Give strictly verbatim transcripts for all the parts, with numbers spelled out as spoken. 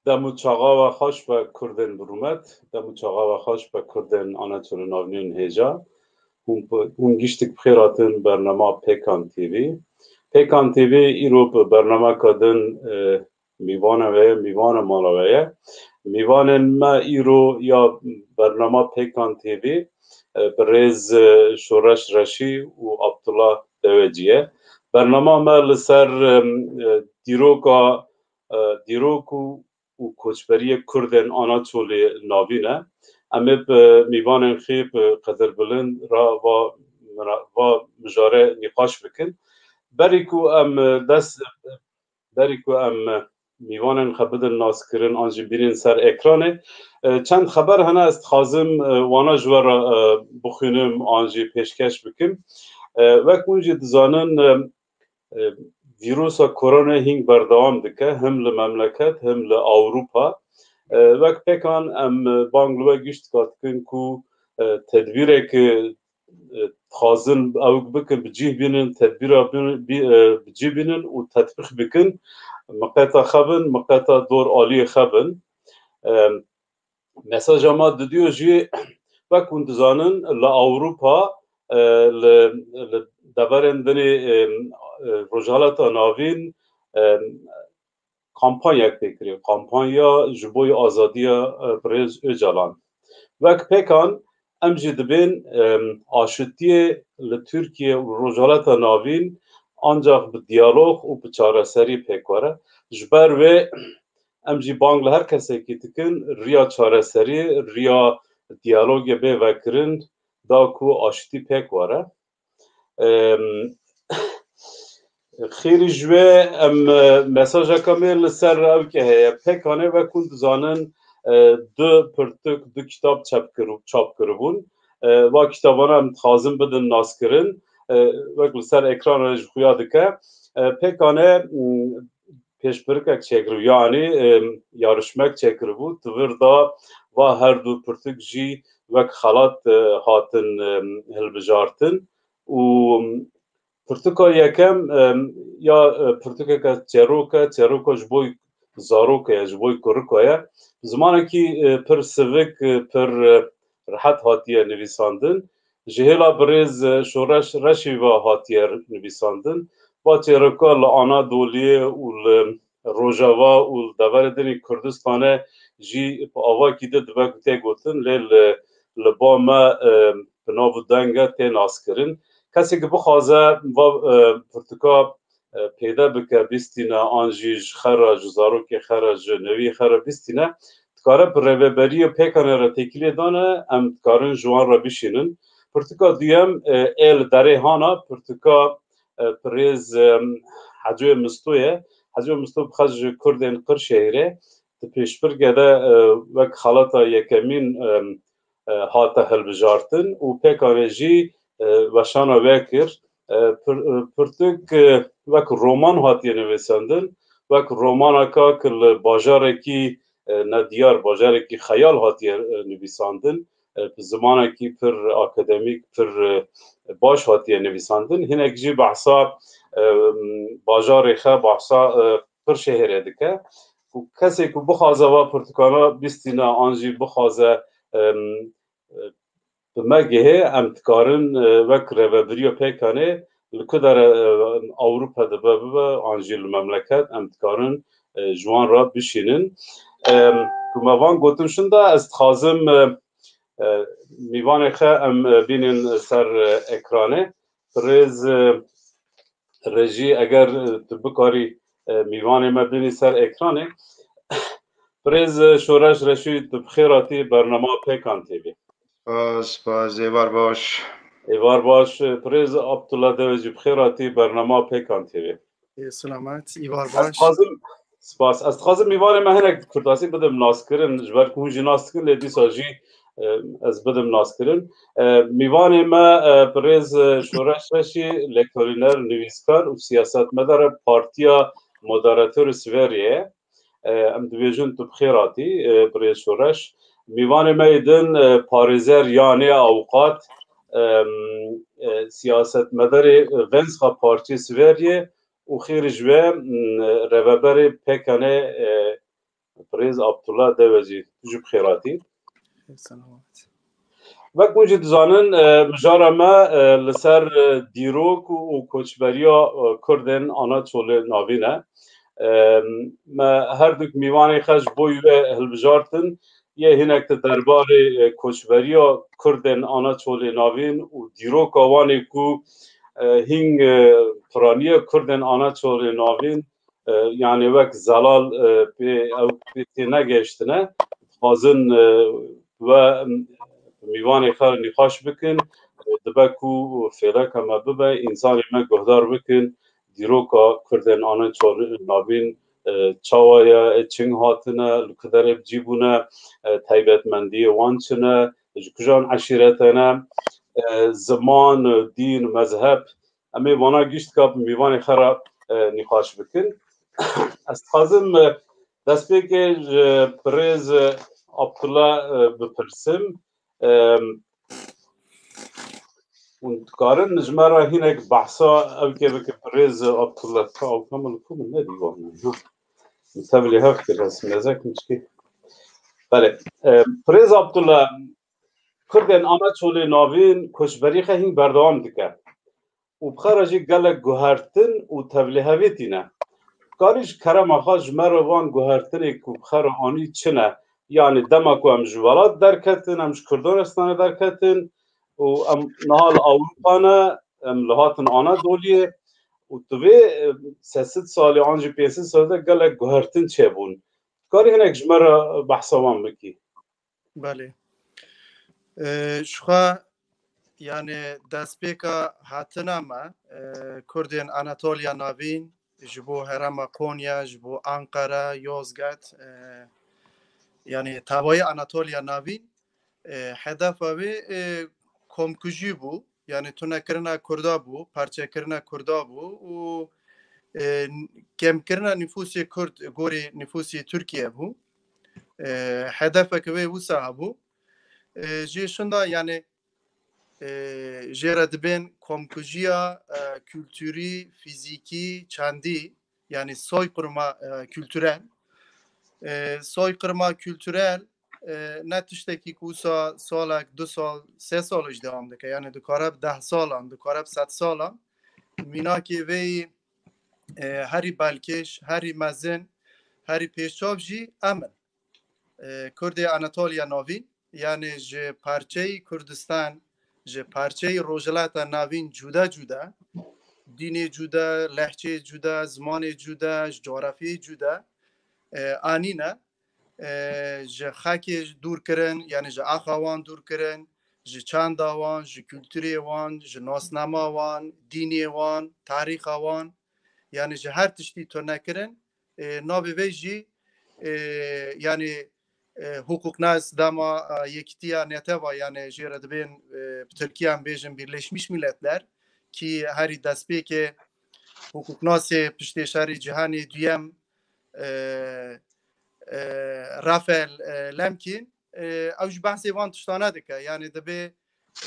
Dem û çaxa we xweş be Kurdên bi rûmet, dem û çaxa we xweş be Kurdên Anatolî Navînên hêja. Hûn bi, hûn giştik bi xêr hatin bernama Pêkan T V. Pêkan T V îro bi bernameka din, e, mîvana we ye, mîvana mala we ye. Mîvanên me îro ya bernama Pêkan T V, e, birêz, e, Şoreş Reşî û Abdullah Dewecî ye. Bernama me li ser, e, e, dîroka, e, dîrok û û koçberiyê Kurdên Anatolî Navîn e. Em ê bi mîvanên xwe bi qedirbilind re va, va mijare nîqaş bikin. Berî ku em dest, berî ku em mîvanên xwe bidin naskirin an jî bînin ser ekranê, çend xeber hene ez dixwazim wana ji we re bixwînim an jî pêşkeş bikim. Wek hûn jî dizanin, e, vîrusa koronayê hîn berdewam dike, him li memleket, him li Ewropa. E, wek Pêkan em bang li we gişt dikin ku, e, tedbîrek, e, dixwazin ew bikin, bi cih bînin, tedbîra bin, bi, e, bi cih bînin û tetbîq bikin. Miqeta xwe bin, miqeta dor aliyê xwe bin. E, Mesaja me didiyo jî, wek hûn dizanin, li Ewropa, e, li, li deverên dinê, e, e, Rojhilata Navîn, e, kampanyayek tê kirî. Kampanya ji bo azadiya, e, birêz Ocalan. Wek Pêkan, em jî dibên, e, aşitiyê li Tirkiye û Rojhilata Navîn ancak bi diyalog û bi çareserî pêk were. Ji ber wê, Em jî bang li her kesekî dikin, riya çareserî, riya diyalogê bê vekirin, da ku aştî pêk were. Em, xêrî ji wê em, e, mesajeka me li ser ewkê heye. Pêkanê wek hûn dizanin, e, du pirtûk, du kitab çap kir-, çap kiribûn. E, va kitabana em dixwazin bidin naskirin. E, wek li ser ekran re ji xuya dike. E, Pêkanê, m, pêşbirkek çêkiribû, yanî, em, yarişmek çêkiribû. Di vir de va her du pirtûk jî wek xelat, e, hatin, em, hilbijartin. Û pirtûka yekem, em, ya, e, pirtûkeke çêrok e, çêroka ji bo zarok e, ji bo kurika ye. Zimanekî, e, pir sivik, e, pir, e, rehet hatiye nivîsandin. Ji hêla birêz, e, Şoreş Reşî ve hatiye nivîsandin. Va çêroka li Anadoliyê û li Rojava û li deverê dinê Kurdistanê jî bi avakî de dibe ku tê gotin, lê li, li ba me, e, bi nav û denge tê naskirin. Kesê ku bixwaze va, e, pirtûka, e, pêde bike, bistîne, an jî ji xwe re, ji zarokê xwe re, ji newiyê xwe re bistîne, dikare bi rêveberiya Pêkanê re têkiliyê dane, em dikarin ji wan re bişînin. Pirtûka duyem, e, ê li derê hana, pirtûka, e, birêz, e, Hecoyê Misto ye. Hecoyê Misto bi xwe ji Kurdên Qirşehîrê, di pêşbirkê de, e, wek xelata yekemîn, e, e, hate hilbijartin û Pêkanê jî, e, weşana wê kir. E, pir-, e, pirtûk, e, wek roman hatiye nivîsandin, wek romaneka ku li bajarekî, e, nediyar, bajarekî xeyal hatiye, e, nivîsandin, e, bi zimanekî pir akademîk, pir, e, baş hatiye nivîsandin. Hinek jî behsa, e, bajarê xwe, behsa, e, Qirşehîrê dike. Û kesê ku bixwaze va pirtûkana bistîne an jî bixwaze, em, e, bi me gihê, em dikarin, e, wek rêvebiriya Pêkanê li ku dere, e, Ewropa dibe bibe, an jî li memleket, em dikarin, e, ji wan re bişînin. Em, ku me van gotin şinda, ez dixwazim, e, e, mîvanê xwe em, e, bînin ser, e, ekranê. Birêz, e, Rejî, eger, e, tu bikarî, e, mîvanê me bînî ser ekranê. Birêz, e, Şoreş Reşî, tu bi xêr hatî bernama Pêkan T V. Spas, spas, êvar baş. Êvar baş, e, birêz Abdullah Dewecî, bi xêr hatî bernama Pêkan T V. Ê, selamet, êvar baş. Ez dixwazim, spas. Ez dixwazim mîvanê me hinek bi kurtasî bidim naskirin, ji ber ku hûn jî nas dikin, lê dîsa jî, e, ez bidim naskirin. E, mîvanê me, e, birêz, e, Şoreş Reşî, lêkolîner, nivîskar û siyasetmedar e Partiya Moderatorê Siveriyê ye. E, em dibêjin tu bi xêr hatî, e, birêz Şoreş. Mîvanê me yê din, e, parêzer yanê awqat, e, e, siyasetmedarê, e, Venska Partiyê Siveriyê û xêr ji we, m, rêveberê P K N, e, Birêz Abdullah Dewezî, tu jî bi xêr hatî. Selamet. Wek hûn jî dizanin, e, mijara me, e, li ser, e, dîrok û, û koçberiya, e, Kurdên Anatolê Navîn e. E, me her du mîvanê xwe ji bo wê hilbijartin, yê hinek di derbarê, e, koçberiya Kurdên Anatolê Navîn û dîroka wan ê ku, e, hîn, e, piraniya Kurdên Anatolê Navîn, e, yanî wek zelal, e, pê, ew pê tê negehiştine, dixwazin, e, we, em, mîvanê xwe nîqaş bikin, e, dibe ku fêleka me bibe, însanê me guhdar bikin, dîroka Kurdên Anatolê Navîn, e, çawa ye, e, çing hatine, li ku derê bi cî bûne, e, taybetmendiyê wan çi ne, ji kujan eşîrete ne, e, ziman, e, dîn, mezheb, em ê vana giştka bi mîvanê xwe re, e, nîqaş bikin. Ez dixwazim, e, destpêkê ji birêz, e, Abdullah, e, bipirsim. E, hûn dikarin ji me re hinek behsa ew kê bikin, birêz Abdullah. Ka ew kamil ku min nedî wan. Min tevlî hev kir, ez mezek min çikê. Belê. E, birêz Abdullah, Kurdên Anatolê Navîn koçberî xwe hîn berdewam dike û bi xwe re jî gelek guhertin û tevlihevî tîne. Karî ji kerema xwe ji me re van guhertinê ku bi xwe re anî çi ne? Yanî dema ku em ji welat derketin, em ji Kurdanistanê derketin û em niha li Ewropa ne, em li hatin Anadoliyê û di vê, e, sê sed salî an jî pênc sed salî de gelek guhertin çêbûn. Karî hinek ji me re behsa wan bikî? Belê. E, ji xwe, yani destpêka hatina me, e, Kurdên Anatoliya Navîn ji bo herêma Konya, ji bo Ankara, Yozgat, e, yani tevayî Anatoliya Navîn, e, hedefa wê, e, komkujî bû. Yani tunekirina Kurda bû, parçekirina Kurda bû û, e, kêmkirina nifûsê Kurd gorî nifûsê Tirkiye bû. E, hedefeke wê wisa hebû. E, jê şinda yani, e, jê re dibên komkujiya, e, kulturî, fîzîkî, çandî, yani soykırıma, e, kültürel. E, soykırıma kültürel, e, ne tiştekî ku wisa salek, du sal, sê sal jî dewam dike. Yani dikare bi deh salan, dikare bi sed salan. Mînakê vê yî, e, herî balkêş, herî mezin, herî pêşçav jî em in. E, Kurdê Anatoliya Navîn, yani ji parçeyê Kurdistan, ji parçeyê Rojhilata Navîn cuda cuda, dînê cuda, lehçeyê cuda, zimanê cuda, ji coğrafyayê cuda, e, anîne, e, ji xakê dûr kirin, yani ji axa wan dûr kirin, ji çanda wan, ji kulturê wan, ji nasnama wan, dînê wan, tarîxa wan, yani ji her tiştî tune kirin, e, navê vê jî, e, yani, e, hukuknas dema, e, Yekîtiya Neteva, yani jê re dibên, e, bi Tirkiyan bêjin Birleşmiş Milletler, ki herî destpêkê hukuknasê piştê şerê cîhanê duyem, e, e, Rafael, e, Lemkin, e, ew ji behsê van tiştane dike. Yani dibê, e,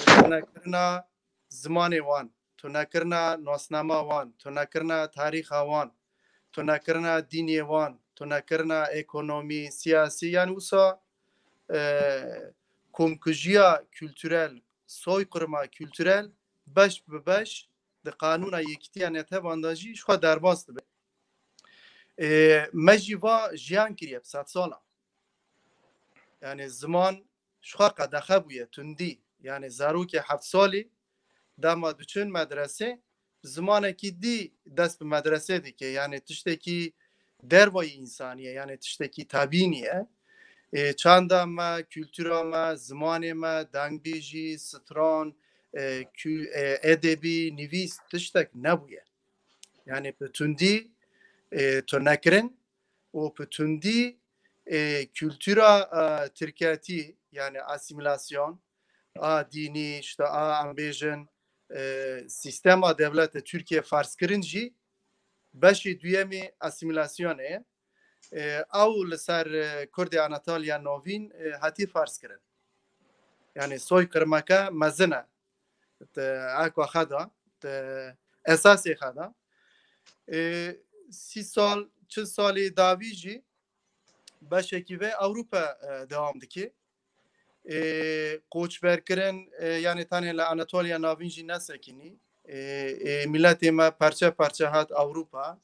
tunekirina zimanê wan, tunekirina nasnama wan, tunekirina tarîxa wan, tunekirina dînê wan, tunekirina ekonomî, siyasî, yani wisa, e, komkujiya kulturel, soykırıma kültürel beş bi beş di qanûna Yekîtiya Netevan de jî ji xwe derbas dibe. E, me jî va jiyan kiriye bi sed salan. Yani ziman ji xwe qedexe bûye, tundî. Yani zarokê heft salî dema diçin medrese, zimanekî dî dest bi medrese dike. Yani tiştekî dervayî însanî ye, yani tiştekî tabî nîye. E, çanda me, kultura me, zimanê me, dengbêjî, stran, e, kü-, e, edebî, nivîs tiştek nebûye. Yani bi tundî, e, tunekirin û bi tundî, e, kultura, e, tirketî, yani asîmîlasyon, a dînî, işte a em bêjin, e, sîstema dewleta Tirkiye ferzkirin jî beşê duyemê asîmîlasyonê ye. E, ew li ser, e, Kurdê Anatoliya Navîn, e, hatî ferz kirin. Yani soykırımeke mezin e. Te eko xwe da, te esasê xwe da. E, sî sal, çil salê dawî jî beşekî vê Ewropa, e, dewam dike. E, koçberkirin, e, yani tenê li Anatoliya Navîn jî nesekinî. E, e, miletê me parçe parçe hat Ewropa.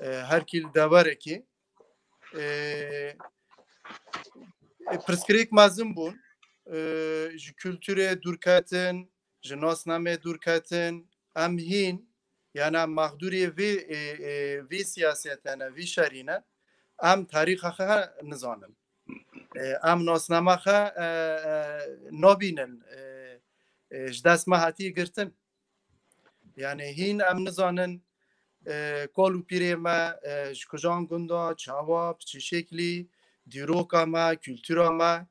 E, her kî li deverekî. E, e, pirsgirêk mezin bûn. E, ji kulturê dûrketin, ji nasnamê dûrketin, em hîn, yani em mexdûrê vê, e, e, vê siyasetene, vê şerî ne, em tarîxa xwe nizanin. E, em nasnama xwe, e, e, nabînin, e, e, ji dest me hatiye girtin. Yani hîn em nizanin, e, kal û pîrê me, e, ji kujan gunda, çawa, bi çi şeklî, dîroka me, kultura me,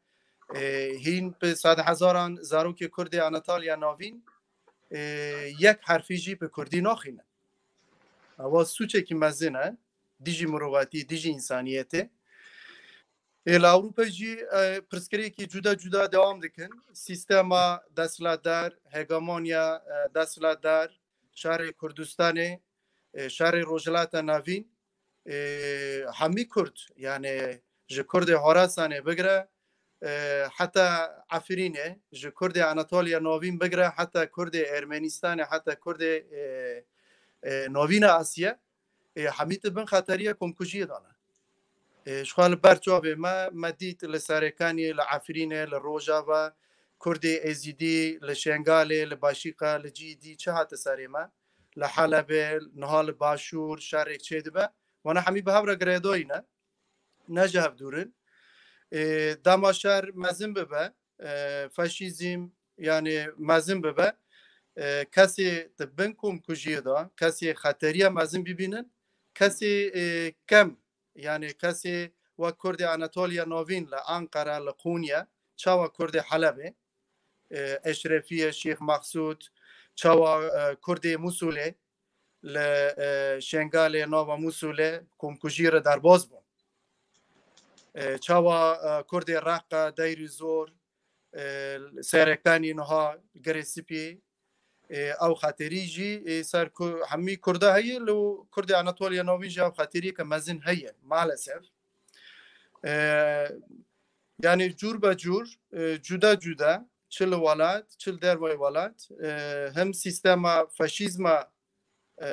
e, hîn bi sed hezaran zarokê Kurdê Anatoliya Navîn, e, yek herfî jî bi Kurdî naxwînin. Ewa sûçekî mezin e, dijî mirovatî, dijî însaniyetê. Ê, li Ewropa jî, e, pirsgirêkî cuda cuda dewam dikin. Sîstema desthilatdar, hegemonya, e, desthilatdar, şerê Kurdistanê, e, şerê Rojhilata Navîn, e, hemî Kurd, yani ji Kurdê Horasanê bigire, e, heta Efrînê, ji Kurdê Anatoliya Navîn bigire, heta Kurdê Ermenistanê, heta Kurdê, e, e, Navîna Asya, e, hemî di bin xeteriya komkujiyê de ne. E, ji xwe li ber çavê me, me dît li Serêkaniyê, li Efrînê, li Rojava, Kurdê Êzîdî, li Şengalê, li Başîqa, li cî dî çi hate serê me, li Helebê, niha li Başûr, şerek çêdibe. Wana hemî bi hev re girêdayî ne, ne ji hev dûr in. E, dema şer mezin bibe, e, faşîzm, yani mezin bibe, e, kesê di bin komkujiyê de, kesê xeteriya mezin bibînin, kesê, e, kem, yani kesê wek Kurdê Anatoliya Navîn li Ankara, li Qûnye, çawa Kurdê Helebê, e, Eşrefiye, Şêx Mexsûd, çawa, e, Kurdê Musulê, li, e, Şengalê nava Musulê komkujî re derbas bûn. E, çawa, e, Kurdê Reqa, Deyrî Zor, e, Serêkanî niha Girê Spî, e, ew xeterî jî, e, ser ku-, hemî Kurda heye, li Kurdê Anatoliya Navîn jî ew xeterî ke mezin heye, maalesef. E, yani cûr be cûr, e, cuda cuda, çi li welat, çi li dervayê welat, e, hem sîstema faşîzma, e,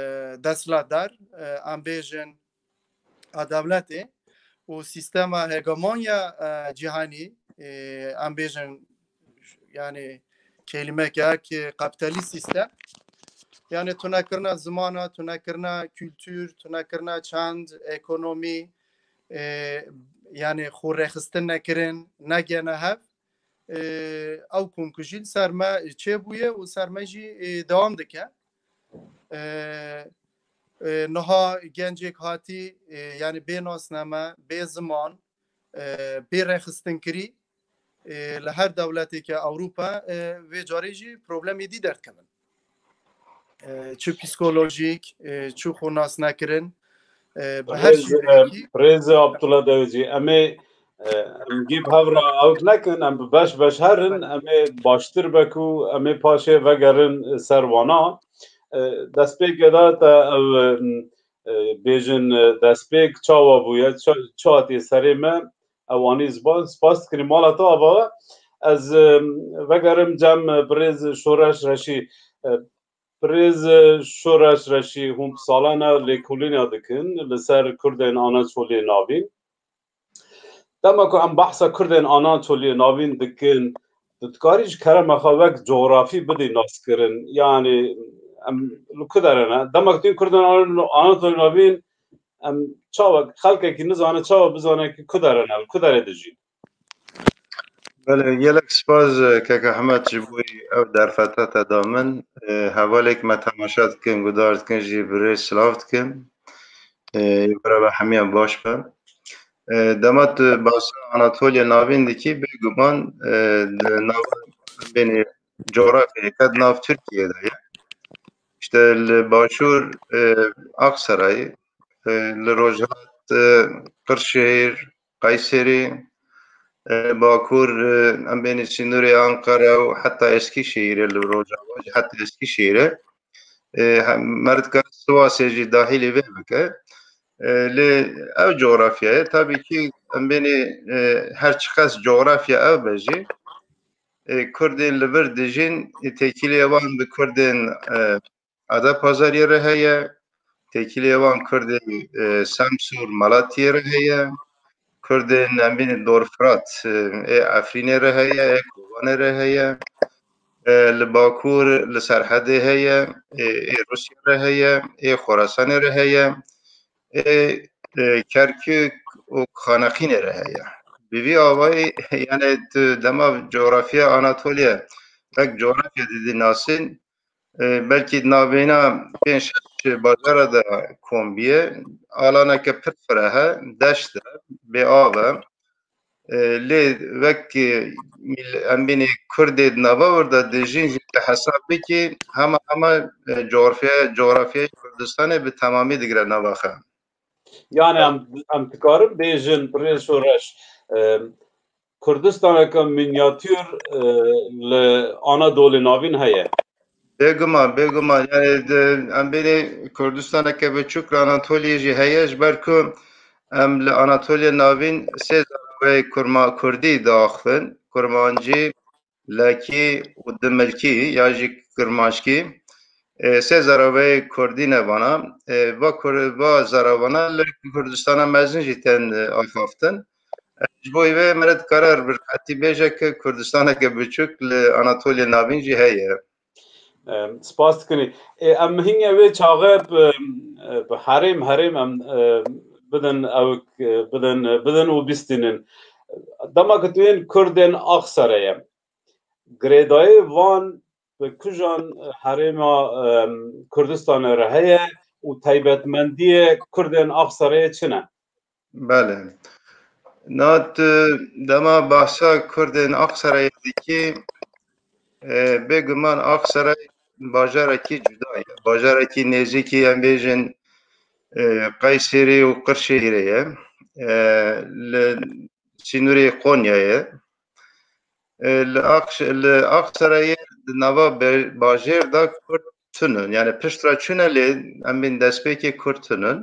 desthilatdar, e, em bêjin a dewletê û sîstema hegemonya, e, cîhanî, e, em bêjin, yani kelimeke ki kapitalîst sîstem, yani tunekirina zimana, tunekirina kultur, tunekirina çand, ekonomî, e, yani xwe rêxistin nekirin, negene hev, e, ew komkujî li ser me çêbûye û ser me jî, e, dewam dike. E, e, niha gencek hatî, e, yani bê nasname, bê ziman, e, bê rêxistinkirî, e, li her dewleteke Ewropa, e, vê carê jî problemê dî derdikevin. E, çi psîkolojîk, e, çi xwe nas nekirin, e, bi her Birêz, e, şêwekî. Birêz Abdullah Dewicî, em ê, e, em gî bi hev re ewk nekin, em bi beş beş herin, em ê baştir be ku em ê paşê vegerin ser wana. E, destpêkê de te ew, e, bêjin, e, destpêk çawa bûye, ça-, çi hatiye serê me, ew anî ziman, spas dikirim. Mala te ava, ez, e, vegerim cem, e, birêz Şoreş Reşî. E, birêz, e, Şoreş Reşî, hûn bi salan e lêkolîna dikin li ser Kurdên Anatoliyê Navîn. Dema ku em behsa Kurdên Anatoliyê Navîn dikin, tu dikarî ji kerema xwe wek cografî bidî naskirin? Yanî em li ku dere ne? Dema ku tên Kurdên Anatoliyê Navîn, em çawa xelkekî nizane, çawa bizane ku ku dere ne, li ku dere dijîn? Belê, gelek spas, e, kek Ehmed, ji bo ev derfeta te da min. E, hevalêk me temaşe dikin, guhdar dikin jî birêz silav dikim. E, bereva hemiyan baş be. E, dema tu bahsa Anatoliya Navîn dikî, bêguman, e, di nav bênê coğrafyayê ke di nav Tirkiyê de ye. İşte li başûr, e, Aksaray, e, li rojhilat, e, Qirşehîr, Kayseri, e, bakur, e, em bênê sînorê Ankara û heta Eskişehîrê li rojava jî heta Eskişehîrê. E, he-, me dikare Sivasê jî dahilê vê bike. E, lê ev coğrafyayê tabii ki em bênê, e, her çiqas coğrafya ev be jî, e, Kurdên li vir dijîn, e, têkiliyê wan bi Kurdên, e, Adapazariyê re heye, têkiliyê wan Kurdên, e, Semsûr, Malatiyê re heye, Kurdên em bînin Dor Firat, e, ê Efrînê re heye, ê Kobanê re heye, e, li Bakur, li Serhedê heye, e, ê Rûsya re heye, ê Xorasanê re heye, ê, e, Kerkûk û Xaneqînê re heye. Bi vî awayî, yani tu dema coğrafya Anatoliye, wek coğrafya didî nasîn, e, belkî navbêna pênc şeş bajara de kom biye. Alaneke pir fireh e, deşt e, bê av e. E, lê wek, e, mil-, em bînê Kurdê di nava wir de dijîn jî te hesab bikî, hema hema, e, coğrafya, coğrafyayê Kurdistanê bi temamî digire nava xwe. Yani em, em dikarin bêjin, birêz Şoreş, e, Kurdistaneke minyatûr, e, li Anadolê Navîn heye. Bêguman, bêguman. Yani di, em bênê Kurdistaneke biçûk li Anatoliyê jî heye, ji ber ku em li Anatoliya Navîn sê zaravayê kurma-, kurdî diaxivin, kurmancî, lekî û dimilkî ya jî kirmanckî. E, sê zaravayê kurdî ne vana. E, va kur-, va zaravana li Kurdistana Mezin jî tên, e, axaftin. E, ji bo vê me re dikare bi rehetî bêje ku Kurdistaneke biçûk li Anatoliya Navîn jî heye. Em, spas dikin. Ê, em hingê wê çaxê bi, bi herêm, herêm em, e, bidin ew, e, bidin, bidin û bistînin. Dema ku tu yên Kurdên Axserê ye, girêdayî van bi kujan herêma, em, Kurdistanê re heye û taybetmendiyê Kurdên Axserê çi ne? Belê. Na tu dema bahsa Kurdên Aqserayê dikî, e, bêguman Aqseray bajarekî cuda ye. Bajarekî nêzîkî, em bêjin, e, Qeyserî û Qirşehîrê ye. E, li sînorê Qonyayê. E, li Aqş-, li Aqserayê di nava be-, bajêr de Kurd tune. Yani pişt re çûne lê em bên destpêkê Kurd tune.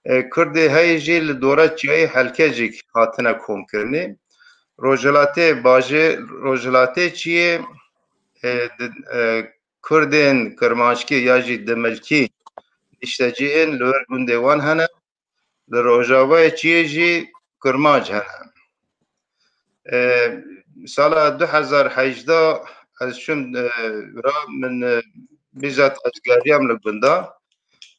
E, Kurdê heyî jî li dora çiyayê Helkecik hatine komkirinê. Rojhilatê bajê, rojhilatê çiyê, e, di, e, Kurdên Kirmanckî ya jî Dimilkî niştecihên li wir gundê wan hene. Li rojavayê çiyê jî Kirmanc hene. E, sala du hezar hejdeh ez çûm, e, ra min, e, bîzat ez geriyam li gunda.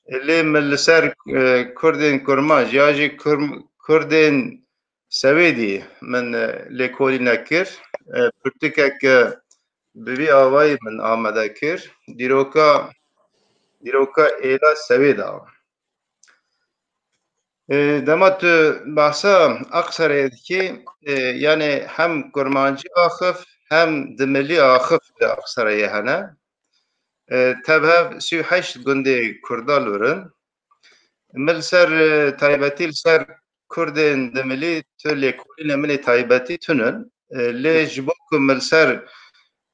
E, lê min li ser, e, Kurdên Kirmanc ya jî Kur-, Kurdên Swêdî min, e, lêkolîne kir. E, pirtûkeke bi vî awayî min amade kir. Dîroka, dîroka êla Swêd a. E, dema tu behsa Aqserayê dikî, e, yani hem Kurmancî axif, hem Dimilî axif li Aqserayê hene. E, tev hev sî û heşt gundê Kurda li wir in. Min li ser, e, taybetî li ser Kurdên Dimilî tu lêkolînê min ê taybetî tune in. E, lê ji bo ku min li ser,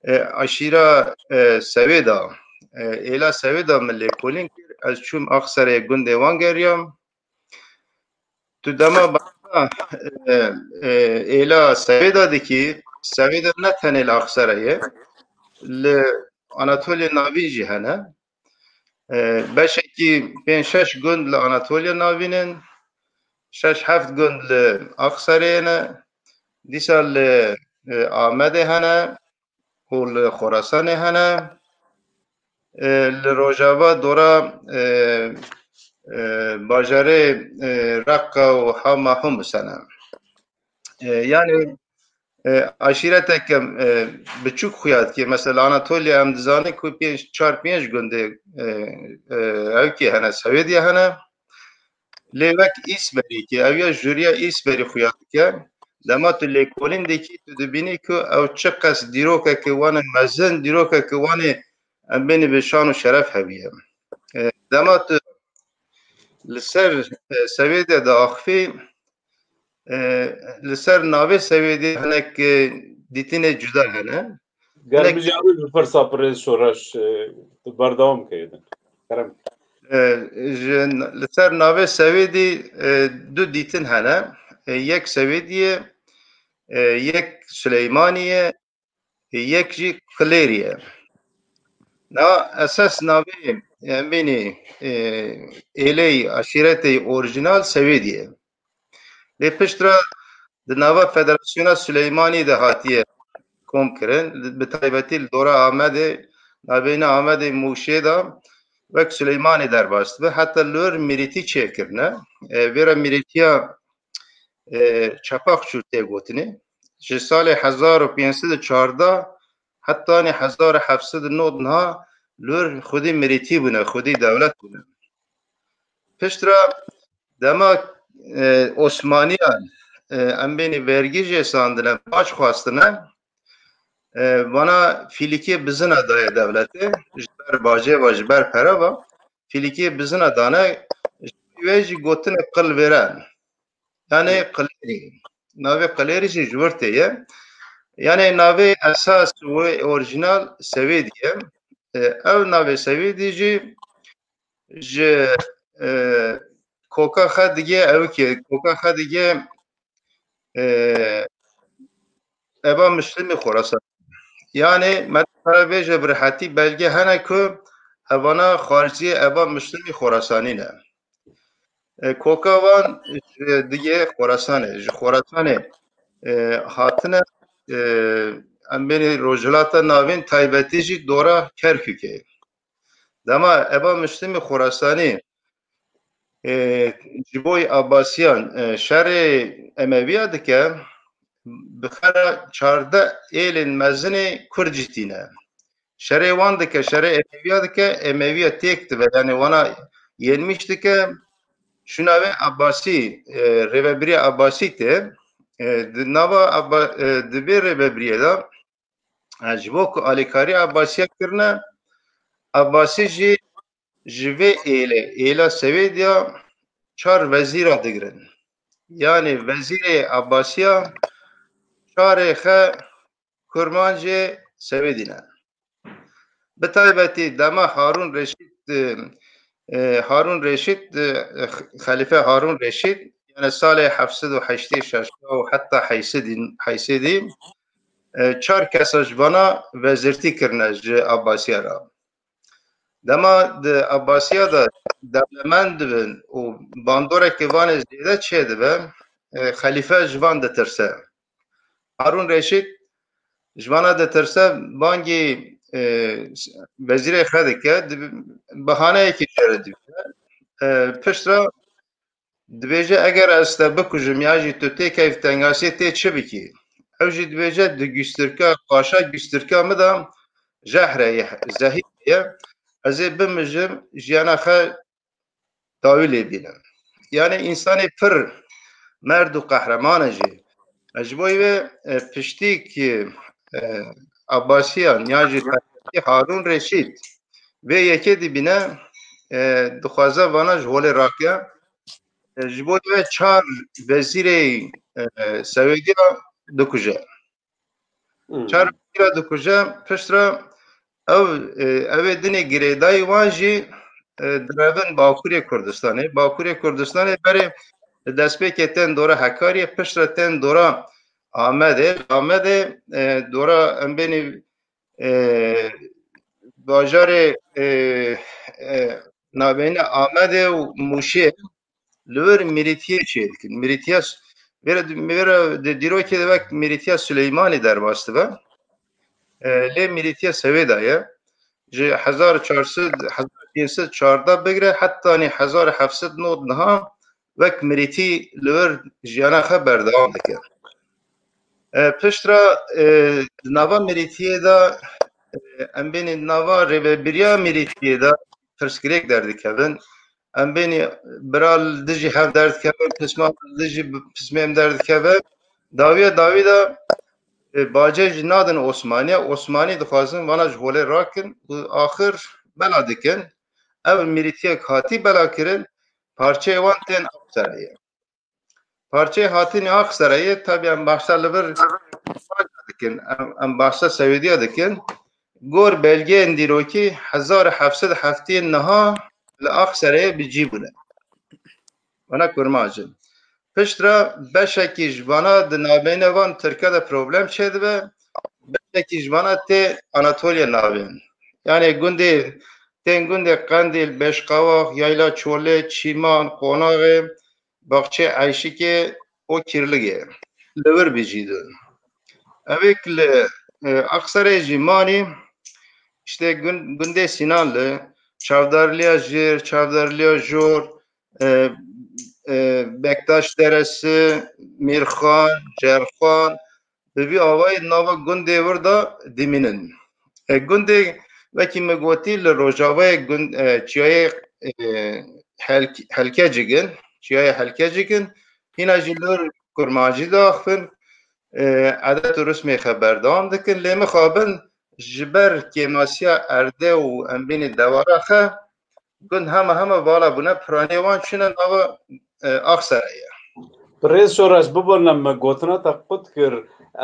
e, aşîra, e, Sewêda, e, êla Sewêda min lêkolîn kir, ez çûm Aqserê gundê wan geriyam. Tu dema behsa, e, e, êla Sewêda dikî, Sewêda ne tenê li Aqserê ye, li Anatoliya Navîn jî hene. E, beşekî pênc şeş gund li Anatoliya Navîn in, şeş heft gund li Aqserê ne, dîsa li, e, Amedê hene û li Xorasanê hene. E, li Rojava dora, e, e, bajarê, e, Reqqa û Hama Humus hene. E, yani, e, aşîreteke, e, biçûk xuya dike. Mesela Anatoliya em dizanin ku pênc, çar pênc gundê, e, e, ewkê hene, Sewêdiya hene. Lê wek Îsberî ki, ew ya jûriya Îsberî xuya dike. Dema tu lêkolîn dikî, tu dibînî ku ew çiqas dîrokeke wan e mezin, dîrokeke wan e em bênî bi şan û şeref heviye. E, dema tu li ser, e, Sewêdê diaxivî, e, li ser navê Sewêdê hinek, e, dîtinê cuda hene. Ger hinek min ji ew bipirsa birêz Şoreş, e, tu berdewam ke din. Kerem. E, ji, li ser navê Sewêdî, e, du dîtin hene. e, yek Sewêdî ye, e, yek Silêmanî ye, e, yek jî Qilêrî ye. Na esas navê, e, em bênî, e, êley aşîretê orîjînal Sewêdî ye. Lê piştre di nava Federasyona Silêmanî de hatiye kom kirin. Bi taybetî li dora Amedê, navbeyna Amedê Mûşê de wek Silêmanî derbas dibe. Heta li wir mîrîtî çêkirine. E, vê re mîrîtiya, e, Çepaqçû tê gotinê. Ji salê hezar û pênc sed û çardeh hetanî hezar û heft sed û nod niha li wir xwedî mîrîtî bûne, xwedî dewlet bûne. Piştre dema, e, Osmaniyan, e, em bênî vergî jê sandine, bac xwestine, e, vana fîlîkê bizina daye dewletê, ji ber bacê ve, ji ber pere ve, fîlîkê bizina dane, ji wê jî gotine Qilvêren. Yanê Qilêrî. Navê Qilêrî jî ji wir tê ye. Yanê navê esas wê orîjînal Sewêdî ye. E, ev navê Sewêdî jî ji, e, koka xwe digê ew ke, koka xwe digê, e, Eba Mislimî Xorasan. Yanê me dikare bêje bi rehetî belge hene ku evana xariciyê Eba Mislimî Xorasanî ne. E, koka wan ji digê Xorasanê, ji Xorasanê, e, hatine, e, em bênî Rojhilata Navîn taybetî jî dora Kerkûkê. Dema Eba Mislimî Xorasanî, e, ji bo Abbasiyan, e, şerê Emeviya dike, bi xera çardeh êlên mezinê Kurd jî tîne. Şerê wan dike, şerê Emeviya dike, Emeviya têk dibe, yanî wana yenmiş dike, şûna wê Abbasî, e, rêvebiriya Abbasî tê, e, di nava Abba-, e, di vê rêvebiriyê de, e, ji bo ku alîkarî Abbasiya kirine, Abbasî jî ji vê êlê, êla Sewêdiya çar vezîra digirin. Yanî vezîrê Abbasiya çarê xe kurmancê Sewêdî ne. Bi taybetî dema Harûn Reşîd, e, e, Harûn Reşîd, e, Xelîfe Harûn Reşîd, yanî salê heft sed û heştê şeş û heta heysedî, heysedî, e, çar kesa ji vana vezîrtî kirine ji Abbasiya re. Dema di Abbasiya de dewlemend dibin û bandoreke vanê zêde çêdibe, e, xelîfe ji van ditirse. Harûn Reşîd ji vana ditirse, bangî, e, vezîrê xwe dike, di-, behaneyekî jê re dibîne. E, piştre dibêje, eger ez te bikujim ya jî tu tê keyf tengasiyê tê çi bikî? Ew jî dibêje, di gustirka, paşa gustirka min de jehre ye, zehîr ye. Ez ê bimijim, jiyana xwe dawî lê bînim. Yanî însanê pir merd û qehreman e jî. Ji bo wê, e, piştî ku, e, Abbasiyan ya jî Harûn Reşîd vê yekê dibîne, e, dixwaze vana ji holê rake. E, ji bo wê çar vezîrê, e, Sewêdiya dikuje. Hmm. Çar vezîra dikuje, piştre ew, e, ew ê dinê girêdayî wan jî, e, direvin Bakurê Kurdistanê. Bakurê Kurdistanê berê destpêkê tên dora Hekariyê, piştre tên dora Amedê. Amedê, e, dora em bênî, e, bajarê, e, e, navbeyna Amedê û Mûşê li wir mîrîtiyê çêdikin. Mîrîtiya s-, vê re, vê re di dîrokê de wek mîrîtiya Silêmanî derbas dibe. E, lê mîrîtiya Sewêda ye. Ji hezar û çar sed, hezar û pênc sed çardeh bigire hetanî hezar û heft sed nod niha wek mîrîtî li wir jiyana xwe berdewam dike. E, piştre, e, di nava mîrîtiyê de, e, em bênî nava rêvebiriya mîrîtiyê de pirsgirêk derdikevin. Em bênî bira li dijî hev derdikevin, pisma li dijî bi-, pismê em derdikeve. Dawiya dawî de, e, bacê jî nadin Osmaniye. Osmanî dixwazin vana ji holê rakin û axir bela dikin. Ev mîrîtiyek hatî bela kirin, parçeyê wan tên Aqsereyê. Parçeyê hatinê Aqsereyê, tabî em behsa li vir dikin, em, em behsa Sewêdiya dikin. Gor belgeyên dîrokî hezar û heft sed heftê niha li Aqsereyê bi cî bûne. Wana kurmanc in. Piştre beşekî ji vana di navbeyne van Tirke de problem çêdibe, beşekî ji vana tê Anatoliya navê. Yani gundê, tên gundê Qendîl, Beşqawax, Yayla Çolê, Çîman, Qonaxê, Baxçê Eyşikê û Kîrligê. Li wir bijîdin. Evêk li, e, Axserê jî manî, işte gun-, gundê Sînan li, Çavdarliya Jêr, Çavdarliya Jor, e, e, Bektaş Deresi, Mîrxan, Cerxan, bi vî awayî nava gundê wir de dimînin. E, gundê, wekî me gotî, li rojavayê gund, e, çiyayê, e, Helk-, Helkecik in, çiyayê Helkecik in, hîna jî li wir kurmancî diaxivin, e, edet û rismê xwe berdewam dikin, lê mixabin ji ber kêmasiya erdê û em bînî dewara xwe, gund hema hema vala bûne, piraniyê wan çûne nava, e, Axserê ye. Birêz Şoreş, biborne, me gotina te qut kir.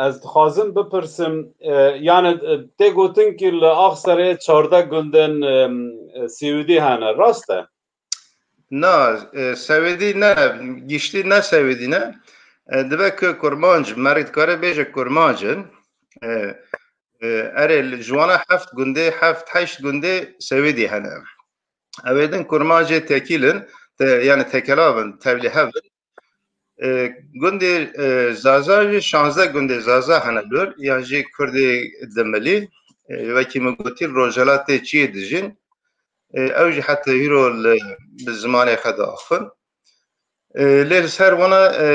Ez dixwazim bipirsim, e, yani, e, tê gotin ki li Axserê çardeh gundên, e, e, Sêwidî hene, rast e? Na, e, Sêwidî ne, giştî ne Sêwidî ne. E, dibe ku kurmanc, merî dikare bêje kurmanc in. E, e, erê, li, ji wana heft gundê, heft, heşt gundê Sêwidî hene. Ew ê din kurmancê tekîl in, te-, yani tekelav in, tevlîhev in. E, gundê, e, Zaza jî şazdeh gundê Zaza hene li wir, yan jî Kurdê Dimilî, e, wekî min gotî, li Rojhelatê Çiyê dijîn. E, ew jî heta hîro li, bi zimanê xwe diaxivin. E, lê li ser wana, e,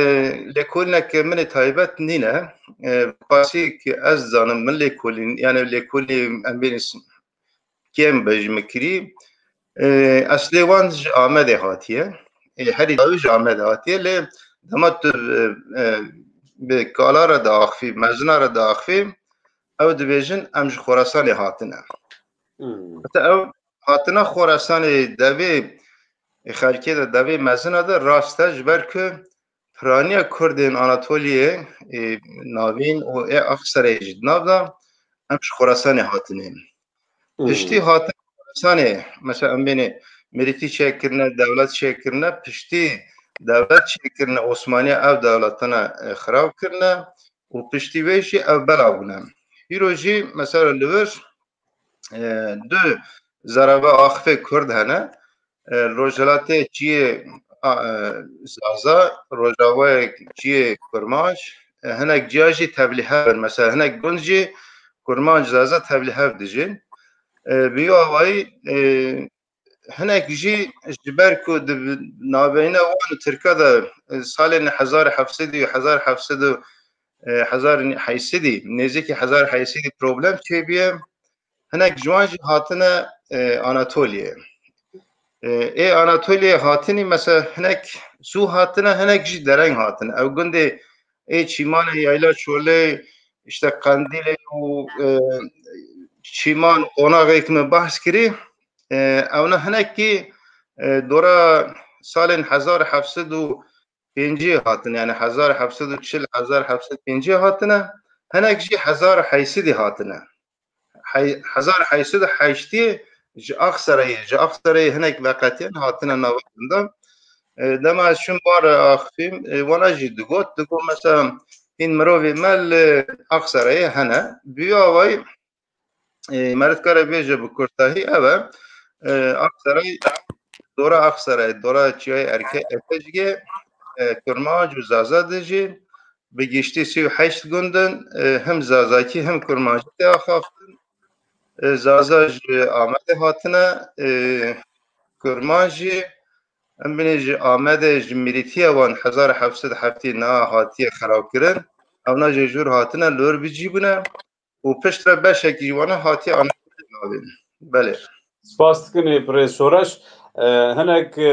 lêkolînek min ê taybet nîne. E, qasî ki ez dizanim, min lêkolîn, yani lêkolî em bênî s-, kêm be ji min kirî. E, eslê wan ji Amedê hatiye. E, herî dawî ji Amedê hatiye, lê dema tu, e, e, bi kala re diaxivî, mezina re diaxivî, ew dibêjin, em ji Xorasanê hatine. Hmm. Heta ew hatina Xorasanê devê, e, xelkê de, devê mezina de rast e, ji ber ku piraniya Kurdên Anatoliyê, e, navîn û ê Axserê jî di nav de, em ji Xorasanê hatine. Hmm. Piştî hatin Xorasanê, mesela em bênê mirîtî çêkirine, dewlet çêkirine, piştî dewlet çêkirine, Osmaniya ev dewletana, e, xirab kirine û piştî wê jî ev bela bûne. Hîro jî mesela li wir, e, du zerebe axifê Kurd hene. E, Rojhilatê Çiyê, a, e, Zaza, Rojavayê Çiyê Kurmanc, e, hinek ciya jî tevlîhev in. Mesela hinek gund jî Kurmanc, Zaza tevlîhev dijîn. E, bi wî awayî, e, hinek jî ji ber ku di navbeyna wan û Tirka de, e, salên hezar heft sedî û hezar heft sed û, e, hezar heyşt sedî, nêzîkî hezar heyşt sedî problem çêbûye. Hinek ji wan jî hatine, e, Anatoliyê. E, ê Anatoliyê hatinî, mesela hinek zû hatine, hinek jî dereng hatine. Ew gundê ê Çîmanê, Yayla Çolê, işte Qendîlê û, e, Çîman, Qonaxê ku me behs kirî, e, ewna hinekî, e, dora salên hezar heft sed û pêncî hatine, yani hezar heft sed û çil, hezar heft sed pêncî hatine, hinek jî hezar heyşt sedî hatine. Hey-, hezar heyşt sed û heştî ji Axsereyê, ji Axsereyê hinek veqetiyan hatine nava gunda. E, dema ez çûm bar axifîm, e, wana jî digot, digot mesela hîn mirovê me li Axsereyê hene. Bi wî awayî, e, me dikare bêje bi kurtahî ev e. E, Axserey, dora Axserey, dora çiyayê Erke-, Erkecikê, e, Kurmanc û Zaza dijîn. Bi giştî sî û heşt gund in, e, him Zazakî him Kurmancî tê axaftin. E, Zaza ji Amedê hatine, e, Kurmanc jî, em binê ji Amedê, ji mîrîtiya wan hezar heft sed heftê niha hatiye xirabkirin. Ewna jî jûr hatine, li wir bicî bûne. Û piştre beşekî ji wana hatiye Anatolî navê. Belê. Spas dikin ê birêz Şoreş. E, hinek, e,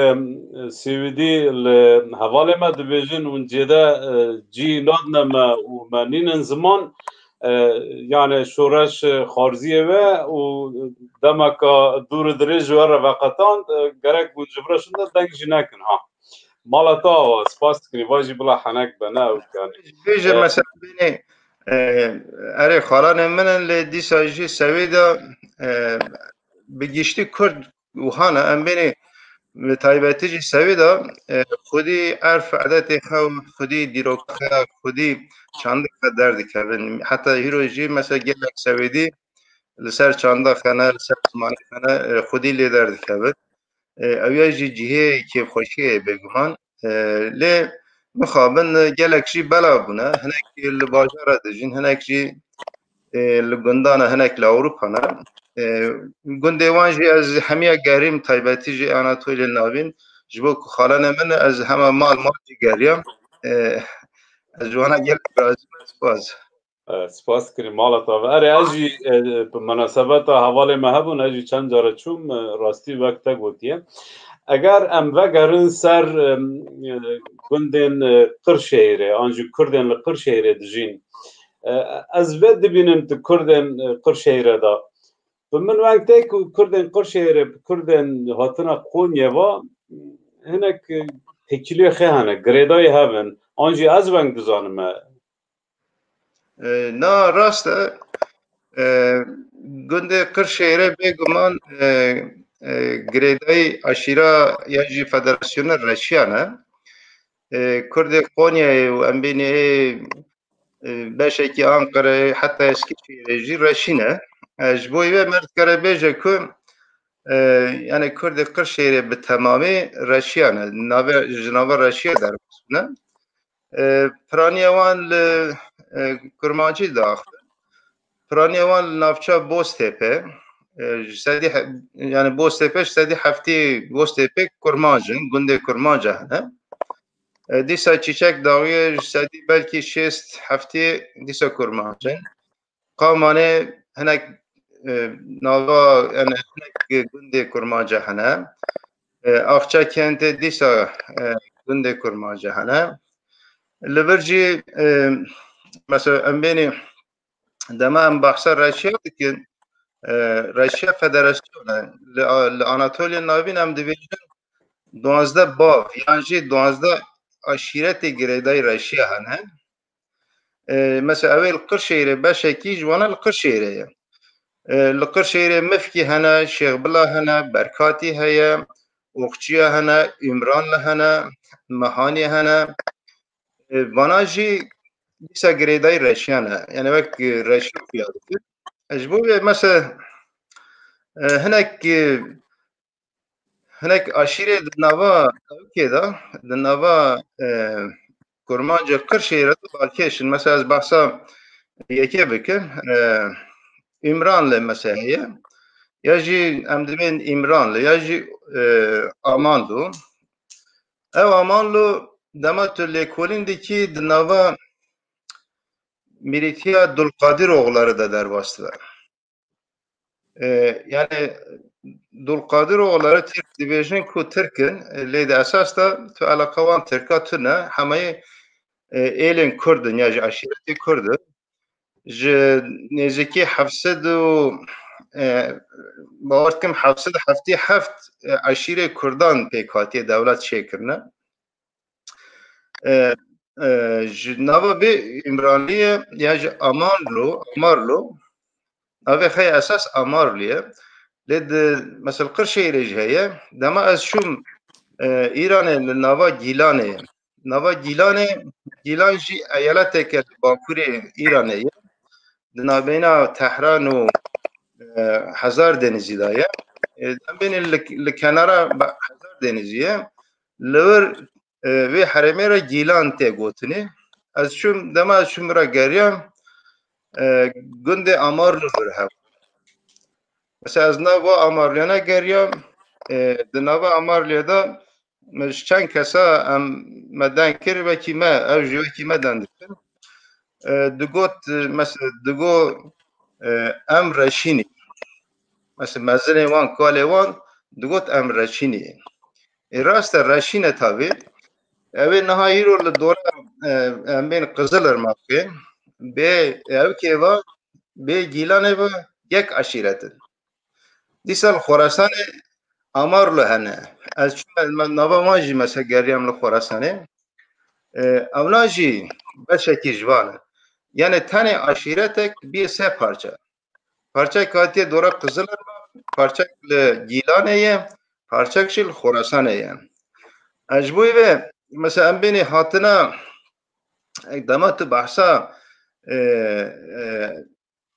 Sêwidî li hevalê me dibêjin, hûn cêde, e, cî nadine me û me nînin ziman. E, yani Şoreş, e, xarziyê we û demeka dûr û dirêj ji we re veqetand, e, gerek hûn ji vir re şin de deng jî nekin ha. Mala te ava, spas dikin, va jî bila henek be, ne ew yani. Bêje, e, mesela bênê, e, erê xalanê min in, lê dîsa jî Sêwidî de, e, bi giştî Kurd û hana, em bênê Bi taybetî jî Sewêda, e, xwedî erf, edetê xew, xwedî dîroka xwe, xwedî çanda xwe derdikevin. Heta hîro jî mesela gelek Sewêdî li ser çanda xwe ne, li ser zimanê xwe ne, e, xwedî lê derdikevin. E, ew ya jî cihê kêfxweşiyê ye bêguman. E, lê mixabin, e, gelek jî belav bûne. Hinek li bajara dijîn, hinek jî, e, li gundan e, hinek li Ewropa ne. E, gundê wan jî ez hemiya gerîm, taybetî jî Anatoliya Navîn. Ji bo ku xalene min e, ez hema mal mal jî geriyam. E, ez ji wana gelek razî me, spas. E, spas dikirim, mala te ava. Erê, ez jî, e, bi munasebeta hevalê me hebûn, ez jî çend care çûm, e, rastî wek te gotiye. Eger em vegerin ser, e, e, gundên, e, Qirşehîrê, an jî Kurdên li Qirşehîrê dijîn, e, ez vê dibînim di Kurdên, e, Qirşehîrê de. Bi min weng tê ku Kurdên Qirşehîrê, bi Kurdên hatina Konyê ve hinek, e, têkiliyê xê hene, girêdayî hev in. An jî ez weng dizanim e. E, na, rast e. E, gundê Qirşehîrê bêguman, e, e, girêdayî aşîra ya jî federasyona Reşiyan e. E, Kurdê Konyayê û em bênê, e, beşekî Anqereyê, heta Eskişehîrê jî Reşî ne. E, ji bo vê me dikare bêje ku, e, yani Kurdê Qirşehîrê bi temamî Reşiyan e. Nave, ji nava Reşiya derbas bûne. E, piraniya wan li, e, kurmancî diaxivin. Piraniya wan li navça Boztepe, e, ji sedî he-, yani Boztepe ji sedî heftê Boztepe kurmanc in, gundê kurmanca hene. E, dîsa Çîçek Daxuyê ji sedî belkî şêst heftê dîsa kurmanc in. Qamanê hinek, e, nava, yani hinek gundê kurmanca hene. E, Axçakentê dîsa, e, gundê kurmanca hene. Li vir jî, e, mesela em bênî dema em behsa Reşiya dikin, e, Reşiya federasyon e. Li, li Anatoliya Navîn em dibêjin duwazdeh bav, yan jî duwazdeh aşîretê girêdayî Reşiya hene. E, mesela ew ê li Qirşehîrê beşekî ji wana li Qirşehîrê ye. E, li Qirşehîrê Mifkî hene, Şêxbila hene, Berkatî heye, Oxçiya hene, Ümranli hene, Mehanî hene. E, vana jî dîsa girêdayî Reşiyan e. Yani wek, e, Reşiya xuya dikir. E, ji bo vê mesela, e, hinek, e, hinek aşîrê di nava ewkê de, di nava, e, kurmancê Qirşehîrê de balkêş in. Mesela ez behsa yekê bikim, e, Îmranli mesela heye. Ya jî em dibên Îmranli, ya jî, e, Amanlu. Ew Amanlu dema tu lêkolîn dikî di nava mîrîtiya Dulqadir Oğulları de derbas dibe. E, yani Dulqadir Oğulları Tirk dibêjin ku Tirk in, e, lê di esas de tu eleqa wan Tirka tune, hemeyê, e, êlên Kurd in ya jî aşîretê Kurd in. Ji nêzîkî heft sed û, e, bawer dikim heft sed û heftê heft, e, eşîrê Kurdan pêk hatiye dewlet çêkirine. E, e, ji nava vê Îmranliyê ya ji Amanlo, Amarlo, navê xwe yê esas Amarlo ye. Lê di, mesela Qirşehîrê jî heye. Dema ez çûm, e, Îranê li nava Gîlanê. Nava Gîlanê, Gîlan jî eyaletek e li bakurê Îranê ye. Di navbeyna Tehran û, e, Hezar Denizî de ye. E, em bênê li, li kenara ba-, Hezar Denizî ye. Li wir, e, vê herêmê re Gîlan tê gotinê. Ez çûm, dema ez çûm ra geriyam, e, gundê Amarlo vir hebû. Mesela ez nava Amarliyana geriyam, e, di nava Amarliya de me ji çend kesa em, me deng kir, wekî me, ew jî wekî me deng dikin. E, digot, e, mesela, digo, e, em Reşînî. Mesela, mezinê wan, kalê wan, digot em Reşînî. E, rast e, Reşîn e tabî. Ew ê niha îro li dora, e, em bên Qizilirmak bên. Bê ew kê va, bê Gîlanê va, yek eşîret in. Dîsa li Xorasanê Amarlo hene. Ez çûme, me, nava wan jî mesela geriyam li Xorasanê. E, ewna jî beşekî ji van e. Yani tenê aşîretek bîye sê parça. Parçek hatiye dora Qizilirmak, parçek li Gîlanê ye, Parçek jî li Xorasanê ye. E, ji bo vê, mesela em bênê hatina, e, dema tu behsa, e, e,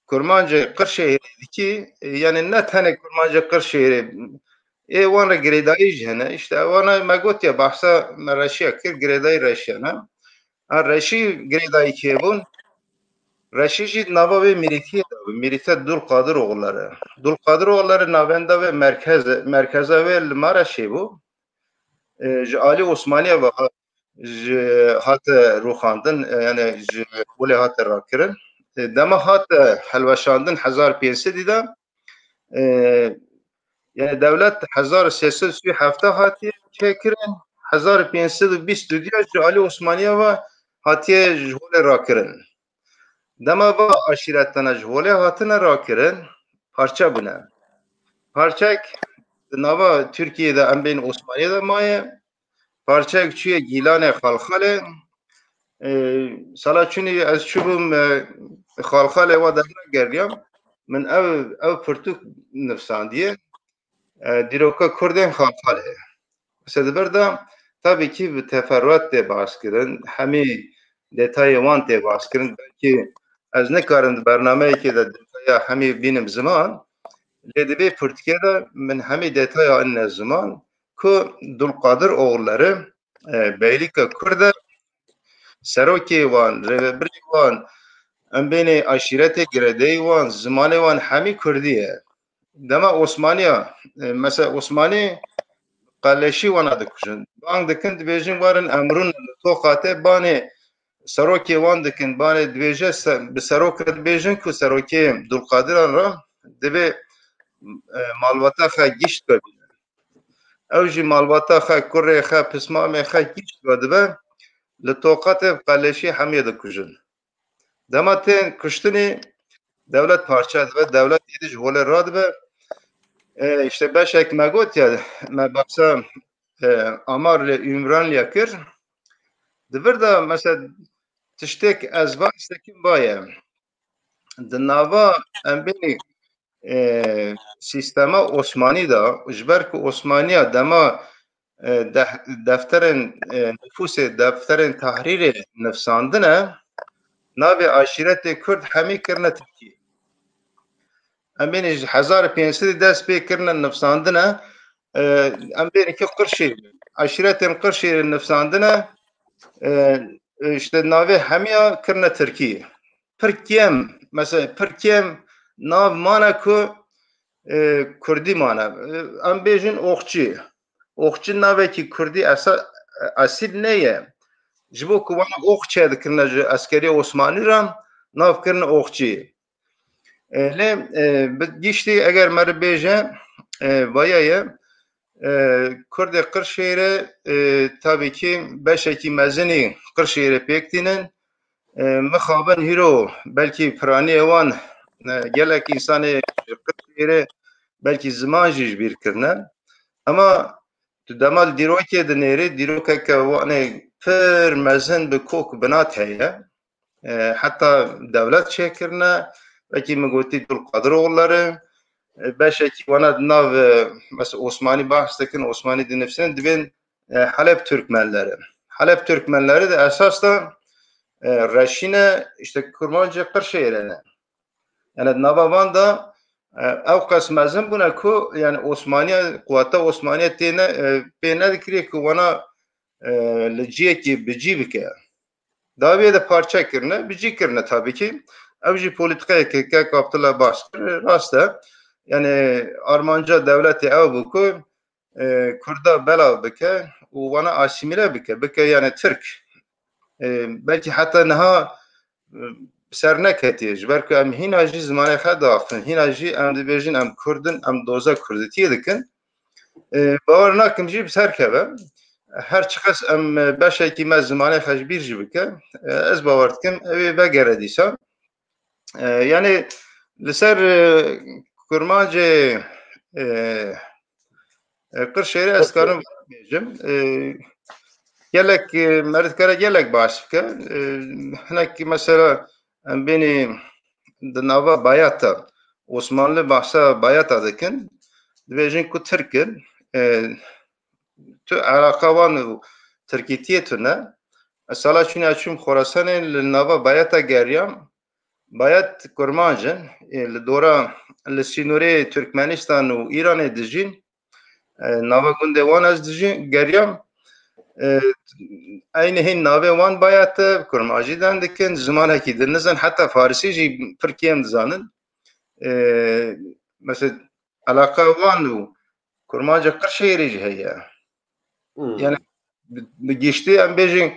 Kurmancê Qirşehirê dikî, e, yani ne tenê Kurmancê Qirşehirê, ê wan re girêdayî jî hene. İşte wana me gotiye, behsa me reşiya kir, girêdayî reşiya ne. Ha, reşî girêdayî kê bûn? Reşî jî di nava vê mîrîtiyê de bû. Mîrîte Dulqadir Oğulları. Dulqadir Oğulları navenda vê merkez, merkeza vê li Maraşê bû. E, ji alî Osmaniye ve ha-, ji hate rûxandin, e, yani ji holê hate rakirin. E, dema hate helweşandin hezar pênc sedî de, e, yani dewlet hezar sê sed û sî û heft hatiye çêkirin, hezar pênc sed û bîst û du ji alî Osmaniye ve hatiye ji holê rakirin. Dema va aşîretana ji holê hatine rakirin, parçe bûne. Parçek di nava Tirkiyê de em bên Osmaniyê de maye. Parçek çûye Gîlanê Xalxalê. E, sala çûnî ez çûbûm, e, Xalxalê wa dernegeriyam. Min ev, ev pirtûk nivsandiye. E, dîroka Kurdên Xalxalê. Mesela di vir de tabii ki bi teferruat tê baskirin, hemî detayê wan tê baskirin. Belkî ez nikarim di bernameyekê de detaya hemî bînim ziman, lê di vê pirtûkê de min hemî detaya anîne ziman ku Dulqadir Oğulları, e, Beylîka Kurd e, serokê wan, rêvebirê wan, em bênê aşîretê girêdayî wan, zimanê wan hemî Kurdî ye. Dema Osmaniya, e, mesela Osmanî qeleşî wana dikujin. Bang dikin, dibêjin werin em rûn li toqatê, banê serokê wan dikin, banê dibêje se-, bi serok re dibêjin ku serokê Dulqadiran re divê, e, malbata xwe gişt bibîne. Ew jî malbata xwe, kurê xwe, pismamê xwe gişt vedibe, li toqatê qeleşî hemiyê dikujin. Dema tên kuştinî, dewlet parçe dibe, dewlet êdî ji holê radibe. E, işte beşek me got ya, me behsa, e, Amar lê Ümranliya kir. Di vir de mesela tiştek ez va istekim vaye. Di nava em bênî, e, sîstema Osmanî de, ji ber ku Osmaniya dema, e, deh-, defterên, e, nifûsê, defterên tahrîrê nifsandine, navê aşîretê Kurd hemî kirine Tirkî. Em bênî ji hezar û pênc sedî dest pê kirine nifsandine, e, em bênî ki Qirşêrî, aşîretên Qirşêrî nifsandine, e, e, işte navê hemiya kirine Tirkî. Pir kêm, mesela pir kêm nav mane ku, e, Kurdî mane. E, em bêjin Oxçî. Oxçî navekî Kurdî esa-, esîl neye. Ji bo ku wana ox çêdikirine ji eskeriya Osmanî re nav kirine Oxçî. E, lê, e, bi giştî eger meri bêje, e, vaya ye, e, Kurdê Qirşêrê, e, tabii ki beşekî mezinî Qirşêrê pêk tînin. E, mixabin hîro belkî piraniyê wan, e, gelek însanê ji Qirşêrê belkî ziman jî ji bîr kirine. Ema tu dema li dîrokê dinêrî, dîrokeke wanê pir mezin bi kok binat heye. E, heta dewlet çêkirine, wekî min gotî Dulqadir Oğulları, e, beşekî wana di nav, e, mesela Osmanî behs dikin, Osmanî dinivîsin, dibên, e, Halep Türkmenleri. Halep Türkmenleri de esas da, e, reşîne, işte Kurmancê Qirşêrê ne. Yani di nava van da, e, ew qas mezin bûne ku yani Osmaniye, quweta Osmaniye têne, e, pê nedikirê ku wana, e, li ciyekî bi cî bike. Dawiyê de parçe kirine, bi cî kirine tabii ki. Ew jî polîtîkayeke kek Abdullah baş kir, rast e. Yani armanca dewletê ew bû ku, e, Kurda belav bike û wana asîmîle bike, bike yani Tirk. E, belkî heta niha, e, ser neketiye. Ji ber ku em hîna jî zimanê xwe diaxivin, hîna jî em dibêjin em Kurd in, em doza Kurditiyê dikin. E, bawer nakim jî bi ser keve. Her çiqas em, e, beşekî me zimanê xwe ji bîr jî bike, e, ez bawer dikim ew ê vegere dîsa. E, yani li ser, e, Kurmancê, e, e, Qirşêrê ez karim bêjim. E, gelek, e, me dikare gelek baş bike. E, hinek mesela em bênî di nava Bayata, Osmanlı bahsa Bayata dikin. Dibêjin ku Tirk in. e, tu eleqa wan û Tirkîtiyê tune. Ez sala çûna çûm Xorasanê, li nava Bayata geriyam. Bayat Kurmanc in, e, li dora, li sînorê Tirkmenistan û Îranê dijîn. E, nava gundê wan ez dijî, geriyam. E, eynî hîn navê wan Bayat e, Kurmancî dan dikin, zimanekî din nizin, heta Farisî jî pir kêm dizanin. E, mesela, eleqa wan û Kurmanca Qirşehîrê jî heye. Hmm. Yani, bi, bi giştî em bêjin,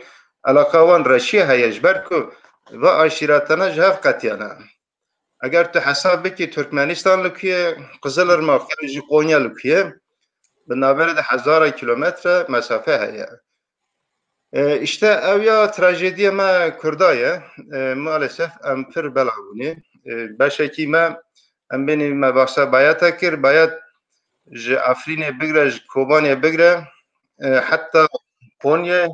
eleqa wan reşî heye, ji ber ku va aşîretana ji hev qetiyane. Eger tu hesab bikî, Türkmenistan li ku ye, Qizilirmak, yani jî Konya li ku ye, bi navberê de hezara kilometre mesafe heye. E, işte ew ya trajediya me Kurda ye. E, maalesef em pir bela bûnê. E, beşekî me, em bênî me bahsa Bayata kir. Bayat ji Efrînê bigre, ji Kobanê bigre, e, heta Konyê,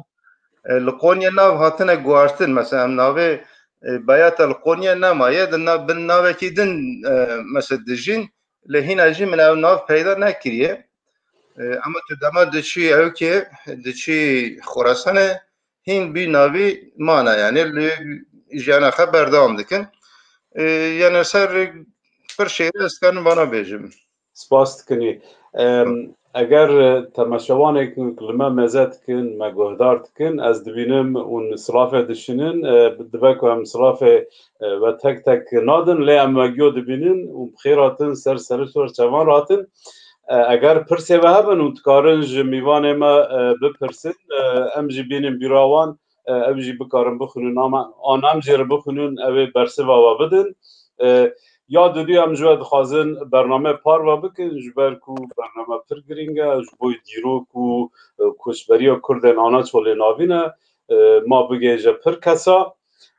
e, li Konyê nav hatine guhartin. Mesela em navê, e, Bayata li Konyê nemaye, di nav, bin navekî din, e, mesela dijîn, lê hîna jî min ew nav peyda nekiriye. E, ama tu dema diçî ewkê, diçî Xorasanê, hîn bî navî mana, yani li jiyana xwe berdewam dikin. E, yani ser pir şêrî ez karim vana bêjim. Spas dikinî. Em, eger, e, temaşevanêk li me meze dikin, me guhdar dikin, ez dibînim hûn silafe dişînin, e, dibe ku em silafe, e, ve tek tek nadin, lê em we giyo dibînin û bi xêr hatin ser serê sor çevan ratin. E, eger pirsê ve hebin û dikarin ji mîvanê me, e, bipirsin, e, em jî bînin bîra wan, e, ew jî bikarin bixwînin, ama an em jê re bixwînin, ew ê bersiva we bidin. E, ya didû em ji we dixwazin bername parve bikin, ji ber ku bername pir girîng e, ji bo dîrok û, e, koçberiya Kurdên Anaçolê navîn e, e, ma bigihêje pir kesa.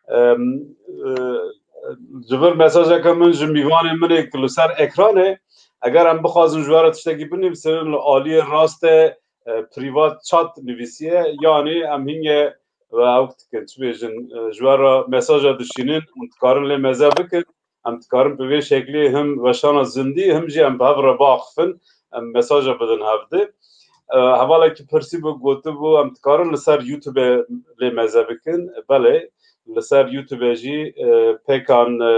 Em, e, ji vir mesajeke min ji mîvanê min ê ku li ser ekran e, eger em bixwazin ji we re tiştekî binivîsin, li aliyê rast e, e, privat chat nivîsiye, yanî em hînge ve ew dikin, çi bêjin, e, ji we re mesaja dişînin û dikarin lê meze bikin. Em dikarin bi vê şeklê him weşana zindî, him jî em bi hev re biaxifin, em mesaja bidin hevdi. E, hevalekî pirsî bû, gotibû, em dikarin li ser YouTube lê meze bikin. Belê, li ser YouTube jî, e, pêkan, e,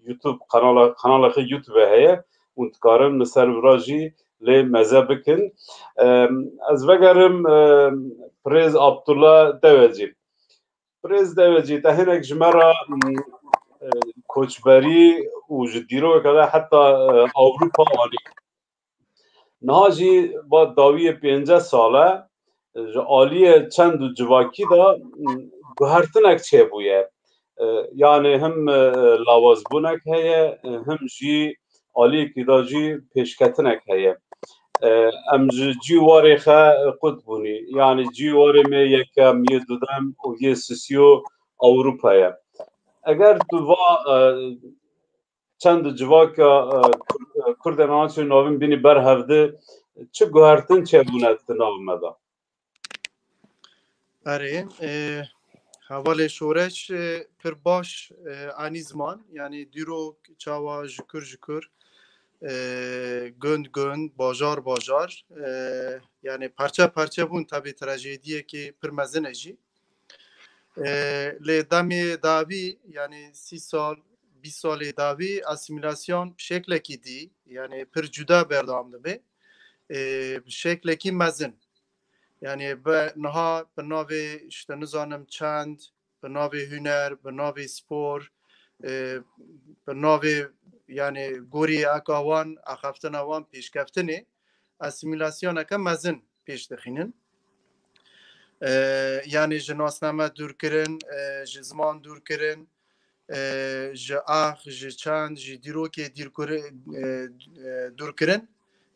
YouTube kanala, kanala xwe YouTube heye û dikarin li ser vira jî lê meze bikin. Em, ez vegerim, em, Birêz Abdullah Dewecî. Birêz Dewecî, te hinek ji me re, em, e, koçberî û ji dîrokeke de heta, e, Ewropa anî. Niha jî va dawiyê pênceh sal e, ji aliyê çend û civakî de, em, guhertinek çêbûye. E, yani him, e, lawazbûnek heye, e, him jî aliyekî de jî pêşketinek heye. E, em ji cî warê xwe qut bûnî. Yani cî warê me yekem, yê dudem û yê sisiyo Ewropa ye. Eger tu va, e, çend civaka, e, Kur-, e, Kurdên Anaçê navîn bînî ber hevdi, çi guhertin çêbûne di nav me de? Erê, e, hevalê Şoreş, e, pir baş, e, anî ziman, yani dîrok çawa ji kur ji kur, e, gund gund, bajar bajar, e, yani parçe parçe bûn, tabi trajediyekê pir mezin e jî. E, lê demê dawî, yani sî sal, bîst salê dawî asîmîlasyon şeklekî dî, yani pir cuda berdewam dibe. E, bi şeklekî mezin. Yani bi niha bi navê, işte, nizanim çend, bi navê huner, bi navê spor, e, bi navê, yani gorî eka wan, axaftina wan, pêşkeftinê asîmîlasyoneke mezin pêş dixînin. E, yani ji nasname dûrkirin, e, ji ziman dûrkirin, e, ji ax, ji çand, ji dîrokê dîrkuri-, e, e, dûrkirin,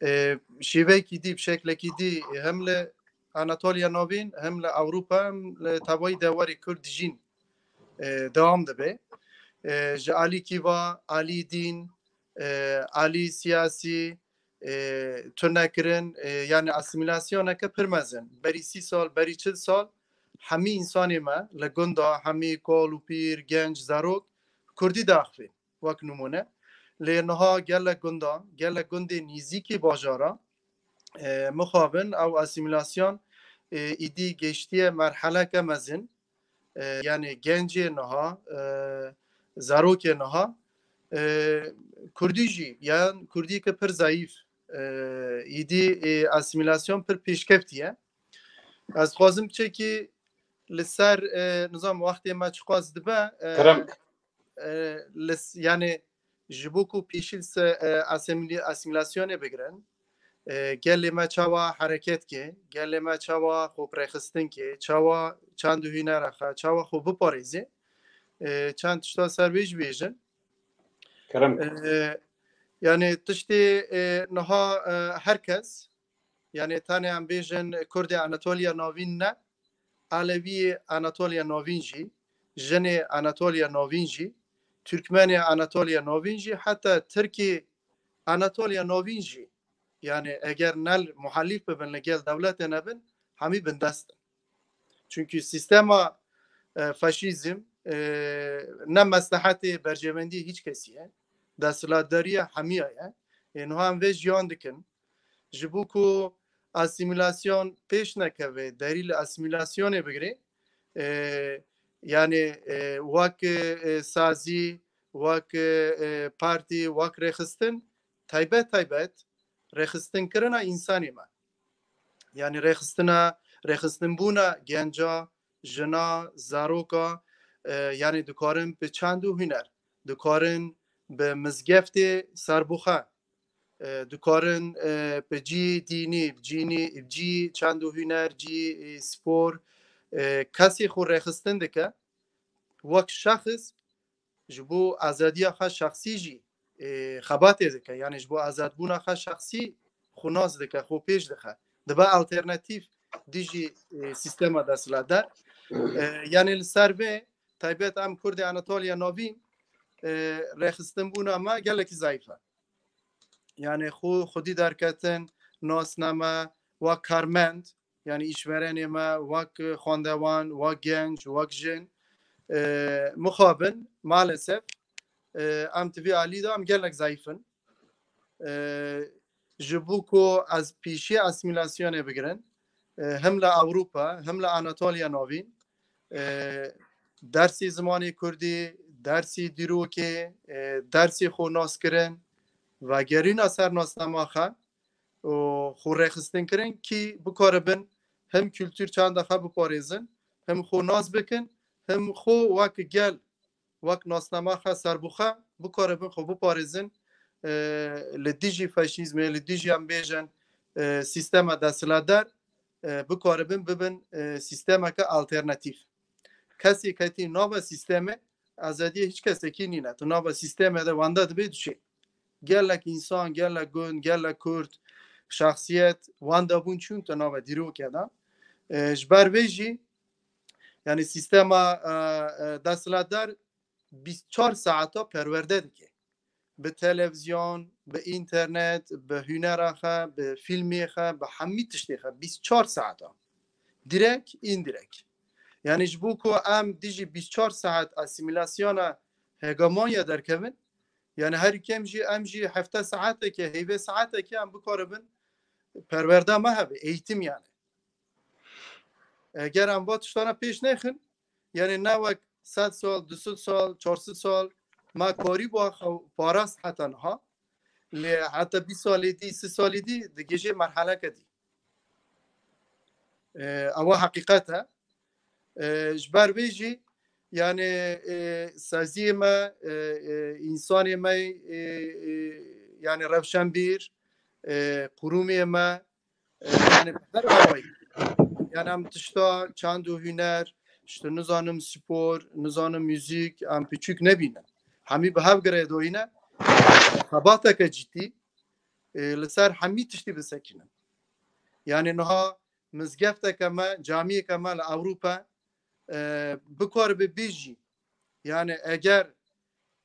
e, şêveyekî dî, bi şeklekî dî hem li Anatoliya Navîn, hem li Ewropa, hem li tevayî dewarê Kurd dijîn, e, dewam dibe. E, ji alî kîva, alî dîn, e, alî siyasî, e, tune kirin, e, yani asîmîlasyoneke pir mezin. Berî sî sal, berî çil sal, hemî însanê me li gunda, hemî kol û pîr, genc, zarok, kurdî diaxivîn, wek nimûne. Lê niha gelek gunda, gelek gundê nîzîkî bajara, E, mixabin ew asîmîlasyon, e, îdî geştiye merheleke mezin. E, yani gencê niha, e, zarokê niha, e, Kurdî jî, yan Kurdî ki pir zayîf, e, îdî, e, asîmîlasyon pir pêşkeftiye. Ez dixwazim çekî li ser, e, nizam wextê me çiqas dibe, e, Kerem. e, li s-, yani ji bo ku pêşî li se-, e, asimîlî-, asîmîlasyonê bigirin, e, gelê me çawa hereket ke, gelê me çawa xwe bi rêxistin ke, çawa çand û hûnera xwe, çawa xwe biparêze, e, çend tişta ser vê jî bêjin. Kerem. E, yani tiştê, e, niha, e, her kes, yani tenê em bêjin Kurdê Anatoliya Navîn ne, Aleviyê Anatoliya Navîn jî, Jinê Anatoliya Navîn jî, Türkmenê Anatoliya Navîn jî, heta Tirkê Anatoliya Navîn jî, yani eger ne muhalîf bibin, li gel dewletê nebin, hemî bindest in. Çünkü sîstema, e, faşîzm, e, ne meslehetê berjewendî hiç kesî ye, desthilatdariya hemiya ye. Ê niha em vê jiyan dikin. Ji bo ku asîmîlasyon pêş nekeve, derî li asîmîlasyonê bigire, e, yani, e, wek, e, sazî, wek, e, partî, wek rêxistin, taybet taybet rêxistinkirina însanê me. Yani rêxistina, rêxistinbûna genca, jina, zaroka, e, yani dikarin bi çand û huner, dikarin bi mizgeftê serbixwe, e, dikarin, e, bi cî dînî, bi cînî, bi cî çand û huner, cî, e, spor, e, kesê xwe rêxistin dike, wek şexs ji bo azadiya xwe şexsî jî, e, xebatê dike. Yani ji bo azadbûna xwe şexsî xwe nas dike, xwe pêş dixe. Dibe alternatîf dijî, e, sîstema desthilatdar. E, yani li ser vê taybet em Kurdê Anatoliya Navîn, e, rêxistinbûna me gelekî zayîf e. Yani xwe xwedî derketin, nasname, wek karmend, yani îşverenê me, wek xwendewan, wek genc, wek jin, e, mixabin, maalesef, e, em di vî alî de em gelek zayîf in. E, ji bo ku ez pêşiya asîmîlasyonê bigirin, e, him li Ewropa, him li Anatoliya Navîn, e, dersê zimanê Kurdî, dersê dîrokê, e, dersê xwe naskirin, vegerîna ser nasnama xwe û xwe rêxistin kirin kî bikaribin him kultur çanda xwe biparêzin, him xwe nas bikin, him xwe wek gel, wek nasnama xwe serbixwe bikaribin xwe biparêzin, e, li dijî faşîzmê, li dijî em bêjin, e, sîstema desthilatdar, e, bikaribin bibin, e, sîstemeke alternatîf. Kesê ketî nava sîstemê, azadiyê hiç kesekî nîne. Tu nava sîstemê de wenda dibê diçê. Gelek însan, gelek gund, gelek kurd, şexsiyet wenda bûn çûn tu nava dîrokê de. E, ji ber vê jî, yani sîstema, e, e, desthilatdar bîst çar saeta perwerde dike. Bi televizyon, bi înternet, bi hunera xwe, bi fîlmê xwe, bi hemî tiştê xwe, bîst çar saeta. Direkt, indirekt. Yani ji bo ku em dijî bîst çar saet asîmîlasyona hegemonya derkevin, yani her kêm jî em jî hefte saeteke, heyvê saeteke em bikaribin perwerda me hebe, eğitim yani. Eger em va tiştana pêş nexin, yani ne wek sed sal, du sed sal, çar sed sal, me karî bû xew parast heta niha. Lê heta bîst salê dî, sî salê dî digihîjê merheleke dî. E, ewa heqîqet e. E, ji ber vê jî, yani, e, saziyê me, e, e, însanê me, e, e, yani rewşenbîr, e, qurûmê me, e, yani her awayî. Yani em tişta çand û huner, işte nizanim spor, nizanim müzik, em piçûk nebînin. Hemî bi hev girêdayî ne. Xebateke cidî, e, li ser hemî tiştî bisekînin. Yani niha mizgefteke me, camiyeke me li Ewropa, e, bikaribe bêjî. Yani eger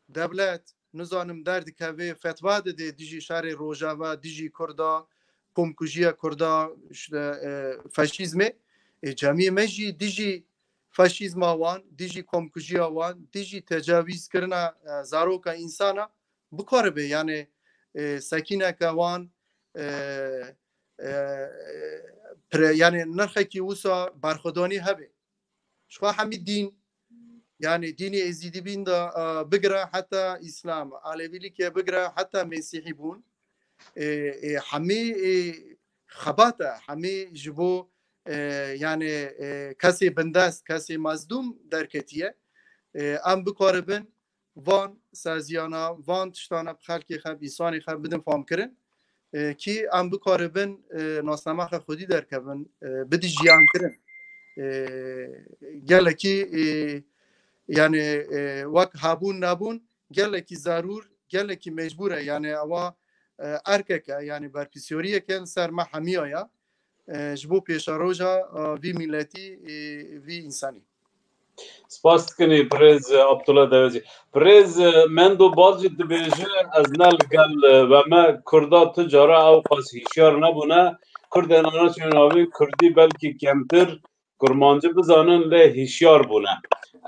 dewlet, nizanim, derdikeve, fetwa dide dijî şerê Rojava, dijî Kurda, komkujiya Kurda, işte, e, faşîzmê, e, camiyê me jî dijî faşîzma wan, dijî komkujiya wan, dijî tecavîzkirina, e, zaroka însana bikaribe, yani, e, sekîneke wan, e, e, pre, yani nirxekî wisa berxwedanî hebe. Ji xwe hemî dîn, yani dînê êzîdî bîn de, e, bigire heta Îslam, Alevîlikê bigire heta Mesîhî bûn. E, e, hemî, e, xebat e, hemî ji bo, e, yani, e, kesê bindest, kesê mezdûm derketiye. E, em bikaribin van saziyana, van tiştana bi xelkê xwe, bi însanê xwe bidin famkirin, e, kî em bikaribin, e, nasnamexa xwedî derkevin, e, bidin jiyankirin. E, gelekî, e, yani, e, wek hebûn nebûn, gelekî zerûr, gelekî mecbûr e. Yani ewa, e, erkek e, yani berpisyariyeke li ser me hemiya ye. E, ji bo pêşeroja, e, vî miletî, e, vî însanî. Spas dikin ê birêz, e, Abdullah Dewezî. Birêz, e, Mendo Balcî dibêje, ez ne li gel, e, we me Kurda tu cara ew qas hişyar nebûne. Kurdên anaçiyên navîn Kurdî belkî kemtir, Kurmancî bizanin lê hişyar bûne.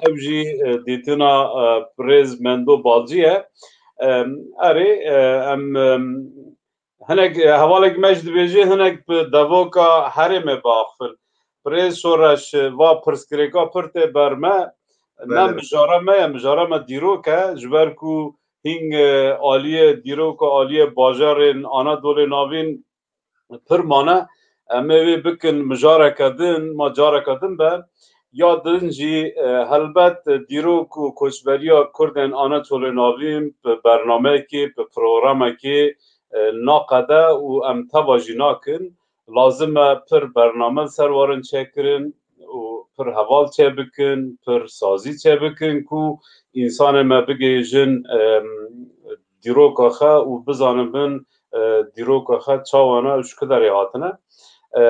Ew jî, e, dîtina, e, birêz Mendo Balcî ye. E, erê, e, em, e, hinek, e, hevalek me jî dibêje, hinek bi devoka herêmê biaxivin. Birêz Şoreş, e, va pirsgirêka pir tê ber me. Ne Belê. Mijara me ye, mijara me dîrok e, ji ber ku hîn, e, aliyê dîrok û aliyê bajarên Anadolê Navîn pir mane. Em ê wê bikin mijareke din, ma careke din be. Ya din jî, e, helbet dîrok û koçberiya Kurdên Anatolê Navîn bi bernameyekê, bi programekê, e, naqede û em teva jî nakin. Lazim e pir bername li ser warin çêkirin û pir heval çêbikin, pir sazî çêbikin ku însanê me bigihêjin, em, dîroka xwe û bizanibin, e, dîroka xwe çawa ne û ji ku derê hatine. E,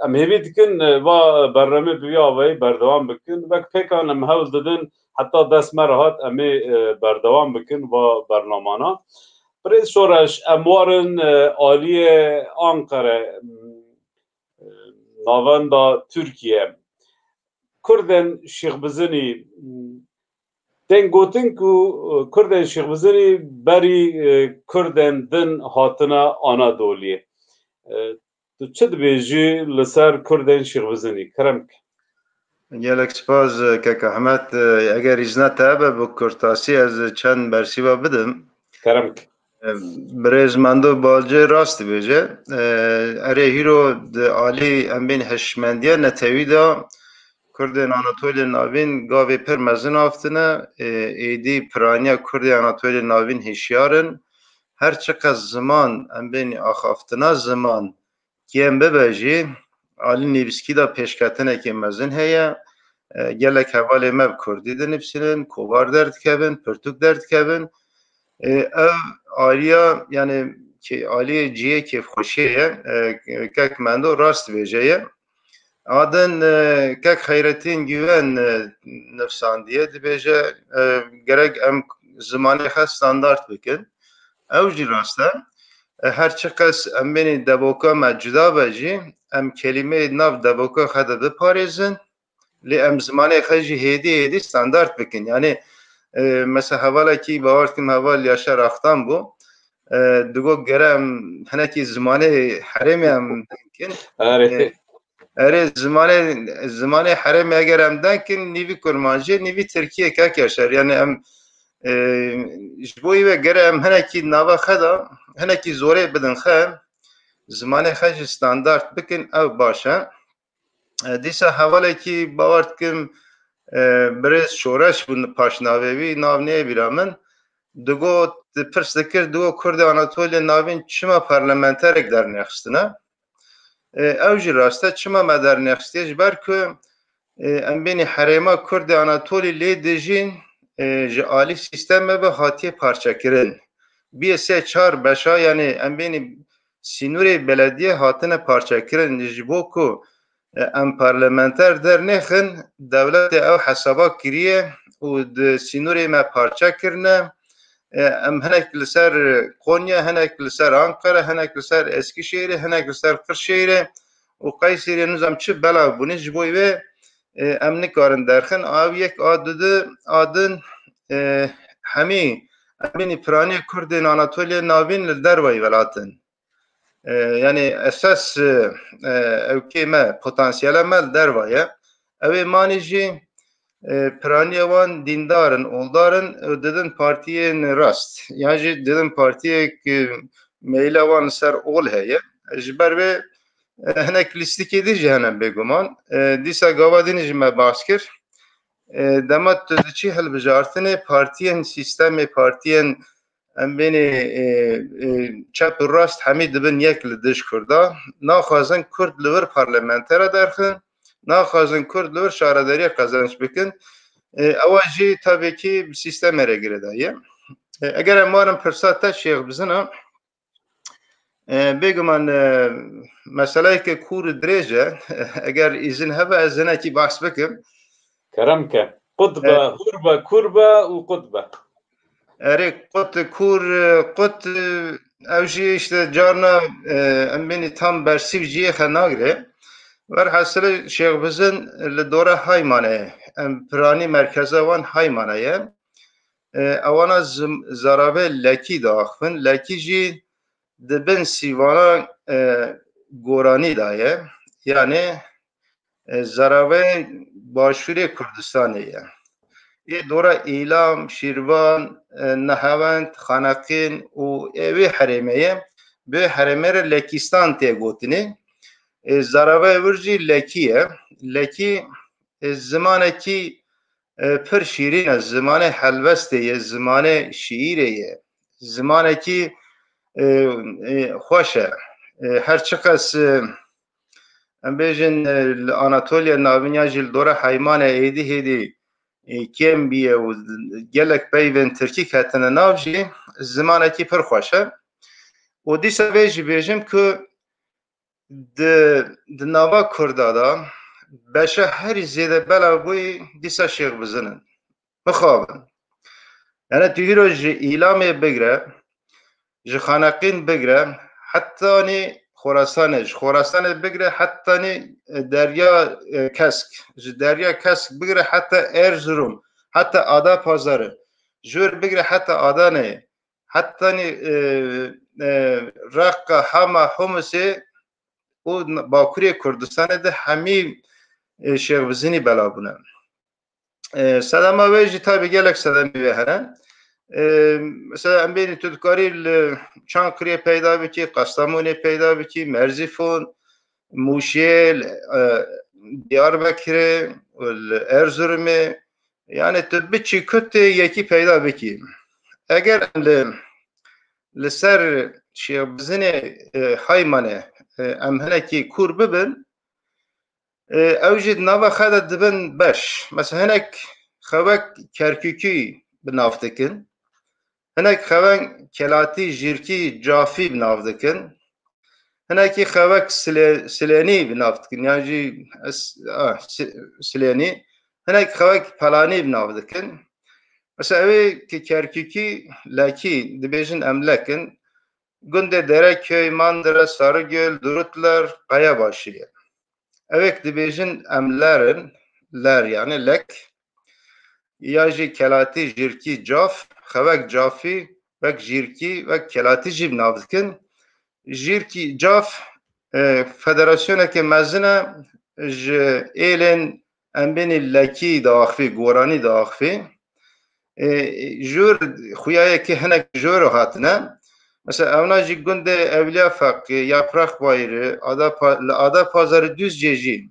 em hêvî dikin, e, va bername bi vî avayî berdewam bikin. Wek pêkan em hewl didin heta dest me re hat em ê, e, berdewam bikin va bernamana. Birêz Şoreş, em warin, e, aliyê Ankara, e, navenda Tirkiye. Kurdên Şêxbizinî, tên gotin ku, e, Kurdên Şêxbizinî berî, e, Kurdên din hatine Anadoliyê. E, tu çi dibêjî li ser Kurdên Şêxbizinî? Kerem ke. Gelek spas, e, kek Ahmet. E, eger îzna te be, bi kurtasî ez çend bersîva bidim. Kerem ke. Birêz Mendo Balcê rast dibêje. Erê, hîro di alî em bên hişmendiya netewî de Kurdên Anatolya Navîn gavê pir mezin haftine. Êdî piraniya Kurdê Anatolya Navîn hişyar in. Her çiqas ziman em bên axaftina ziman kêm bibe jî, alî nivîskî de pêşketinekê mezin heye. E, gelek hevalê me bi kurdî dinivîsînin, kovar derdikevin, pirtûk derdikevin. E, ev aliya, yani, kê-, aliyê cihê kêfxweşiyê ye. E, kek Mendo rast dibêje ye. A din, e, kek Xeyretîn Güven, e, nivsandiye, dibêje, e, gerek em zimanê xwe standart bikin. Ew jî rast e. E, her çiqas em bênî devoka me cuda be jî, em kelîmeyê di nav devoka xwe de biparêzin, lê em zimanê xwe jî hêdî hêdî standart bikin. Yanî, e, mesela hevalekî, bawer dikim heval Yaşar Aktan bû. E, digot gere em hinekî zimanê herêmê em bikin. Erê. E, Erê, zimanê, zimanê herêmê eger em denkin, nîvî kurmancî, nîvî tirkiyê, kek Yaşar. Yani em, e, ji bo wê gere em hinekî nava xwe de, hinekî zorê bidin xwe, zimanê xwe jî standart bikin, ew baş e. E, dîsa hevalekî bawer dikim, e, birêz Şoreş bû paşnavê wî, nav neyê bîra min. Digot, pirs dikir, digot, Kurdê Anatolya Navîn çima parlamenterek dernexistine? E, ew jî rast e, çima me dernexistî? Ji ber ku, e, em bênî herêma Kurdê Anatolî lê dijîn, e, ji alî sîstemê ve hatiye parçekirin. Bîye sê çar beşa, yani em bênî sînorê belediyê hatine parçekirin. Ji bo ku, e, em parlamenter dernexin, dewletê ew hesaba kiriye û di sînorê me parçe kirine. E, em hinek li ser Konya, hinek li ser Ankara, hinek li ser Eskişehirê, hinek li ser Qirşehirê û Qeyseriya nizam çi belav bûne. Ji bo wê, e, em nikarin derxin. A yek, a dudu, a din, e, hemî, em bênî piraniya Kurdên Anatoliya Navîn li dervayî welat in. E, yani esas, e, e, ewkê me, potansiyela me li derva ye. Ew ê manî jî, e, piraniya wan dîndar in, oldar in, û didin partiyên rast. Yan jî didin partiyek, e, meyla wan li ser ol heye. Ji ber vê, e, hinek lîstikê din jî hene bêguman. E, dîsa gava din jî me behs kir. E, dema tu diçî hilbijartinê, partiyên, sîstemê partiyên, em bênê, e, e, çep û rast hemî dibin yek li dij Kurda. Naxwazin Kurd li wir parlamentera derxin, naxwazin Kurd li wir şaredariya qezenç bikin. E, ewa jî tabî kî bi sîstemê re girêdayî ye. E, eger em warin pirsa te Şêx Bizina, e, bêguman, e, meseleyeke kûr û dirêj e. Eger îzin hebe ez hinekî behs bikim. Kerem ke. Qut be, E, hûr be, kûr be û qut be. Erê, qut, kûr, e, qut, e, ew jî işte carna, e, em bênî tam bersîv ciyê xe nagire. Werhasilê Şêx Bizin li dora Haymanê, em piranî merkeza wan Haymana ye. E, ewana zim-, zaravê Lekî diaxivin. Lekî jî di bin sîvana, e, Goranî de ye. Yani, e, zaravê başûrê Kurdistanê ye. Ê dora Îlam, Şîrvan, e, Nehewend, Xaneqîn û ê wê herêmê ye. Bi herêmê re Lekîstan tê gotinê. E, zaravê wir jî Lekî ye. Lekî, e, zimanekî, e, pir şîrîn e, zimanê helbestê ye, zimanê şiîrê ye. Zimanekî, e, e, xweş e. E, her çiqas, e, em bêjin, e, li Anatoliya Navîn ya jî li dora Heymanê êdî hêdî, e, kêm bîye û gelek peyvên tirkî ketine nav jî, zimanekî pir xweş e. Û dîsa vê jî bêjim ku di, di nava Kurda de beşa herî zêde bela bûyî dîsa Şêx Bizin in. Mixabin. Yani tu hîro ji Îlamê bigre, ji Xaneqîn bigre, hetanî Xorasanê, ji Xorasanê bigre hetanî, e, Derya, e, Kesk, ji Derya Kesk bigre heta Erzurum, heta Ada Pazarı, jor bigre heta Adanê, hetanî, e, e, Reqqa, Hema, Humusê û n-, Bakurê Kurdistanê de hemî, e, Şêx Bizinî bela bûne. E, sedema wê jî tabî gelek sedemê wê hene. E, mesela em bênî tu dikarî li Çankirê peyda bikî, Kastamonê peyda bikî, Merzîfon, Mûşê, e, Diyarbekirê, li Erzurumê, yani tu biçî ku tê yekî peyda bikî. Eger em li, li ser Şêx Bizinê, e, Heymanê, e, em hinekî kûr bibin, e, ew jî di nava xwe de dibin beş. Mesela hinek xewek Kerkûkî bi nav dikin. Hinek xewek Kelatî, Jîrkî, Cafî bi nav dikin. Hinekî xewek Sile-, Silênî bi nav dikin. Yan jî es-, ah, Si-, Silênî. Hinek xewek Pelanî bi nav dikin. Mesela ew ê ki Kerkûkî, Lekî, dibêjin em Lek in. Gundê Dereköy, Mandire, Sarıgöl, Durutler, Kayabaşı ye. Ewek dibêjin em Ler in, Ler yani Lek. Ya jî Kelatî, Jîrkî, Caf, xewek Cafî, wek Jîrkî, wek Kelatî jî bi nav dikin. Jîrkî, Caf, e, federasyoneke mezin e ji êlên em bênî Lekî diaxivî, Goranî diaxivî. E, jor, xuyayeke hinek jor hatine. Mesela ewna jî gundê Ewliya Feqî, Yaprak Bayırı, Ada Pa-, li Ada Pazarı Düzce jî,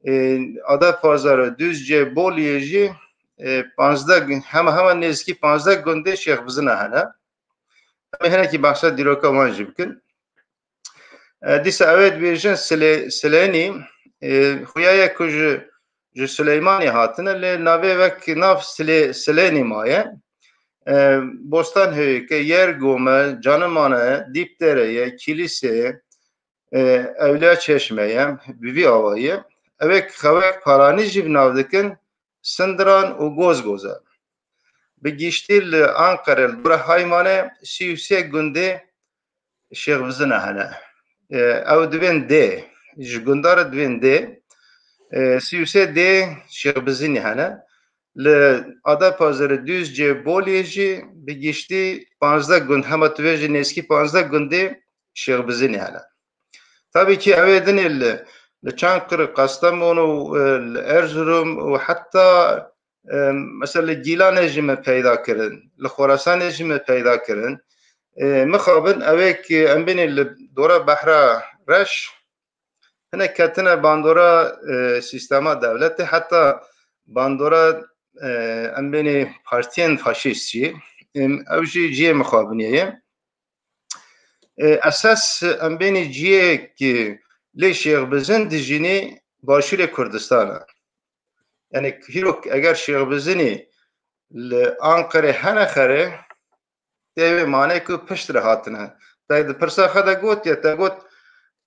e, Ada Pazarı, Düzce, Boliyê jî, e, panzdeh, hema, hema nêzîkî panzdeh gundê Şêx Bizina hene. Em ê hinekî behsa dîroka wan jî bikin. E, dîsa ew ê dibêjin Silê-, Silênî, e, xuya ye ku ji, ji Silêmanî hatine, lê navê wek nav Silê-, Silênî maye. E, Bostanhöyük'e, Yergome, Canimane, Dîpdere'ye, Kilise'ye, e, Ewliya Çeşme'ye, bi vî awayî ye. Ewek xewek Palanî jî bi nav dikin, Sindiran û Gozgoze. Bi giştî li Anqere, li dora Haymanê sî û sê gundê Şêx Bizina hene. E, ew divên dê, ji gunda re divên dê. E, sî û sê dê Şêx Bizinî hene. Li Adapazarê, Duzcê, Boliyê jî bi giştî panzdeh gund, hema tu vê jî nêzîkî panzdeh gundê Şêx Bizinî hene. Tabii ki ew ê dinê li, li Çankırı, Kastamonu, e, li Erzurum û heta, e, mesela li Gîlanê jî me peyda kirin, li Xorasanê jî me peyda kirin. E, mixabin ew ê ki em bînî li dora Behra Reş, hinek ketine bandora, e, sîstema dewletê, heta bandora, e, em bênê partiyên faşîst jî, em, ew jî cihê mixabiniyê ye. E, esas em bênê cihê ki lê Şêx Bizin dijînê Başûrê Kurdistan e. Yani hîrok eger Şêx Bizinî li Anqerê hene xerê, tê wê manê ku pişt re hatine. Te di pirsa xwe de got ya, te got,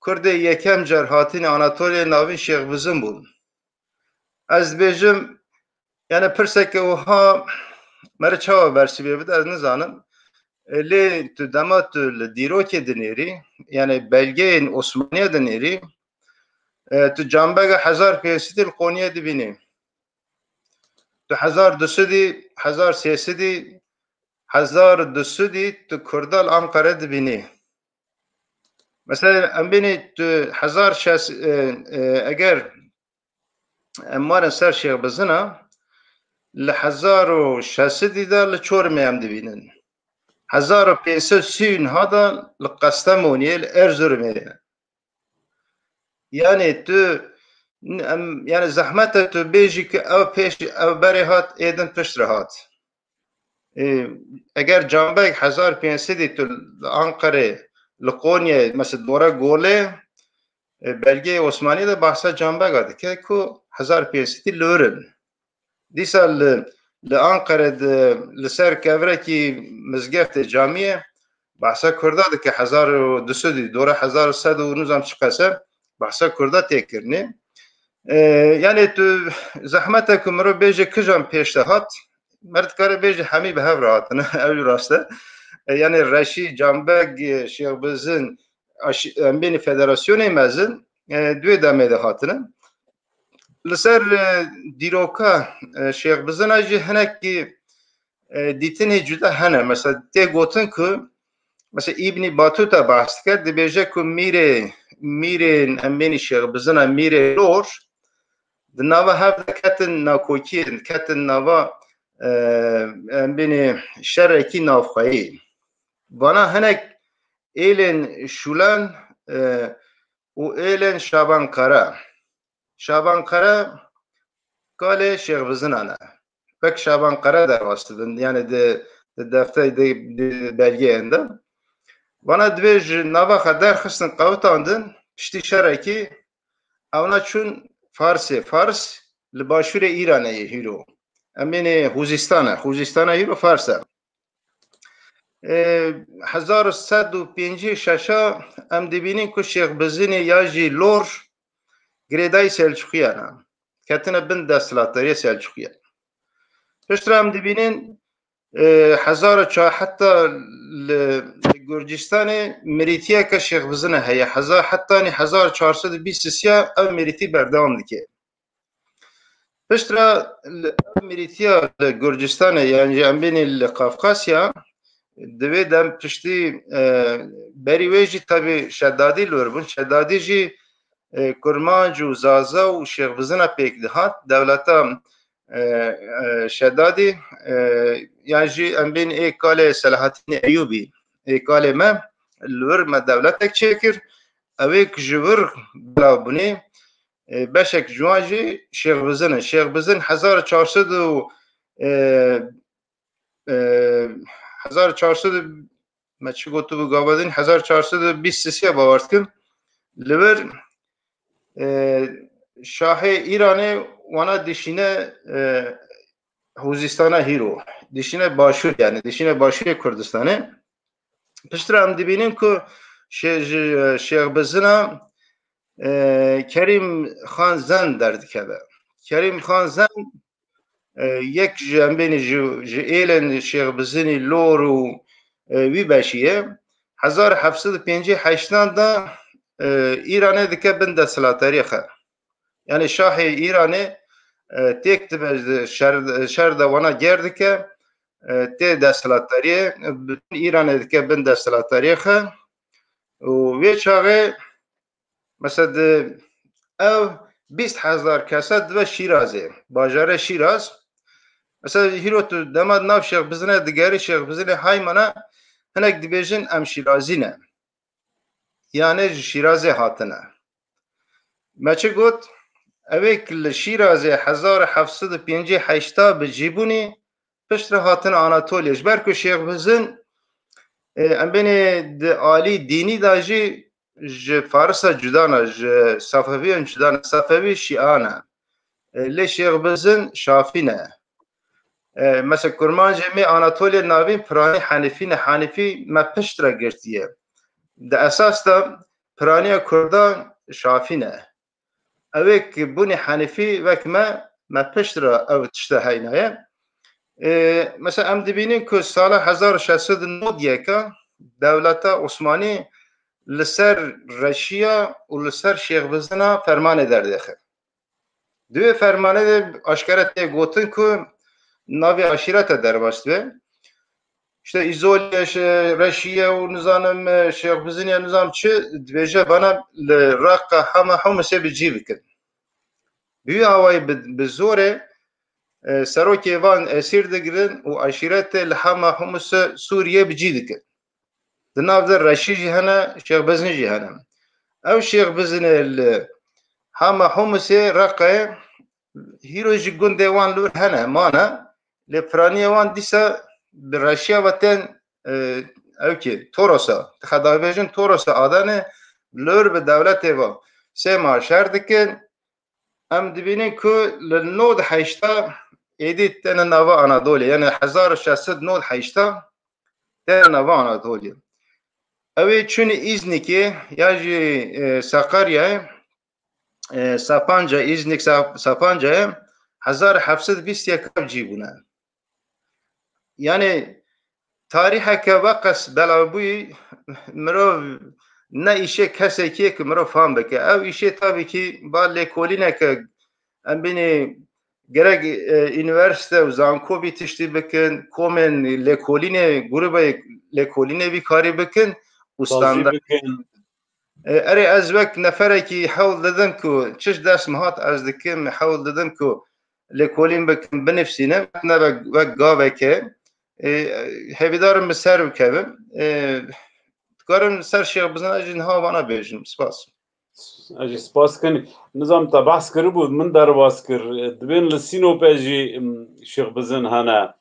Kurdê yekem car hatine Anatoliya Navîn Şêx Bizin bûn. Ez dibêjim, yani pirseke wiha mere çawa bersivê bide, ez nizanim. E, lê tu dema tu li dîrokê dinêrî, yani belgeyên Osmaniye dinêrî, e, tu cambega hezar pênc sedî li Qonyê dibînî. Tu hezar du sedî, hezar sê sedî, hezar du sedî tu Kurda li Anqere dibînî. Mesela em bênê tu hezar şeş, e, e, eger em warin ser Şêx Bizina, li hezar û şeş sedî de li Çorumê em dibînin. Hezar û pênc sed sî û neh de li Kastamoniyê, li Erzurumê ye. Yani tu, em, yani zehmet e tu bêjî ki ew pêş, ew berê hat, ê din pişt re hat. E, eger cambek hezar pênc sedî tu li Anqerê, li Qonyê, mesela dora Golê, e, belgeyê Osmanî de bahsa cambega dike ku hezar pênc sedî li wir in. Dîsa li, li Anqere de, li ser kevrekî mizgeftê, camiyê, behsa Kurda dike, hezar û du sedî, dora hezar û sed û nizam çiqas e, behsa Kurda tê kirinê. E, yani tu zehmet e ku mirov bêje kijan pêş de hat, mer dikare bêje hemî bi hev re hatine, ew jî rast e. E, yani Reşî, Canbeg, e, Şêx Bizin, aş-, em bênî federasyonê mezin, e, di wê demê de hatine. Li ser, e, dîroka, e, Şêx Bizina jî hinekî, e, dîtinê cuda hene. Mesela tê gotin ku, mesela Îbnî Batuta behs dike, dibêje ku mîrê, mîrên em bênî Şêx Bizina, mîrê Lor, di nava hev de ketin nakokiyên, ketin nava, e, em bênî şerekî navxweyî. Vana hinek êlên Şûlan, e, û êlên Şaban Kara. Şaban Kara kalê Şêx Bizinan e. Wek Şaban Kara derbas dibin, yani di, di defter, di, di belgeyên de. Vana divê ji nava xwe derxistin, qewitandin, piştî şerekî ewna çûn Farsê. Fars li başûrê Îranê yê hîro. Em ê nê Xuzîstan e. Xuzîstana hîro Fars e. E, hezar û sed û pêncî û şeş em dibînin ku Şêx Bizinê ya jî Lor girêdayî Selçuxiyan e. Ketine bin desthilatdariya Selçuxiyan. Piştre em dibînin, e, hezar û çar heta li, li Gurcistanê mirîtiyeke Şêx Bizine heye. Hezar, hetanî hezar çar sed û bîst û sê ev mirîtî berdewam dike. Piştre li ev mirîtiya li Gurcistanê, yan jî em bênî li Qafqasya, di vê dem piştî, e, berî wê jî tevî Şedadî li wir bûn. Şedadî jî, e, Kurmanc û Zaza û Şêx Bizina pêk dihat. Dewleta, e, e, Şedadî, e, yan jî em bênî ê kalê Selahattinê Eyûbî, ê kalê me, li wir me dewletek çêkir. Ew ê ku ji wir belav bûnê, e, beşek ji wan jî Şêx Bizin in. Şêx Bizin hezar çar sed û, e, e, hezar çar sed û, me çi gotibû gava din, hezar çar sed û bîst û sê bawer dikim. Li vir, e, şahê Îranê wana dişîne, e, Xuzîstana hîro. Dişîne başûr, yani dişîne başûrê Kurdistanê. Piştre em dibînin ku şê-, ji, e, Şêx Bizina, e, Kerîm Xan Zen derdikeve. Kerîm Xan Zen, e, yek ji em bênî ji, ji êlên Şêx Bizinî Lor û, e, wî beşî ye. Hezar heft sed û pêncî heştan de, e, Îranê dike bin desthilatdariyê xwe. Yani şahê Îranê, e, têk dibe ji şer, şer de wana ger dike, e, tê desthilatdariyê, e, bi Îranê dike bin desthilatdariyê xwe. Û wê çaxê, mesela, di ev bîst hezar kese dibe Şîrazê, bajarê Şîraz. Mesela, hîro tu dema di nav Şêx Bizinê digerî, Şêx Bizinê Haymana, hinek dibêjin, "Em Şîrazî ne." Yanê ji Şîrazê hatine. Me çi got? Ew ê ku li Şîrazê hezar û heft sed û pêncî heşta bi cî bûnî, piştre hatin Anatoliye. Ji ber ku Şêx Bizin, e, em bênê di alî dînî de jî ji Farisa cuda ne, ji Safeviyan cuda ne. Safevî Şîa ne. E, lê Şêx Bizin Şafî ne. E, mesela kurmancê me Anatoliya Navîn piranî Henîfî ne. Henîfî me piştre girtiye. Di esas de piraniya Kurdan Şafî ne. Ew ê ku bûnî Henîfî wek me, me piştre ev tişte heynaye. E, mesela em dibînin ku sala hezar û şeş sed û nod yeka dewleta Osmanî li ser Reşiya û li ser Şêx Bizina fermanê derdixe. Di wê fermanê de aşkere tê gotin ku navê aşîrete derbas dibe. İşte Îzolê, Reşiye û nizanim, e, Şêx Biziniye, nizam çi, dibêje bana li Reqa Hama Humusê bi cî bikin. Bi wî awayî bi, bi zorê, e, serokê van esîr digirin û aşîretê li Hama Humusê Sûriyê bi cî dikin. Di nav de Reşî jî hene, Şêx Bizin jî hene. Ew Şêx Bizinê li Hama Humusê Reqayê, hîro jî gundê wan li wir hene, mane, lê piraniyê wan dîsa bi Reşiya ve tên, e, ew kê, Torosa. Dixe davêjin Torosa Adanê, li wir bi dewletê ve sê ma şer dikin. Em dibînin ku li nod heşta êdî têne nava Anadolê, yani hezar û şeş sed nod heşta têne nava Anadolê. Ew ê çûnî Îznikê ya jî, e, Sakaryayê, e, Sapanca, Îznik, Sa-, Sapancayê hezar heft sed bîst yek ev cî bûne. Yani tarîheke veqas belav bûyî, mirov ne îşê kesekî ye ku mirov fam bike. Ew îşê tabii ki ba lêkolîneke, em bînî gerek, e, unîversîte û zanko bî tiştî bikin, komên lêkolînê, grûbê lêkolînê bî karî bikin û standart bikin. E, erê ez wek neferekî hewl didim ku çi ji dest min hat ez dikim, hewl didim ku lêkolîn bikim, binivîsînim, ne wek, wek gaveke. E, hêvîdarim bi ser bikevim. E, dikarim ser Şêx Bizin ez jî niha vana bêjim. Spas. Ez jî spas dikim. Nizam te behs kiribû, min derbas kir. Dibên li Sînopê jî, em, Şêx Bizin hene.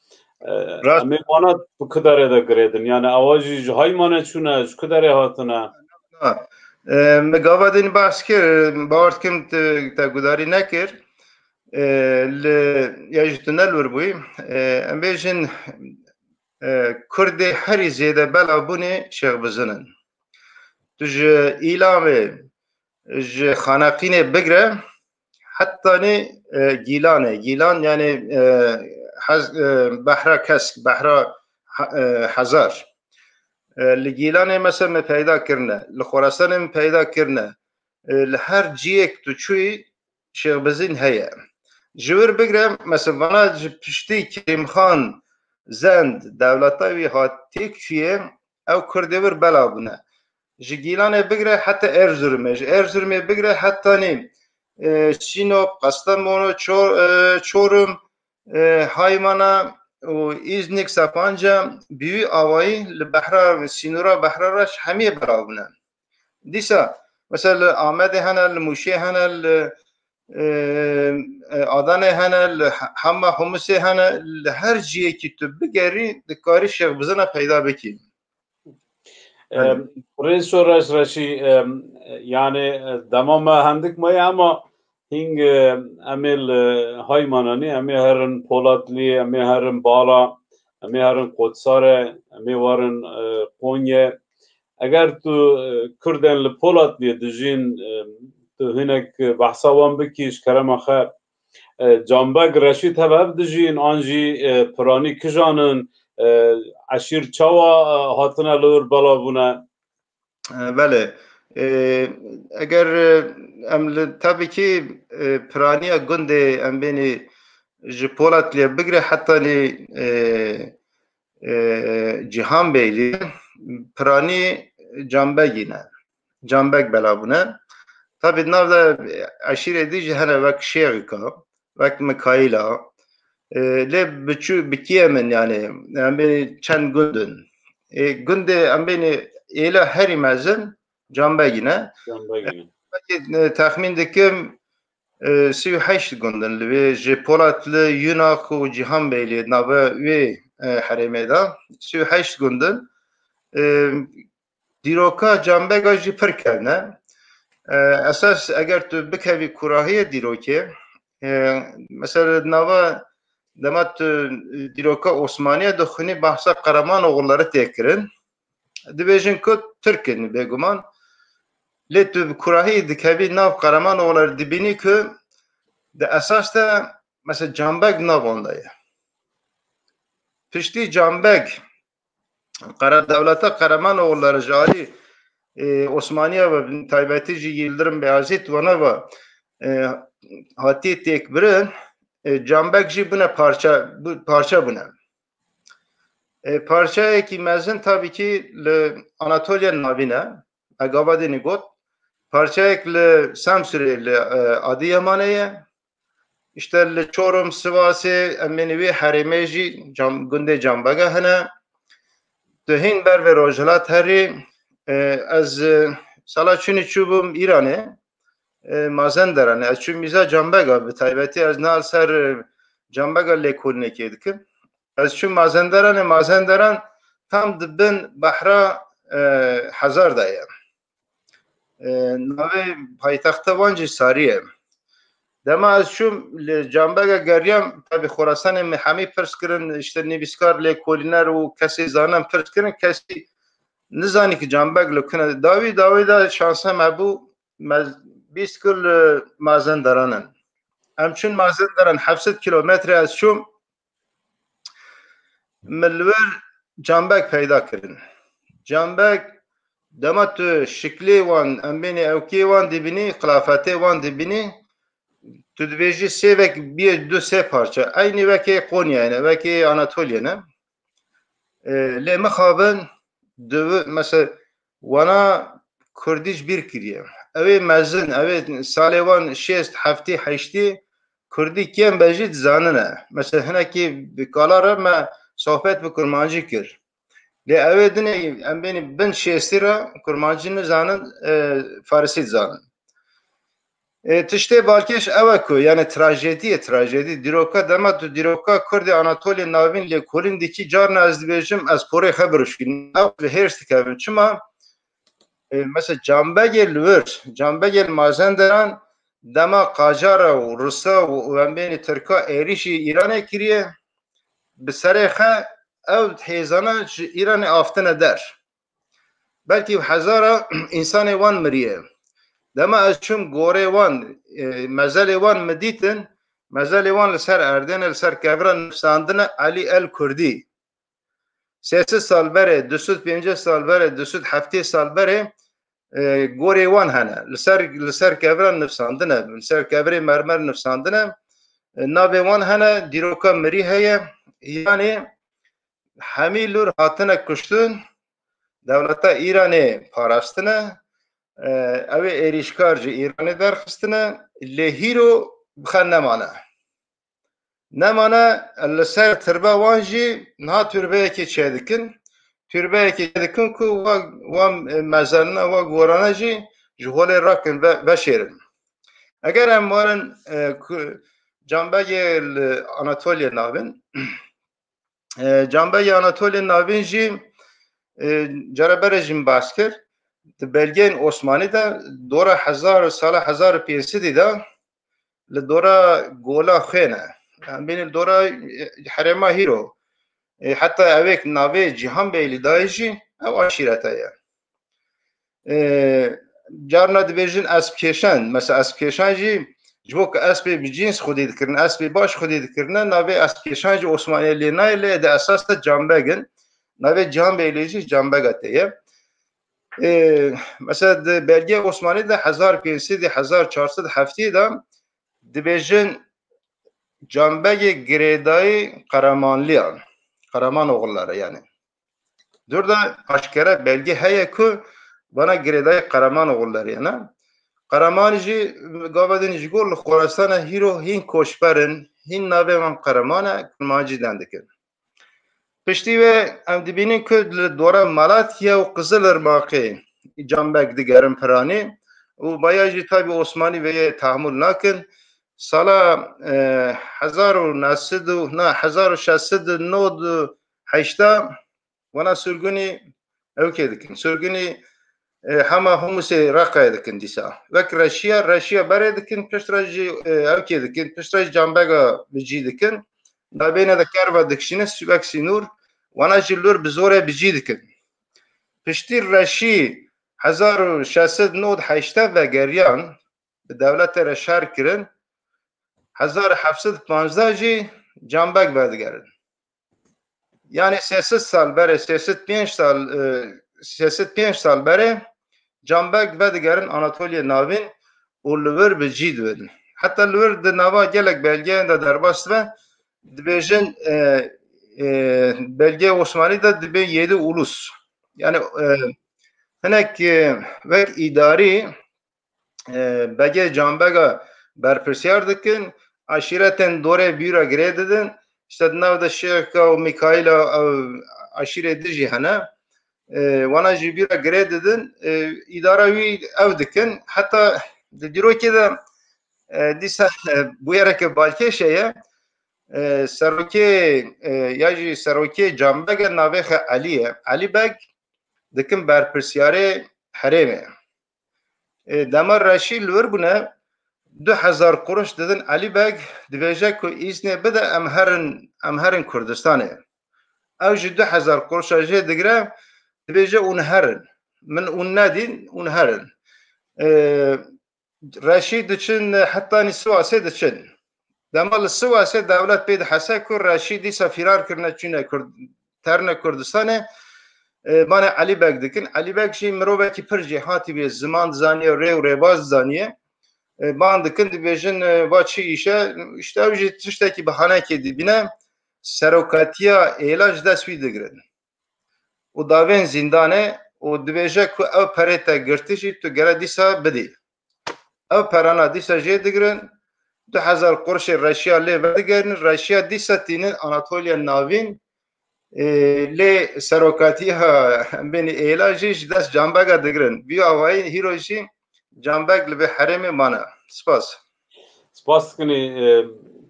E, Rast. Em ê vana bi ku derê de girêdin? Yani ewa jî ji Haymanê çûne, ji ku derê hatine? Ha. E, me gava din behs kir, bawer dikim te, te gudarî nekir. E, li, ya jî tu ne li wir bûyî. E, em bêjin, e, Kurdê herî zêde belav bûnê Şêx Bizin in. Tu ji Îlamê, ji Xaneqînê bigre, hetanî, e, Gîlanê. Gîlan, yani, e, hez-, e, Behra Kesk, Behra Ha-, e, Hezar. E, li Gîlanê mesela me peyda kirine, li Xorasanê me peyda kirine. E, li her ciyek tu çûyî, Şêx Bizîn heye. Ji wir bigre, mesela, vana ji piştî Kerîmxan Zend dewleta wî hat têk çûye, ew Kurdê wir belav bûne. Ji Gîlanê bigre heta Erzurumê, ji Erzurumê bigre hetanî, e, Sînop, Kastamonu, Ço-, e, Çorum, e, Haymana û Îznik, Sapanca, bi wî awayî li behra, sînora behra re ji hemiyê belav bûne. Dîsa, mesela, li Amedê hene, li Mûşê hene, li, e, e, Adanê hene, li He-, Hema Humusê hene, li her ciyekî tu bigerî, dikarî Şêx Bizina peyda bikî. Em, Rêz Şoreş Reşî, em, yani, e, dema me hendik maye, ama hîng, e, em ê li Haymananê, em ê herin Polatliye, em ê herin Bala, em ê herin Qotsare, em ê werin, e, Konye. Eger tu, e, Kurdên li Polatliye dijîn, e, tu hinek behsa wan bikî, ji kerema xwe, e, Canbeg Reşîd hev hev dijîn, an jî, e, piranî kijan in, e, eşîr çawa, e, hatine li wir belav bûne? E, belê. E, eger, e, em li, tabii ki, e, piraniya gundê em bênî ji Polatliye bigre hetanî, e, e, Cîhanbeylî, piranî Canbegî ne. Canbeg bela bûne. Tabî di nav de eşîrê dî jî hene wek Şêxika, wek Mikaîla. E, lê biçû, bi kî ye min, yani, em bênî çend gund in. E, gundê em bênî êla herî mezin Canbegî ne. Canbegî ne. Belkî, e, texmîn dikim, e, sî û heşt gund in li wê, ji Polatli, Yunak û Cîhanbeylî nave wê, e, herêmê de. Sî û heşt gund in. E, dîroka Canbega jî pir kevn e. E, esas eger tu bikevî kurahiyê dîrokê, e, mesela nava dema tu dîroka Osmaniye dixwînî, behsa Qereman oğulları tê kirin. Dibêjin ku Tirk in bêguman. Lê tu bi kurahî dikevî nav Qereman oğulları dibînî ku di esas de mesela Canbeg nav wan de ye. Piştî Canbeg, Qere-, dewleta Qereman oğulları ji alî, e, Osmaniye ve taybetî jî Yıldırım Beyazıt wana ve, e, hatiye têkbirin, e, Canbeg jî bûne parça, bû-, parça bûne. E, parçayekî mezin tabii ki li Anatoliya Navîn e. Egava dênî got. Parçayek li Semsûrê li, e, Adiyamanê ye. İşte li Çorum, Sivasê, em ê wê herêmê jî Cam-, gundê Canbega hene. Tu hîn ber vê rojhilat herî, e, ez, e, sala çûnî çûbûm Îranê, e, Mazenderanê. Ez çûm mîza Canbega, bi taybetî ez niha li ser, e, Canbega lêkolînekê dikim. Ez çûm Mazenderanê, Mazenderan tam di bin behra, e, Hezar de ye. E, navê paytexta wan jî Sarî ye. Dema ez çûm li Canbega geriyam, tabi Xorasanê me hemî pirs kirin, işte nivîskar, lêkolîner û kesê zanin pirs kirin, kesî nizanî ki Canbeg li ku ne. Dawî, dawî de şansa me bû, me bîst kil, e, Mazenderan in. Em çûn Mazenderan, heft sed kilometre ez çûm, min li wir Canbeg peyda kirin. Canbeg, dema tu şiklê wan, em bênê ewkê wan dibînî, qilafetê wan dibînî, tu dibêjî sêvek bîye du sê parça. Eynî wekê Qonyayê ne, wekê Anatoliyê ne. E, lê mixabin, di, mesela, wana Kurdî ji bîr kiriye. Ew ê mezin, ew ê salê wan şêst, heftî, heştî, Kurdî kêm be jî dizanine. Mesela hinekî bi kala re me sohbet bi Kurmancî kir. Lê ew ê dinê em bênî bin şêstî re Kurmancî nizanin, e, Farisî dizanin. E, tiştê balkêş ew e ku, yani trajediyê, trajedî, dîroka dema tu dîroka Kurdê Anatoliyê Navîn lêkolîn dikî, carna ez dibêjim, ez porê xwe biruşkînim. Ew bi hêrs dikevim. Çima? E, mesela Canbegê li wir, Canbegê li Mazenderan dema Qajara û Rusa û, û em bênî Tirka êrîşî Îranê kiriye, bi serê xwe ew hêzana ji Îranê aftine der. Belkî hezara însanê wan miriye. Dema ez çûm gorê wan, e, mezelê wan min dîtin, mezelê wan li ser erdê ne, li ser kevran nivîsandine Elî El Kurdî. Sê sed sal berê, du sed pêncî sal berê, du sed heftê sal berê, e, gorê wan hene. Li ser, li ser kevran nivîsandine, li ser kevirê mermer nivîsandine. E, navê wan hene, dîroka mirî heye. Yanî hemî lûr hatine kuştin, dewleta Îranê parastine, e, ew ê êrîşkar ji Îranê derxistine, lê hîro bi xwe nemane. Nemane, li ser tirbe wan jî niha tûrbeyekê çêdikin. Tûrbeyekê çêdikin ku wa, wa mezelina, wa gorana jî ji holê rakin ve, veşêrin. Eger em werin, e, ku Canbegê li Anatoliyê navin, E, Canbegê Anatoliyê Navîn jî, e, cara berê jî min behs kir. Di belgeyên Osmanî de dora hezar, sala hezar û pênc sedî de li dora gola xwê ne. Em bênî li dora, e, herêma hîro. E, heta ewêk navê Cîhan Beylî dayê jî ew aşîreta ye. E, carna dibêjin espkêşan. Mesela espkêşan jî ji bo ku espê bi cîns xwedî dikirin, espê baş xwedî dikirine, navê espkêşan jî Osmaniyê lê nayê, lê di esas de Canbeg in. Navê Cihan Beylê jî Canbega tê ye. E, mesela di belgê Osmanî de hezar pênc sed, hezar çar sed heftê de dibêjin Canbegê girêdayî Qeremanliyan. Qereman oğulları yani. Dûr de aşkere belge heye ku Vana girêdayî Qereman oxulleriyene. Qereman jî gava din ji gor li Xorasana hîro hîn koçber in, hîn navê wan Qereman e, Kurmancî den dikin. Piştî wê em dibînin ku li dora Malatya û Qizilirmaqê Canbeg digerin piranî û baya jî tabî Osmanî vê yê tehmûl nakin. Sala, e, hezar û neh sed û, na, hezar û şeş sed û nod û heşta wana surgunî ew kê dikin. Surgunî, e, hema Humusê Reqayê dikin dîsa. Wek Reşiya, Reşiya berê dikin, piştre jî, e, ew kê dikin, piştre jî Canbega bi cî dikin. Navbêne de kerva dikişîne, wek sînûr, wana jî li wir bi zorê bi cî dikin. Piştî Reşî hezar û şeş sed nod heşta vegeriyan, bi dewletê re şer kirin, hezar heft sed panzdeh jî Canbeg vedigerin. Yani sê sed sal berê, sê sed pênc sal, e, sê sed pênc sal berê Canbeg vedigerin Anatoliya Navîn û li wir bi cî dibin. Heta li wir di nava gelek belgeyan de derbas dibe, dibêjin, e, e, belgeya Osmanî de dibê yedi ulus. Yani, e, hinek, e, wek îdarî, e, begê Canbega berpirsiyar dikin, aşîretên dorê bîra girê didin, işte di nav de Şêxka û Mîkaîla ew aşîrê din jî hene. E, wana jî bîra girê didin, e, îdara wî ew dikin. Heta di dîrokê de, e, dîsa, e, bûyereke balkêş heye. E, serokê, e, ya jî serokê Canbege navê xwe Elî ye. Elî Beg dikin berpirsiyarê herêmê. E, dema Reşî li wir bûne, du hezar quruş didin Elî Beg, dibêje ku îznê bide em herin, em herin Kurdistanê. Ew jî du hezar quruşa jê digire, dibêje hûn herin. Min hûn nedîn, hûn herin. E, Reşî diçin, hetanî Sivasê diçin. Dema li Sivasê dewlet pê dihese ku Reşî dîsa fîrar kirine çûne Kurd-, terine Kurdistanê, e, banê Elî Beg dikin. Elî Beg jî mirovekî pir jêhatî bûye, ziman dizaniye, rê û rêbaz dizaniye. E, ban dikin, dibêjin, e, va çi îş e? Îşte ew jî tiştekî bihanekê dibîne, serokatiya êla ji dest wî digirin. Û davên zîndanê û dibêje ku ew perê te girtî jî tu gere dîsa bidî. Ew perana dîsa jê digirin, du hezar qurşê Reşiya lê vedigerin, Reşiya dîsa tînin Anatoliya Navîn, e, lê serokatiya em bênî êla jî ji dest Canbega digirin. Vî awayî hîro jî Canbeg li vê herêmê mane. Spas. Spas dikin, e,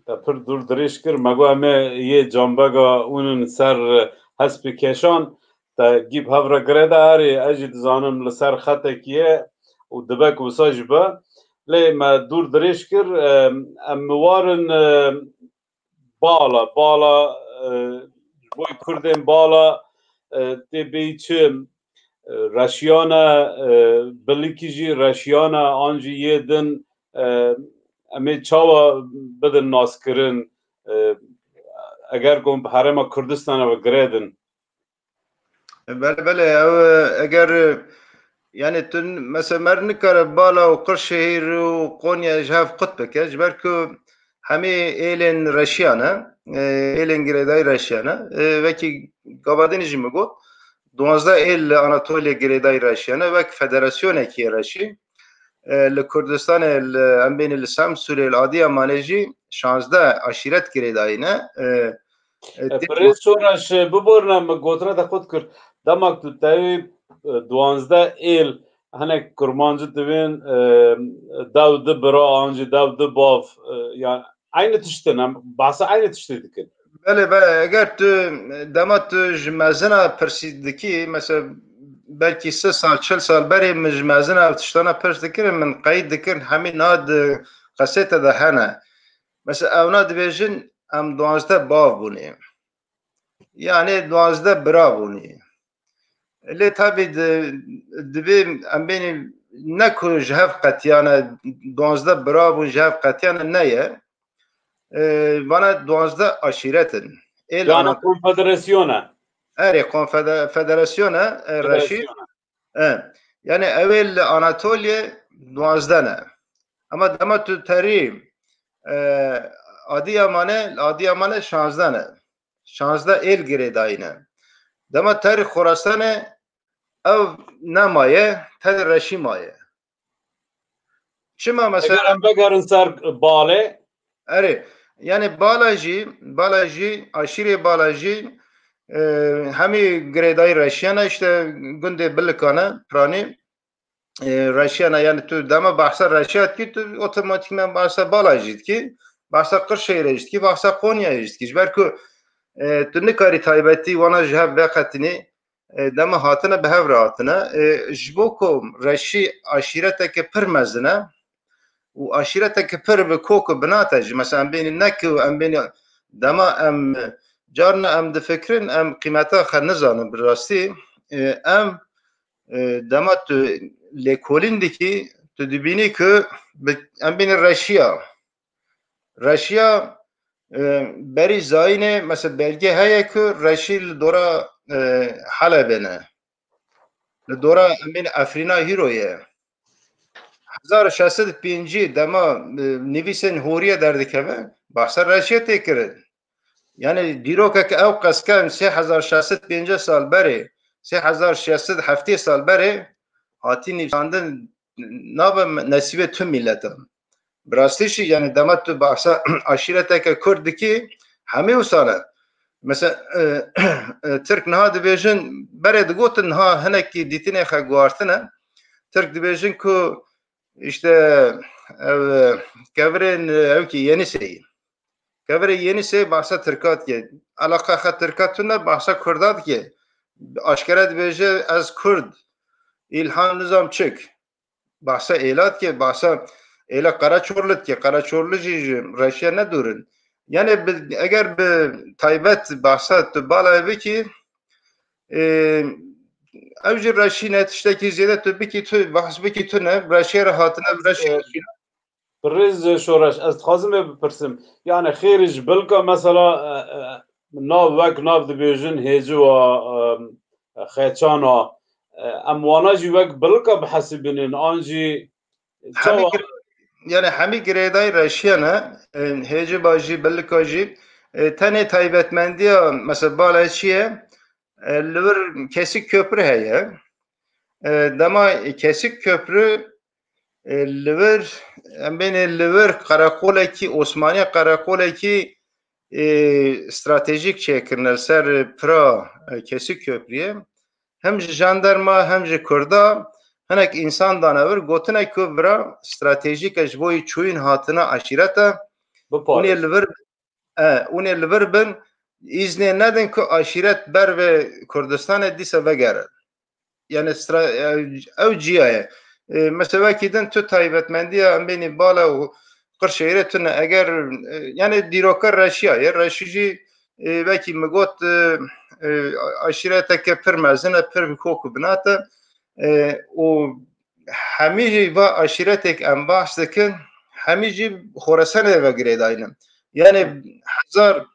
te pir dûr dirêj kir. Me got em ê yê Canbega ûnin ser, e, hespê keşan. Te gî bi hev re girêda erê, ez jî dizanim li ser xetekî ye û dibe ku wisa jî be. Lê me dûr dirêj kir, e, em warin, e, bala, bala, e, ji bo Kurdên bala, e, tê bêyî çi, e, Reşiyane, e, bilikî jî Reşiyane, an jî yê din, e, em ê çawa bidin naskirin, e, eger ku bi herêma Kurdistanê ve girêdin? Belê, belê, ew, eger, yani tu, mesela, mer nikare bala û Qirşehîr û Konya ji hev qut bike, ji ber ku hemî êlên Reşiya ne, e, êlên girêdayî Reşiya ne. E, wekî gava din jî min got, duwazdeh êl li Anatoliya girêdayî Reşiya ne, wek federasyonekî ye Reşî. E, li Kurdistanê, li, em bênî li Semsûrê, li Adiyamanê jî şazdeh aşîret girêdayî ne. E, e, E, tê Birêz Şoreş, e, biborine, min gotina te qut kir. Dema ku tu tevî, e, duwazdeh êl, hinek Kurmancî dibên, e, dew du bira, an jî dew du bav, e, yani, Eynî tişt in, em behsa eynî tiştê dikin. Belê, belê. Eger tu dema tu ji mezina pirsî dikî, mesela belkî sî sal, çil sal berê min ji mezina ev tiştana pirs dikirin, min qeyd dikirin, hemî niha di qesê te de hene. Mesela ewna dibêjin, em duwazdeh bav bûnê. Yanê duwazdeh bira bûnê. Lê tabî di, divê em bênî ne ku ji hev qetiyane, duwazdeh bira bûn, ji hev qetiyane ne ye. E, vana duwazdeh aşîret in. Ê li Yani Anatol- konfederasyona. Erê, konfede-, federasyona, e, Reşî. Federasyona. E, yani ew ê li Anatoliyê duwazdeh ne. Ama dema tu terî, e, Adiyamanê, li Adiyamanê şazdeh ne. Şazdeh êl girêdayî ne. Dema terî Xorasanê ew nemaye, tenê reşî maye. Çima mesela? Eger em vegerin ser balê. Erê, yani bala jî, bala jî, aşîrê bala jî, e, hemî girêdayî reşiyana, işte gundê Bilikane, Piranî, e, reşiyana, yani tu dema bahsa reşiya dikî, tu otomatikman bahsa bala jî dikî, bahsa Qirşehîrê jî dikî, bahsa Qonyayê jî dikî. Ji ber ku, e, tu nikarî taybetî wana ji hev veqetinî, e, dema hatine bi hev re hatine. E, ji bo ku reşî aşîreteke pir mezin e û aşîreteke pir bi kok û binat e jî. Mesela em bênî ne ku em bênî dema em carna em difikirin, em qîmeta xwe nizanin bi rastî. E, em, e, dema tu lêkolîn dikî, tu dibînî ku bi, em bênî reşiya. Reşiya, e, berî zayînê, mesela belge heye ku reşî li dora, e, Helebê ne. Li dora em bên Efrîna hîro ye. Hezar şeş sed pêncî dema, e, nivîsên Horiye derdikeve, bahsa reşiyê tê kirin. Yani dîrokek ew qeske sê hezar şeş sed pêncî sal berê, sê hezar şeş sed heftê sal berê hatî nivîsandin, nabe me-, nesîbê tu miletan. Bi rastî jî, yani dema tu bahsa aşîreteke Kurd dikî, hemî wisa ne. Mesela, e, e, Tirk niha dibêjin, berê digotin, niha hinekî dîtinê xwe guhartine. Tirk dibêjin ku işte ev, e, kevirên, e, ew kî Yeniseyî. Kevirê Yeniseyê bahsa Tirka dike. Alaqa xwe Tirka tune, bahsa Kurda dike. Aşkere dibêje, ez Kurd. İlhan nizam çik. Bahsa êla dike, bahsa êla Qaraçorlu dike. Qaraçorlu jî ji reşiya ne dûr in. Yani bi, eger bi taybet bahsa tu balay bikî, e, ew jî reşî ne, tiştekî zêde tu bikî, tu bahs bikî, tu ne, reşiya re hatine, reşiya. Birêz Şoreş, ez dixwazim vê bipirsim. Yani xêrî ji Bilka mesela, e, e, nav wek nav dibêjin hêci wa, e, e, xeçan wa. E, em wana jî wek Bilka bihesibînin, an jî çawa? Hemî gire-, yani hemî girêdayî reşiya ne, e, hêci ba jî, Bilka jî, e, tenê taybetmendiya, mesela bala çi ye? E, li vir kesik köprü heye. E, dema kesik köprü, e, li vir, em bênê li vir qereqolekî, Osmaniye qereqolekî, e, stratejîk çêkirine li ser pira, e, kesik köprüyê. Hem ji jandarma hem ji Kurda hinek însan dane vir, gotine ku vira stratejîk e ji bo yî çûyîn hatina aşîreta. Hûn ê li vir, e, hûn ê li vir bin, îznê nedin ku aşîret ber vê Kurdistanê dîsa vegere. Yani stra-, e, ew ciya ye. E, mesela wekî din tu taybetmendiya em bênî bala û Qirşehîrê tune. Eger, e, yani dîroka reşiya ye. Reşî jî, e, wekî min got, e, e, aşîreteke pir mezin e, pir bi kok û binat e. E, û hemî jî va aşîretek em bahs dikin, hemî jî Xorasanê ve girêdayî ne. Yani hezar,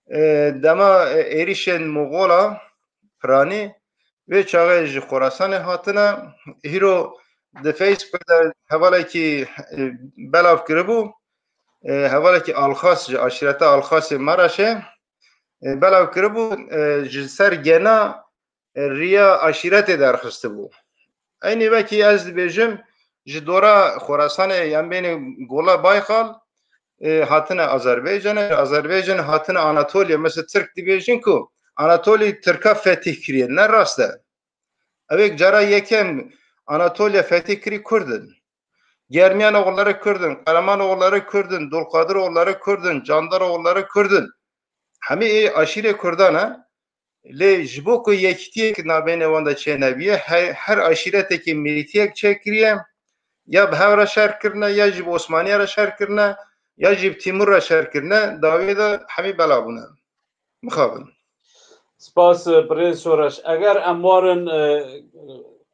e, dema, e, êrişên Moxola, Piranî, vê çaxê ji Xorasanê hatine. Hîro di Facebook de hevalekî, e, belav kiribû. E, hevalekî Alxas, ji aşîreta Alxasê Maraşê, e, belav kiribû, e, ji ser gena, e, riya aşîretê derxistibû. Eynî wekî ez dibêjim, ji dora Xorasanê, yan bênê Gola Bayxal, e, hatine Azerbaycanê, Azerbaycanê hatine Anatoliya. Mesela Tirk dibêjin ku Anatolî Tirka fetih kiriye. Ne rast e. Ew ê cara yekem Anatoliya fetih kirî Kurd in. Germiyan oğulları Kurd in, Karaman oğulları Kurd in, Dulkadir oğulları Kurd in, Candar oğulları Kurd in. Hemî ê aşîrê Kurdan e. Lê ji bo ku yekîtiyek nabêne wan de çênebiye, he-, her aşîretekê mîrîtiyek çêkiriye, ya bi hev re şer kirine, ya jî bi Osmaniye re şer kirine, ya jî bi Tîmûr re şer kirine, dawiyê de hemî bela bûne. Mixabin. Spas, e, birêz Şoreş. Eger em warin, e,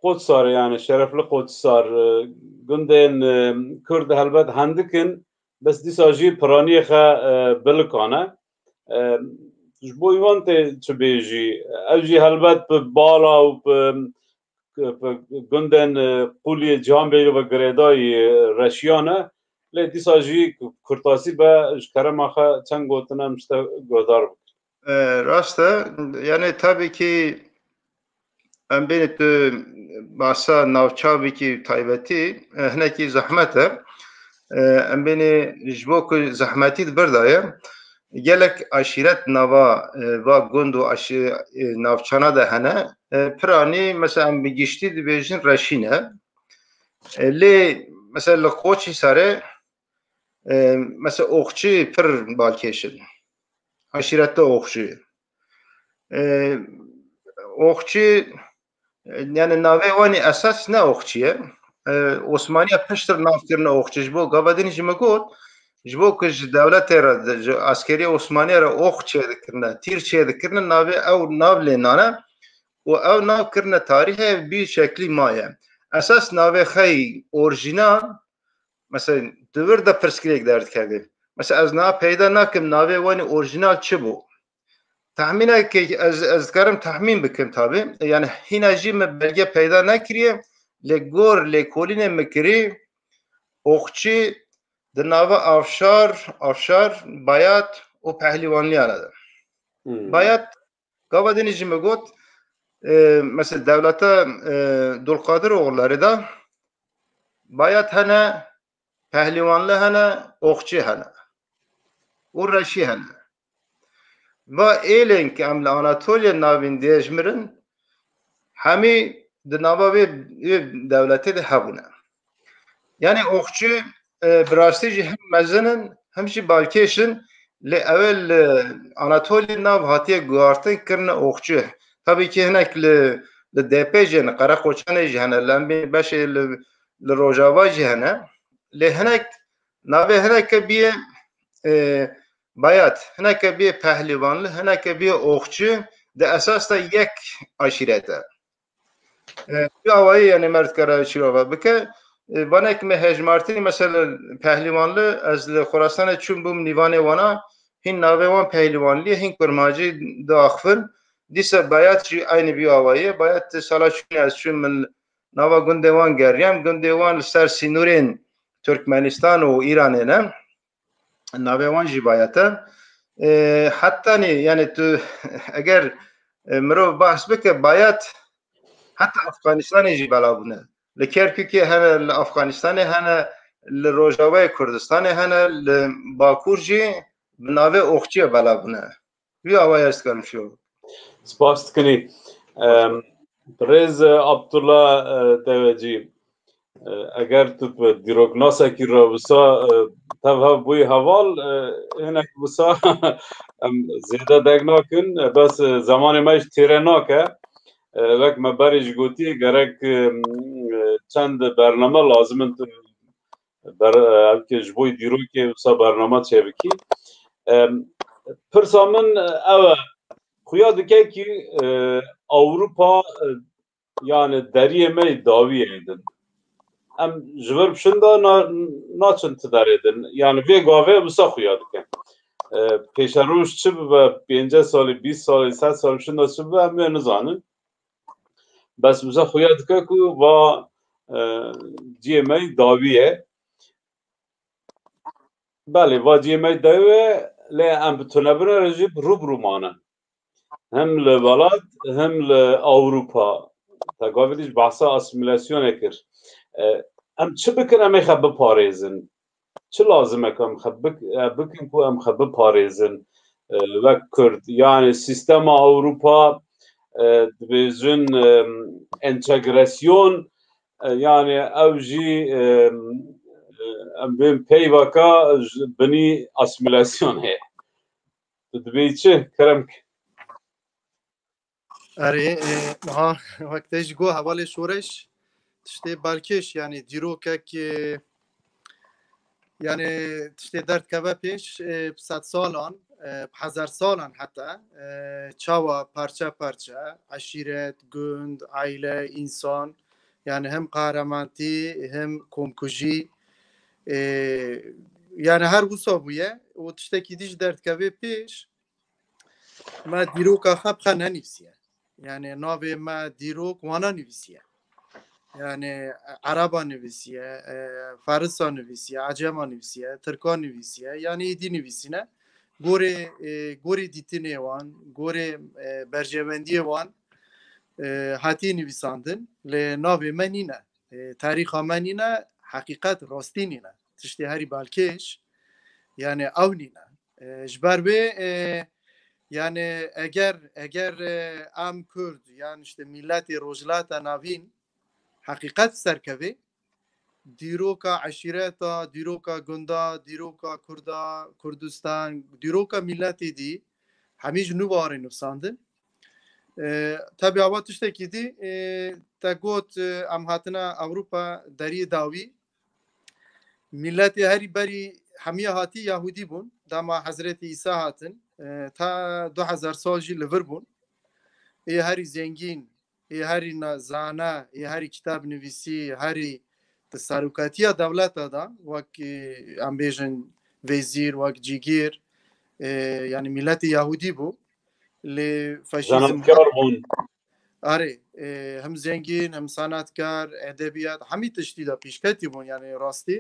Qoçsarê, yani şerefli Qoçsar, e, gundên, e, Kurd helbet hendik in, bes dîsa jî piraniyê xe, e, Bilikan e. E, ji bo wan tê çi bêjî? Ev jî helbet bi bala û bi, bi gundên, e, Qûliyê Cihanbêyî ve girêdayî, e, reşiyan e. Lê dîsa jî kurtasî be, ji kerema xwe çend gotin em ji te guhdar bikin. E, rast e. Yani tabii ki em bênê tu basa navçavekî taybetî, e, hinekî zehmet e. E, em bênê ji bo ku zehmetî di vir de ye, gelek aşîret nava, e, va gund û aşî-, e, navçana de hene. E, piranî, mesela, em bi giştî dibêjin reşî ne. E, lê, mesela, li Qoçî Serê, e, mesela, Oxçî pir balkêş in. Aşîreta Oxçî. E, Oxçî, e, yani navê wanî esas ne Oxçî ye. E, Osmaniya piştir nav kirine Oxçî. Ji bo gava din jî me got, ji bo ku ji dewletê re, ji askeriya Osmaniya re ox çêdikirine, tîr çêdikirine, navê ew nav lê nane û ew nav kirine tarîhê, bi şeklî maye. Esas navê xey orjînal, mesela, di vir de pirsgirêk derdikeve. Mesela, ez niha peyda nakim navê wanî orjînal çi bû. Tehmînek ez, ez dikarim tehmîn bikim tabi. Yani hîna jî min belge peyda nekiriye. Lê gor lêkolînê min kirî, Oxçî di nava Avşar, Avşar, Bayat û Pehlîwanliyan de. Hmm. Bayat, gava dinê jî min got, e, mesela dewleta, e, Dulqadir Oğulları da Bayat hene, Pehlîwanli hene, Oxçî hene û Reşî hene. Va êlên ku em li Anatoliya navîn dêjmirin, hemî di nava vê, vê dewletê de hebûne. Yani Oxçî, e, bi rastî jî hem mezin in, hem jî balkêş in, lê ew ê li Anatoliya nav hatiye guhartin kirine Oxçî. Tabii ki hinek li, li D P jî hene, Qereqoçanê jî hene, li em bê beşê li, li Rojava jî hene. Lê hinek, navê hineke bîye, e, Bayat, hineke bîye Pehlîvanli, hineke bîye Oxçî, di esas de yek aşîret e. E, tu awayî, yani, me dikare şîrova bike. E, vanek me hejmartî, mesela, Pehlîvanli, ez li Xorasanê çûm bûm nîvanê wana, hîn navê wan Pehlîvanlî ye, hîn kurmancî diaxivin. Dîsa Bayat jî eynî vî awayî ye. Bayat sala çûnê ez çûm min nava gundê wan geriyam. Gundê wan li ser sînorên Türkmenistan û Îranê ne. Navê wan jî Bayat e. E, hetanî, yani, tu eger, e, mirov behs bike, Bayat heta Afganistanê jî bela bûne. Li Kerkûkê hene, li Afganistanê hene, li Rojavayê Kurdistanê hene, li Bakur jî bi navê Oxçiye bela bûne. Wî awayî ez dikarim şîrova. Spas dikinî. Em, Birêz, e, Abdullah, e, Devecî, e, eger tu bi dîroknasekî re wisa, e, tev hev bûyî heval, e, hinek wisa em zêde deng nakin, e, bes, e, zemanê me jî têre nake. E, wek me berê jî gotiye, gerek, e, çend bername lazim in tu ber-, ev ke ji bo dîrokê wisa bernama çêbikî. Em, pirsa min ew e, xuya dike kî, e, Ewropa, e, yani deriyê me yê dawiyê din. Em ji vir şinda na-, naçin ti derê din. Yani vê gavê wisa xuya dike. E, pêşeroj çi bibe, pêncî salî, bîst salî, sed salî şinda çi bibe, em wê nizanin. Bes wisa xuya dike ku va, e, ciyê me dawî ye. Belê, va ciyê me dawî ye, lê em bi tunebûna re jî rû bi rû mane. Hem li welat, hem li Ewropa. Te gavê dî jî behsa asîmîlasyonê kir. E, em çi bikin, em ê xwe biparêzin? Çi lazim e ku em xwe bik-, e, bikin ku em xwe biparêzin, e, wek Kurd? Yani sîstema Ewropa, e, dibêjin, e, entegrasyon, e, yani ew jî, e, e, em bên peyvaka ji binî asîmîlasyon heye. Tu dibêjî çi? Kerem ke. Erê, e, ha, wek te jî got, hevalê şoreş tiştê balkêş, yani dîrokek, e, yani tiştê derdikeve pêş, e, bi sed salan, e, bi hezar salan heta, e, çawa parçe parçe, eşîret, gund, aile, însan, yani hem qehremantî, hem komkujî, e, yani her wisa bûye û tiştekî dî jî derdikeve pêş. Me dîroka xwe bi xwe nenivîsiye. Yani navê me dîrok wana nivîsiye. Yani Ereba nivîsiye, e, Farisa nivîsiye, Ecema nivîsiye, Tirka nivîsiye. Yani êdî nivîsîne. Gorê, e, gorê dîtinê wan, gorê, e, berjewendiyê wan, e, hatiye nivîsandin, lê navê me nîne. E, tarîxa me nîne, heqîqet, rastî nîne. Tiştê herî balkêş, yani ew nîne. E, ji ber wê, e, yani eger, eger, e, em Kurd, yan işte milletê Rojhilata Navîn heqîqet serkevê, dîroka eşîreta, dîroka gunda, dîroka Kurda, Kurdistan, dîroka milletê dî, hemî ji nû warê nivîsandin. E, tabi awa tiştekî dî, e, te got, e, em hatine Ewropa deriyê dawî. Milletê herî berî hemiya hatî Yahudî bûn. Dema Hezretî Îsa hatin, e, ta du hezar sal jî li vir bûn. Ê herî zengîn, ê herî na-, zana, ê herî kitab nivîsî, herî di serokatiya dewleta de, wek, e, em bêjin vezîr, wek cîgir, e, yani milletê Yahudî bû. Lê faşîzm Zanatkar bûn. Arê, e, hem zengîn, hem sanatkar, edebiyat, hemî tiştî de pêşketî bûn, yani rastî.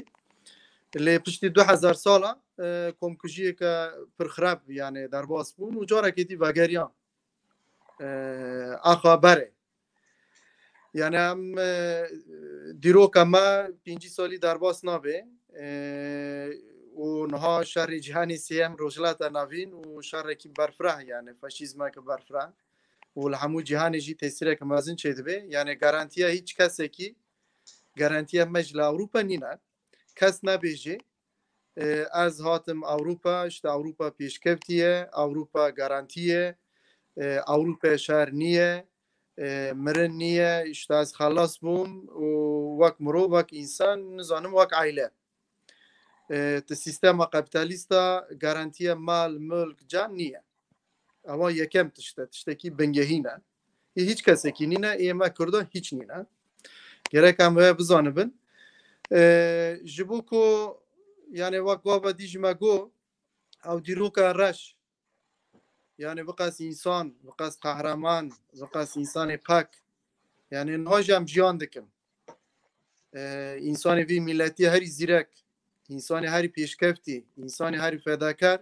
Lê piştî du hezar sala, e, komkujiyeke pir xirab, yani derbas bûn û carekê dî vegeriyan. E, axa berê. Yani em, e, dîroka me pêncî salî derbas nabe. E, û niha şerê cîhanê sêyem Rojhilata Navîn û şerekî berfireh, yani faşîzmeke berfireh. Û li hemû cîhanê jî tesîreke mezin çêdibe. Yani garantiya hiç kesekî, garantiya me ji li Ewropa nîne. Kes nebêje, e, ez hatim Ewropa, işte Ewropa pêşkevtî ye, Ewropa garantî ye, e, Ewropa şer niye, e, mirin niye, işte ez xelas bûm û wek mirov, wek însan, nizanim wek aile. E, di sîstema kapîtalîsta garantiya mal, milk, can niye. Ewa yekem tişt e, tiştekî bingehîn e. Ê hiç kesekî nîne, ê me Kurda hiç nîne. Gerek em vê bizanibin. E, ji bo ku, yani wek gava dî ji me got, ew dîroka reş, yani biqas însan, biqas qehreman, biqas însanê pak, yani niha jî em jiyan dikin. E, însanê vî miletî herî zîrek, însanê herî pêşkeftî, însanê herî fedakar,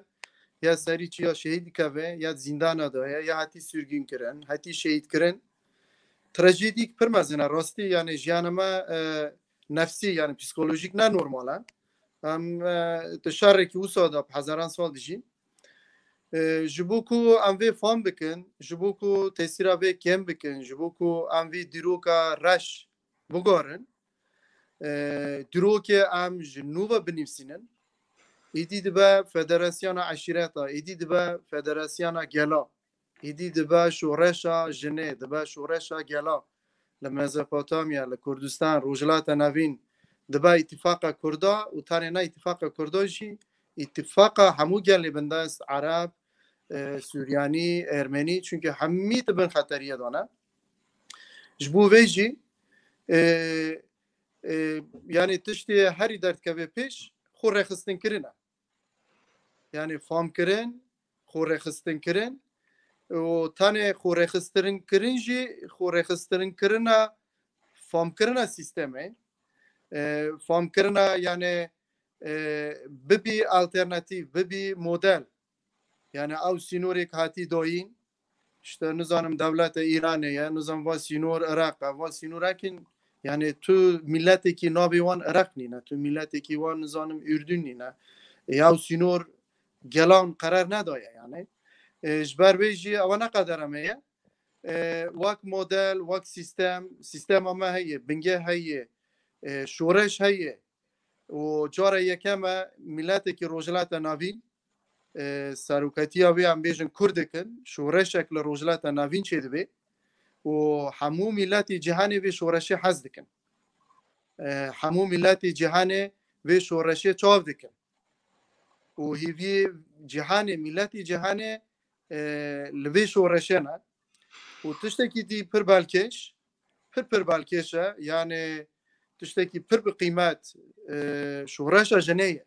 ya serî çi ya şehîd dikeve, ya di zîndana de ye, ya hetî sürgün kirin, hetî şehîd kirin. Trajedîk pir mezin e, rastî, yani jiyana me, e, nefsî, yani psikolojîk ne normal e. Em, e, di şerekî wisa de bi hezaran sal dijîn. E, ji bo ku em vê fam bikin, ji bo ku tesîra vê kêm bikin, ji bo ku em vê dîroka reş bigorin, e, dîrokê em ji nû ve binivîsînin, êdî dibe federasyona eşîreta, êdî dibe federasyona gela, êdî dibe şoreşa jinê, dibe şoreşa gela li Mezopotamya, li Kurdistan, Rojhilata Navîn, dibe îtifaqa Kurda û tenê ne îtifaqa Kurda jî, îtifaqa hemû gelê bindest, Ereb, e, Suryanî, Ermenî, çunke hemî di bin xeteriyê de ne. Ji bo vê jî, e, e, yani tiştê herî derdikeve pêş, xwe rêxistinkirin e. Yani famkirin, xwe rêxistinkirin û tenê xwe rêxistinkirin jî, xwe rêxistinkirina famkirina sîstemê, e, famkirina yani, e, bibî alternatîf, bibî model. Yani ew sînorêk hatî dayîn, işte nizanim dewleta Îranê ye, nizanim va sînor Iraq e, va sînorekin, yani tu miletekî navê wan Iraq nîne, tu miletekî wan nizanim Ürdün nîne. E, ew sînor gelan qerar nedaye yani. E, ji ber vê jî ewa ne qedera me ye. E, wek model, wek sîstem, sîstema me heye, bingeh heye, e, şoreş heye. Û cara yekem e miletekî Rojhilata Navîn, e, seroketiya wê em bêjin Kurdikin, şoreşek li Rojhilata Navîn çêdibe û hemû miletê cîhanê vê şoreşê hez dikin. E, hemû miletê cîhanê vê şoreşê çav dikin. Û hêviyê cîhanê, miletê cîhanê, e, li vê şoreşê ne. Û tiştekî dî pir balkêş, pir pir balkêş e, yani tiştekî pir bi qîmet, e, şoreşa jinê ye.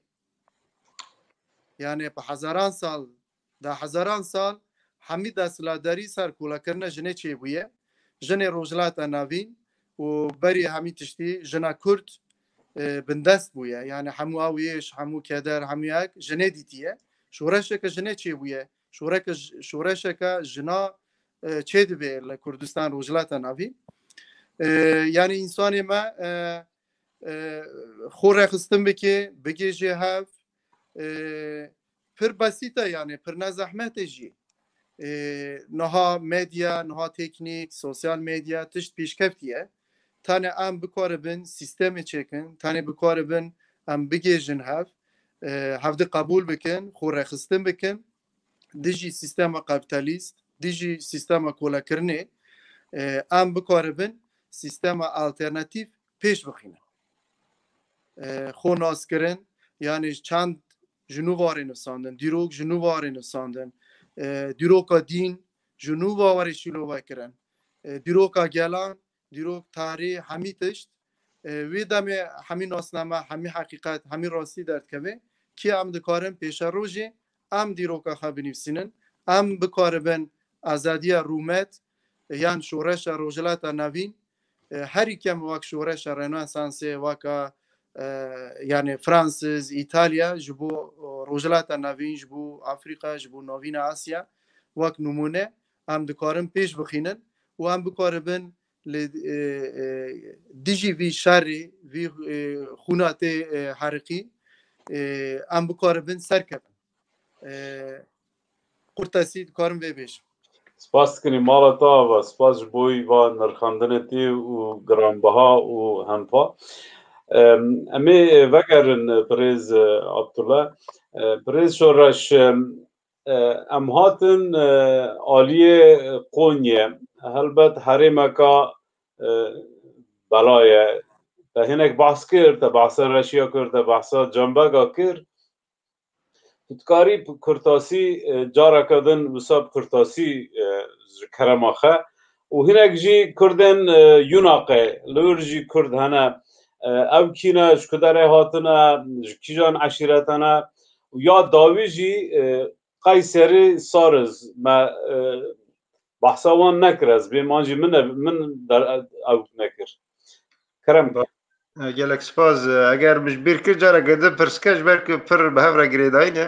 Yani bi hezaran sal, da hezaran sal hemî desthilatdarî ser kolakirina jinê çêbûye. Jinê Rojhilata Navîn û berî hemî tiştî jina Kurd, e, bindest bûye. Yani hemû awiyêş, hemû keder, hemû yek jinê dîtiye. Şoreşeke jinê çêbûye. Şoreke j-, şoreşeke jina e, çêdibe li Kurdistan, Rojhilata Navîn. E, yanî însanê me, e, e, xwe rêxistin bike, bigihêje hev, e, pir besît e, yanî pir ne zehmet e jî. E, niha medya, niha teknîk, sosyal medya tişt pêşkevtî ye. Tenê em bikaribin sîstemê çêkin, tenê bikaribin em bigihêjin hev, e, hevdî qebûl bikin, xwe rêxistin bikin dijî sîstema kapitalîst, dijî sîstema kolekirinê, e, em bikaribin sîstema alternatîf pêş bixînin. E, xwe naskirin, yanî çend ji nû warê nivsandin, dîrok ji nû warê nivsandin, e, dîroka dîn ji nû wa warê şîlove kirin, e, dîroka gelan, dîrok, tarî, hemî tişt. E, wê demê hemî nasname, hemî heqîqet, hemî rastî derdikeve. Kî em dikarin pêşerojê em dîroka xwe binivîsînin, em bikaribin azadiya rûmet, e, yan şoreşa Rojhilata Navîn, e, herî kem wek şoreşa Rönesansê, weka, e, yanî Fransız, Îtalya ji bo, e, Rojhilata Navîn, ji bo Afrîka, ji bo Navîna Asya, wek nimûne em dikarin pêş bixînin û em bikaribin li, e, e, dijî vî şerî, vî, e, xûna tê, e, heriqî, e, em bikaribin serkevin. E, Qurtesî dikarim vê bêjim. Spas dikin, mala te ava, spas ji bo va nirxandinê te û giranbiha û hempa. Em, em ê vegerin, birêz, e, Abdullah. E, birêz Şoreş, em, e, em hatin, e, aliyê Qonyê. Helbet herêmeka, e, bela ye. Te hinek behs kir, te behsa Reşiya kir, te behsa Canbega kir. Tu dikarî bi kurtasî, e, careke din wisa bi kurtasî, e, ji kerema xwe. Û hinek jî Kurdên, e, Yunaqê, li wir jî Kurd hene. E, ew kî ne, ji ku derê hatine, ji kîjan eşîrete ne? Û ya dawî jî, e, Qeyserî Sariz, me, e, behsa wan nekir, ez bêm an jî min ne, min der, ew nekir. Kerem ke. E, gelek spas. E, eger min ji bîr kir, careke din pirs ke, ji ber ku pir bi hev re girêdayî ne.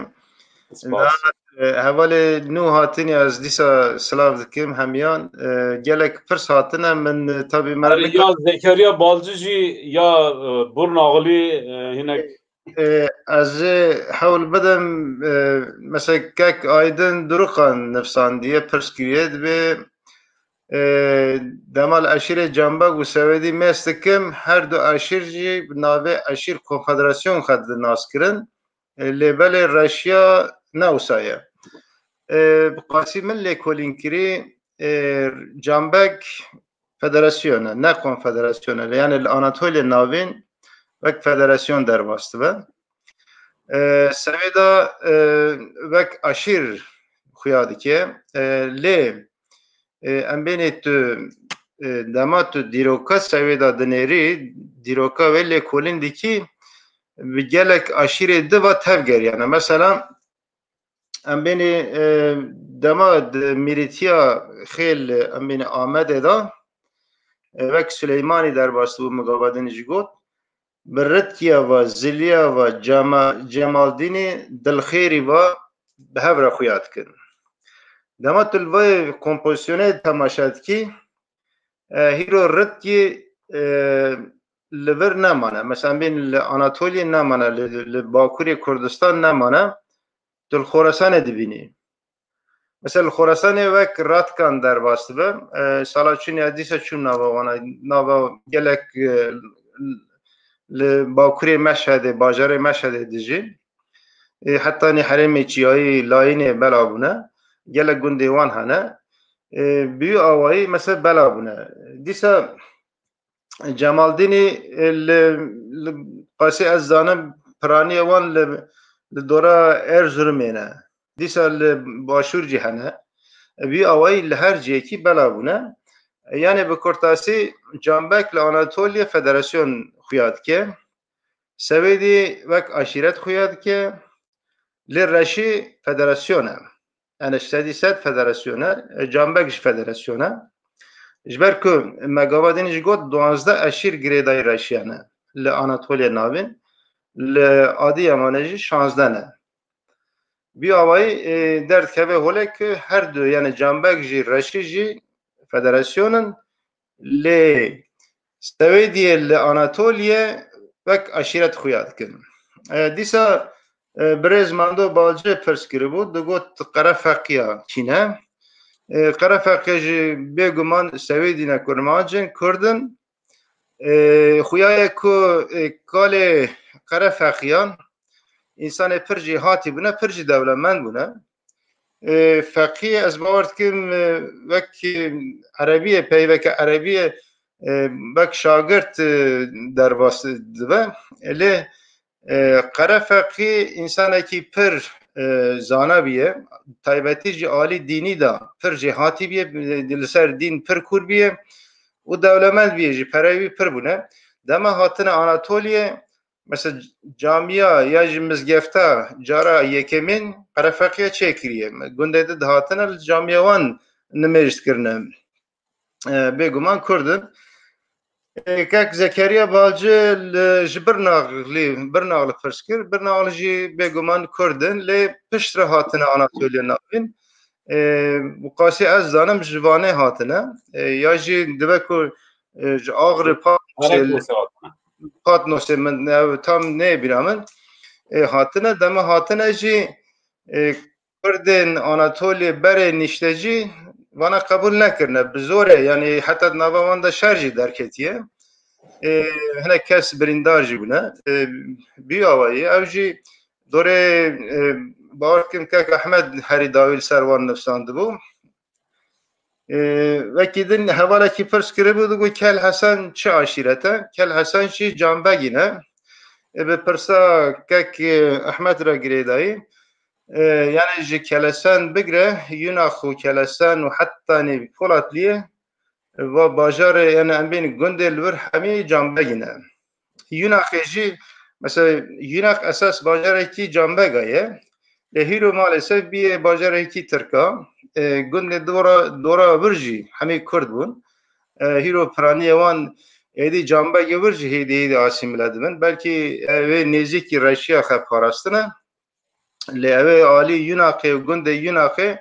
Spas. Da, e, hevalê nû hatinî ez dîsa silav dikim hemiyan. E, gelek pirs hatine, min, e, tabî me Erê, ya Zekeriya Balcı jî ya, e, Burnaxilî, e, hinek. E, ez ê hewl bidim, e, mesela kek Aydin Durukan nivsandiye, pirs kiriye, dibê, e, dema li eşîrê Canbek û Sewêdî mêz dikim, her du eşîr jî bi navê eşîr konfederasyon xwe didin naskirin. E, lê belê Reşiya ne wisa ye. E, bi qasî min lêkolîn kirî, e, Canbek federasyon e, ne konfederasyon e. Yani li Anatoliya Navîn wek federasyon derbas dibe. E, Sewêda, e, wek aşîr xuya dike. E, lê, e, em bênê tu, e, dema tu dîroka Sewêda dinêrî, dîroka wê lêkolîn dikî, bi gelek aşîrê di ve tevgeriyane. Mesela, em bênê, e, dema di mîrîtiya xêl, em bênê Amedê de, e, wek Suleymanî derbas bû, min gava din jî got, bi Ritkiya ve, Ziliya ve, Cema-, Cemaldînî, Dilxêrî ve bi hev re xuya dikin. Dema tu li vê kompozisyonê temaşe dikî, e, hîro Ritkî, e, li vir nemane. Mesela, em bên li Anatoliyê nemane, li, li Bakurê Kurdistan nemane. Tu li Xorasanê dibînî. Mesela, li Xorasanê wek Ratkan derbas dibe. E, sala çûnê ez dîsa çûm nava wana, nava gelek, e, li Bakurê Meşhedê, bajarê Meşhedê dijîn. E, hetanî herêmê çiyayî Layînê bela bûne. Gelek gundê wan hene. E, bi wî awayî, mesela, bela bûne. Dîsa Cemaldînî, e, li, li qasî ez zanim, piraniyê wan li, li dora Erzurumê ne. Dîsa li başûr jî hene. Bi wî awayî li her cihekî bela bûne. Yanê bi kurtasî, Canbek li Anatoliya federasyon xuya dike. Sewêdî wek aşîret xuya dike. Lê Reşî federasyon e. Yani sedî sed federasyon e. E, Canbek jî federasyon e. Ji ber ku me gava din jî got, duwazdeh eşîr girêdayî Reşiya ne li Anatoliya Navîn. Li Adiyamanê jî şazdeh ne. Bi awayî, e, derdikeve holê ku her du, yani Canbek jî, Reşî jî federasyon in, lê Sewêdiyê li Anatoliyê wek aşîret xuya dikin. E, dîsa, e, birêz Mando Balcı pirs kiribû, digot Qerefeqiya kî ne? E, Qerefeqiya jî bêguman Sewêdî ne, kurmancên Kurd in. E, xuya ye ku, e, kalê Qerefeqiyan însanê pir jêhatî bûne, pir jî dewlemend bûne. E, Feqî, ez bawer dikim, e, wek, e, erebiyê, peyveke erebiyê, e, wek şagirt, e, derbas dibe. Lê, e, Qerefeqî însanekî pir, e, zana bûye, taybetî jî alî dînî de pir jêhatî bûye, e, li ser dîn pir kûr bûye û dewlemend bûye jî, pereyê wî pir bûne. Dema hatine Anatoliyê, mesela camiya ya jî mizgefta cara yekemîn Qerefeqiya çêkiriye. Gundê di dihatine li camiya wan nimêj dikirine. E, bêguman Kurd in. E, kek Zekeriya Balcı li, ji Birnaxlî, Birnaxlî pirs kir. Birnaxlî jî bêguman Kurd in, lê piştre hatine Anatoliya Navîn. E, bi qasî ez zanim ji Vanê hatine. E, ya jî dibe ku, e, ji Axirê Patnosê, Patnosê min, ev tam neyê bîra min. E, hatine, dema hatine jî, e, Kurdên Anatoliyê berê nîştecî vana qebûl nekirine. Bi zorê, yani heta di nava wan de şer jî derketiye. E, hinek kes birîndar jî bûne. E, bi awayî, ew jî dorê, e, bawer dikim kek Ehmed herî dawî li ser wan nivsandibû. E, wekî din hevalekî pirs kiribû, digot Kel Hesen çi aşîret e? Kel Hesen jî Canbegî ne. E, bi pirsa kek, e, Ehmed re girêdayî. E, yani ji Kelesen bigre, Yunax û Kelesen û heta nê Polatliye, va bajarê, yani em bên gundê li wir hemî Canbegî ne. Yunaxê jî, mesela Yunax esas bajarekî Canbega ye. Lê hîro maalesef bîye bajarekî Tirka. E, gundê dora, dora vir jî hemî Kurd bûn. E, hîro piraniyê wan êdî Canbegê vir jî hêdî hêdî asîmile dibin. Belkî, e, wê nêzîkî Reşiya xe parastine. Lê ew ê alî Yunaxê û gundê Yunaxê,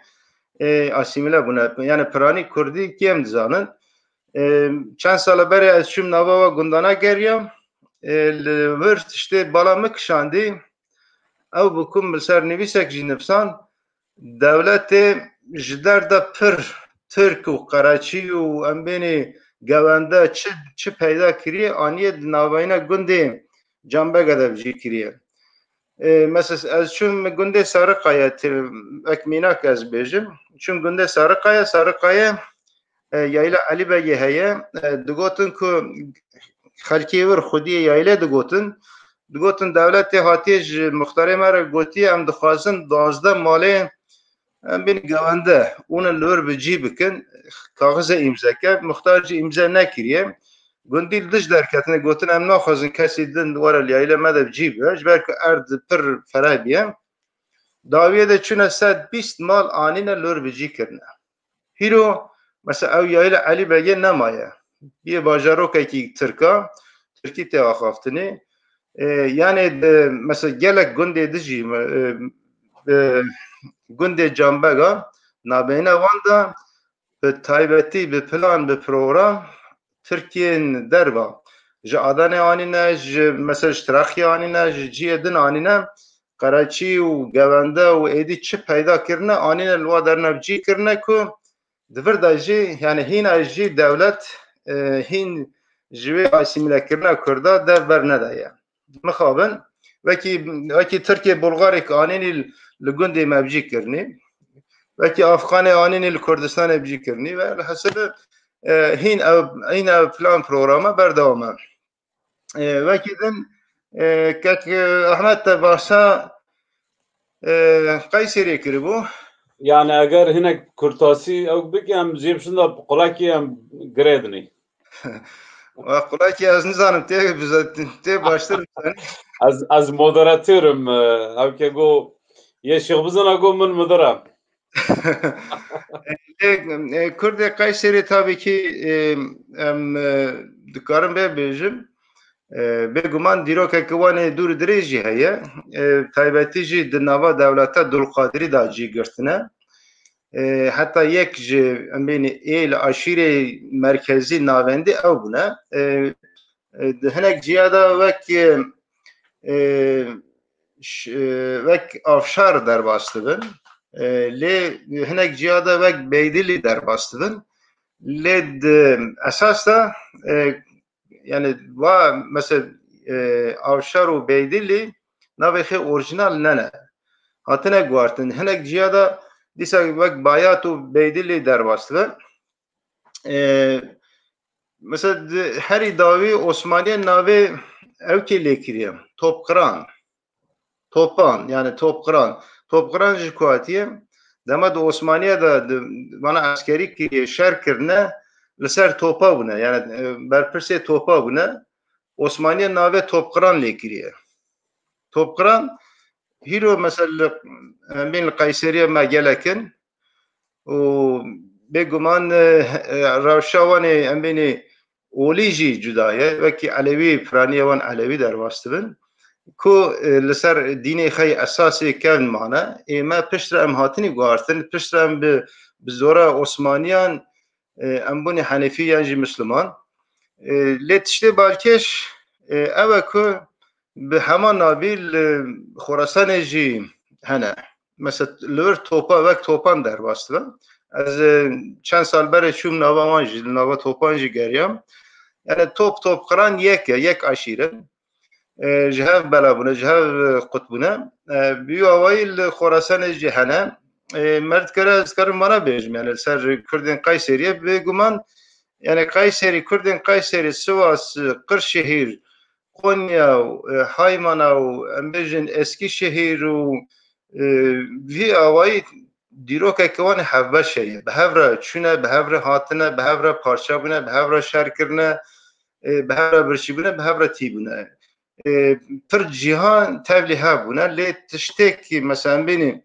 e, asîmile bûne. Yani piranî Kurdî kêm dizanin. E, çend sala berê ez çûm nava wa gundana geriyam. E, li vir tiştê bala min kişandî. Ew bi ku min li ser nivîsek jî nivîsand, dewletê ji derda pir Tirk û Qereçî û em bênê gewende çi, çi peyda kiriye, aniye di navayîna gundê Canbega de bi cî kiriye. E, mesela ez çûm gundê Sarıkaya, te-, wek mînak ez bêjim. Çûm gundê Sarıkaya, Sarıkaya, e, Yayla Elî Begê heye. E, digotin ku xelkê wir xwediyê Yaylê digotin. Digotin dewletê hatiye ji muxtarê me re gotiye, em dixwazin duwazdeh malê em bên gewende û li wir bi cî bikin, kaxize îmze ke, muxtar jî îmze nekiriye. Gundî li dij derketine, gotin, em naxwazin kesî din were li Yaylê me de bi cî bibe, ji ber ku erd pir fereh bûye. Dawiyê de çûne sed bîst mal anîne li wir bi cî kirine. Hîro, mesela ew Yayla Elî Begê nemaye. Bîye bajarokekî Tirka, Tirkî tê axaftinê. E, yani, e, mesela gelek gundê dijî, e, e, gundê Canbega, nabeyne wan de bi taybetî, bi plan, bi program Tirkiyên derva. Ji Adanê anîne, ji, mesela ji Trakyê anîne, ji cihê din anîne, Qereçî û gewende û êdî çi peyda kirine, anîne li wa derine bi cî kirine ku di vir de jî, yani hîna jî dewlet, e, hîn ji wê asîmîlekirina Kurda dev bernedaye. Mixabin, wekî, wekî Tirkê Bulgarê anînî li gundê me bi cî kirinî, wekî Afxanê anînî li Kurdistanê bi cî kirinî ve li hesibê, e, hîn ev, hîn ev plan programa berdewam e. E, wekî din, e, kek, e, Ahmet te başa, e, Qeyserê kiribû. Yani eger hinek kurtasî ew bike, em jê bişin de qulakî em girêdinî. Wa qulakî ez nizanim tê, tê baştir bizanî. Ez, ez moderatör im, e, ew ke go, yê Şêx Bizana go min midira. Lê, e, Kurdê Qeyserê tabii ki, e, em, e, dikarim vê bêjim. E, bêguman dîrokeke wan ê dûr dirêj jî heye. E, taybetî jî di nava dewleta Dulqadirî de cî girtine. E, heta yek ji em bênî êl aşîrê merkezî navendî ew bûne. E, e, di hinek ciya de wek, e, e, ş-, e, wek Avşar derbas dibin. E, lê hinek ciya de wek Beydilî derbas dibin. Lê di esas de, e, yani va mesela, e, Avşar û Beydilî navê xê orjinal nene. Hatine guhartin. Hinek ciya de dîsa wek Bayat û Beydilî derbas dibin. E, mesela di herî dawî Osmaniye navê ewkê lê kiriye. Topqiran. Topan, yani Topqiran. Topqiran ji ku hatiye? Dema di Osmaniye de di, vana eskerî kiriye, şer kirine, li ser topa bûne. Yani, e, berpirsê topa bûne. Osmaniye navê Topqiran lê kiriye. Topqiran, hîro mesela, em bên li Qeyseriye me gelek in û bêguman, e, e, rewşa wan ê em bênê olî jî cuda ye. Wekî Elewî, piraniye wan Elewî derbas dibin. Ku, e, li ser dînê xey esasê kevn mane. Ê me piştre em hatinî guhartin, piştre em bi, bi zora Osmaniyan, e, em bûnê Henefî yan jî Misliman. E, lê tiştê balkêş, e, ew e ku bi heman navî li Xorasanê jî hene. Mesela li wir topa, wek topan derbas dibe. Ez, e, çend sal berê çûm nava wan jî, li nava topan jî geriyam. Yani top, Topqiran yek e, yek aşîr e. E, ji hev bela bûne, ji hev, e, qut bûne. E, bi wî awayî li Xorasanê jî hene. E, me dikare, ez dikarim vana bêjim, yani li ser Kurdên Qeyseriyê bêguman, yani Qeyserî, Kurdên Qeyserî, Sivas, Qirşehîr, Konya û, e, Haymana û em bêjin Eskîşehîr û, e, vî awayî dîrokeke wan ê hevbeş heye. Bi hev re çûne, bi hev re hatine, bi hev re parçe bûne, bi hev re şer kirine, e, bi hev re birçî bûne, bi hev re tî bûne. E, pir cîhan tevlî hev bûne, lê tiştekî, mesela em bînî,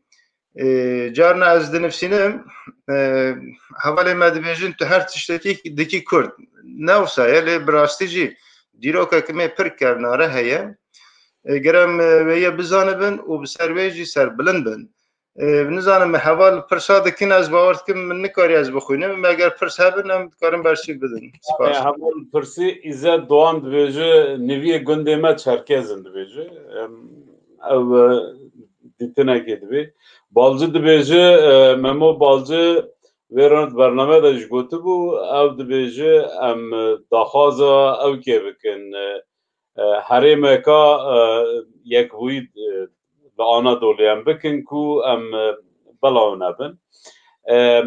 e, carna ez dinivsînim, e, hevalê me dibêjin, tu her tiştekî dikî Kurd. Ne wisa ye, lê bi rastî jî dîrokeke me pir kevnare heye. E, gerek em, e, wê yê bizanibin û bi ser wê jî serbilind bin. E, nizanim, me heval pirsa dikin, ez bawer dikim min nikarî ez bixwînim. Eger pirs hebin, em dikarin bersiv bidin. Spas. Heval pirsî, Îzzet Doğan dibêje, niviyê gundê me Çerkez in dibêje. Em, ev, e, dîtinekê dibê. Balcı dibêje, e, Memo Balcı vê rond bername de ji gotibû, ew dibêje, em, e, daxwaza ewkê bikin, e, e, herêmeka, e, yekbûyî, e, li Anadolê em bikin ku em, e, belaw nebin. E,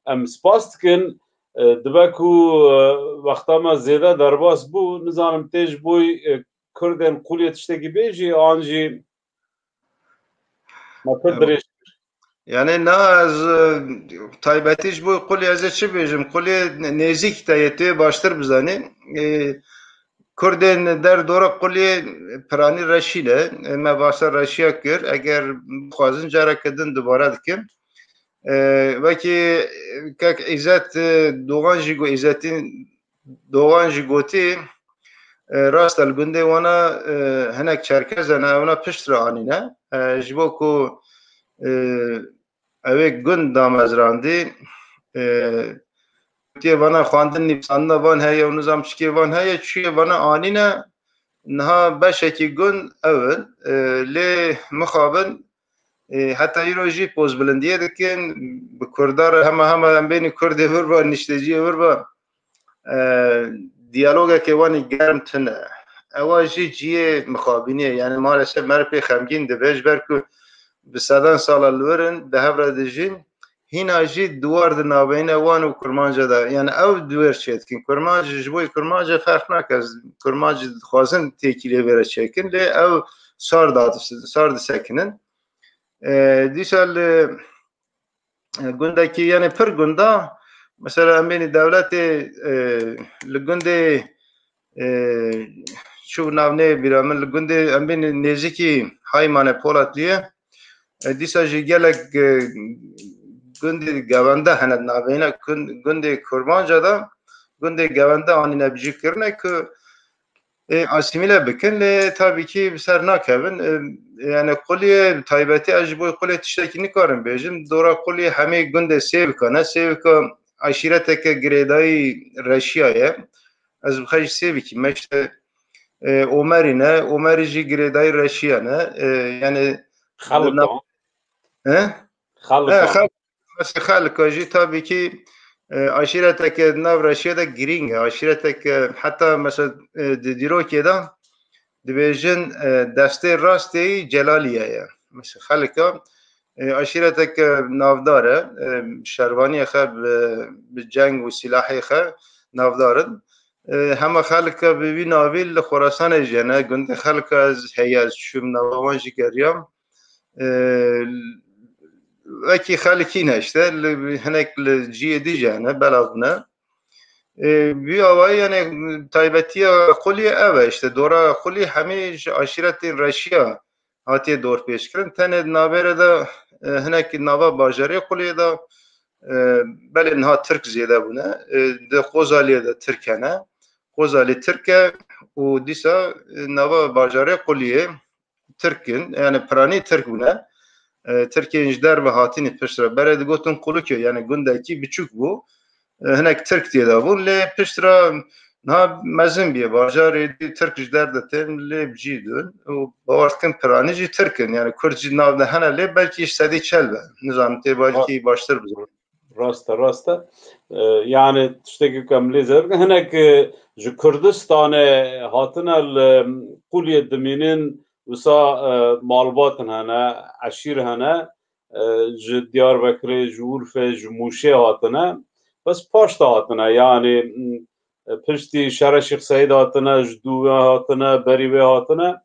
em spas dikin, e, dibe ku, e, wexta me zêde derbas bû, nizanim tê ji bo, e, Kurdên Quliyê tiştekî bêjî, an jî me pir dirêj kir. Yani na ez, e, taybetî ji bo Quliyê ez ê çi bêjim? Quliyê ne-, nêzîk te yê, tu yê baştir bizanî. E, Kurdên der dora Quliyê piranî reşî ne. E, me bahsa reşiya kir. Eger bixwazin careke din dubare dikim. E, wekî kek Îzzet, e, Doğan jî got, Îzzetîn Doğan jî gotî, e, rast e, li gundê wana, e, hinek Çerkez hene, ewna piştre anîne. E, ji bo ku, e, ew ê gund damezrandî, e, gotiye vana xwendin nivîsandina van heye û nizam çikê van heye, çûye vana anîne, niha beşekî gund ew in, e, lê mixabin, e, heta îro jî pozbilindiyê dikin, bi Kurda re hema hema em bênî Kurdê vir ba, nişteciyê vir ba, e, diyalogeke wan ê germ tune. Ewa jî ciyê mixabîniyê, yani maalesef me re pê xemgîn dibe, ji ber ku bi sedan sala li wir in, di hev re dijîn, hîna jî diwar di navbeyne wan û Kurmanca de, yani ew di wir çêdikin. Kurmanc ji bo Kurmanca ferq nake, Kurmanc dixwazin têkilê vê re çêkin, lê ew sar dadis-, sar disekinin. E, dîsa li, e, gundekî, yani pir gunda, mesela em bênî dewletê, e, li gundê, e, çû navnê bîra min, li gundê em bênî nêzîkî Haymane Polatliye, e, dîsa jî gelek, e, gundê gewende hene navêne kun-, gundê Kurmanca de, gundê gewende anîne bicî kirine ku Ê, asîmîle bikin, lê tabî kî bi ser nakevin. Ê, yani quliyê taybetî, ez ji bo qulê tiştekî nikarim bêjim. Dora quliyê hemê gundê Sêvika ne. Sêvika aşîreteke girêdayî Reşiya ye. Ez bi xwe jî Sêvikî me, işte, e, Omerî ne. Omerî jî girêdayî Reşiya ne. E, yani Xelko. He? Xelko. He, xel-, mesela Xelko jî tabî kî, e, aşîreteke di nav Reşiya de girîng e. Aşîreteke heta mesela, e, di dîrokê de dibêjin, e, destê rastê wî Celaliye ye. Mesela Xelko, e, aşîreteke navdar e. E, şervaniyê xwe bi, bi ceng û silahê xwe navdar in. E, hema Xelko bi wî navî li Xorasanê jî hene. Gundê Xelko ez heye, ez çûm nava wan jî geriyam. E, wekî Xelkî ne işte, li, hinek li cihê dî jî hene, belav bûne. E, vî awayî yani taybetiya quliyê ev e, işte dora qulî hemî ji aşîretên Reşiya hatiye dorpêçkirin. Tenê di navbêrê de, e, hinek nava bajarê quliyê de, e, belê niha Tirk zêde bûne. E, di Qozaliyê de Tirk hene. Qozalî Tirk e û dîsa, e, nava bajarê quliyê Tirk in, yani piranî Tirk bûne. E, Tirkên ji derve hatînî piştre berê digotin Qulukê, yani gundekî biçûk bû. E, hinek Tirk tê de bûn, lê piştre niha mezin bûye. Bajarê dî Tirk ji der de tên, lê bi cî dûn. Û bawer dikin piranî jî Tirk in, yani Kurd jî nav de hene, lê belkî ji sedî çel be. Nizanim tê belkî baştir bizanî. Rast e, rast e. E, yani tiştekî ku em lê zêr bikin, hinek, e, ji Kurdistanê hatine li Quliyê dimînin, wisa, e, malbatin hene, eşîr hene, e, ji Diyarbekirê, ji Urfê, ji Mûşê hatine. Bes paşta hatine, yani, m, e, piştî şerê Şêx Seîd hatine, ji dû wê hatine, berî wê hatine.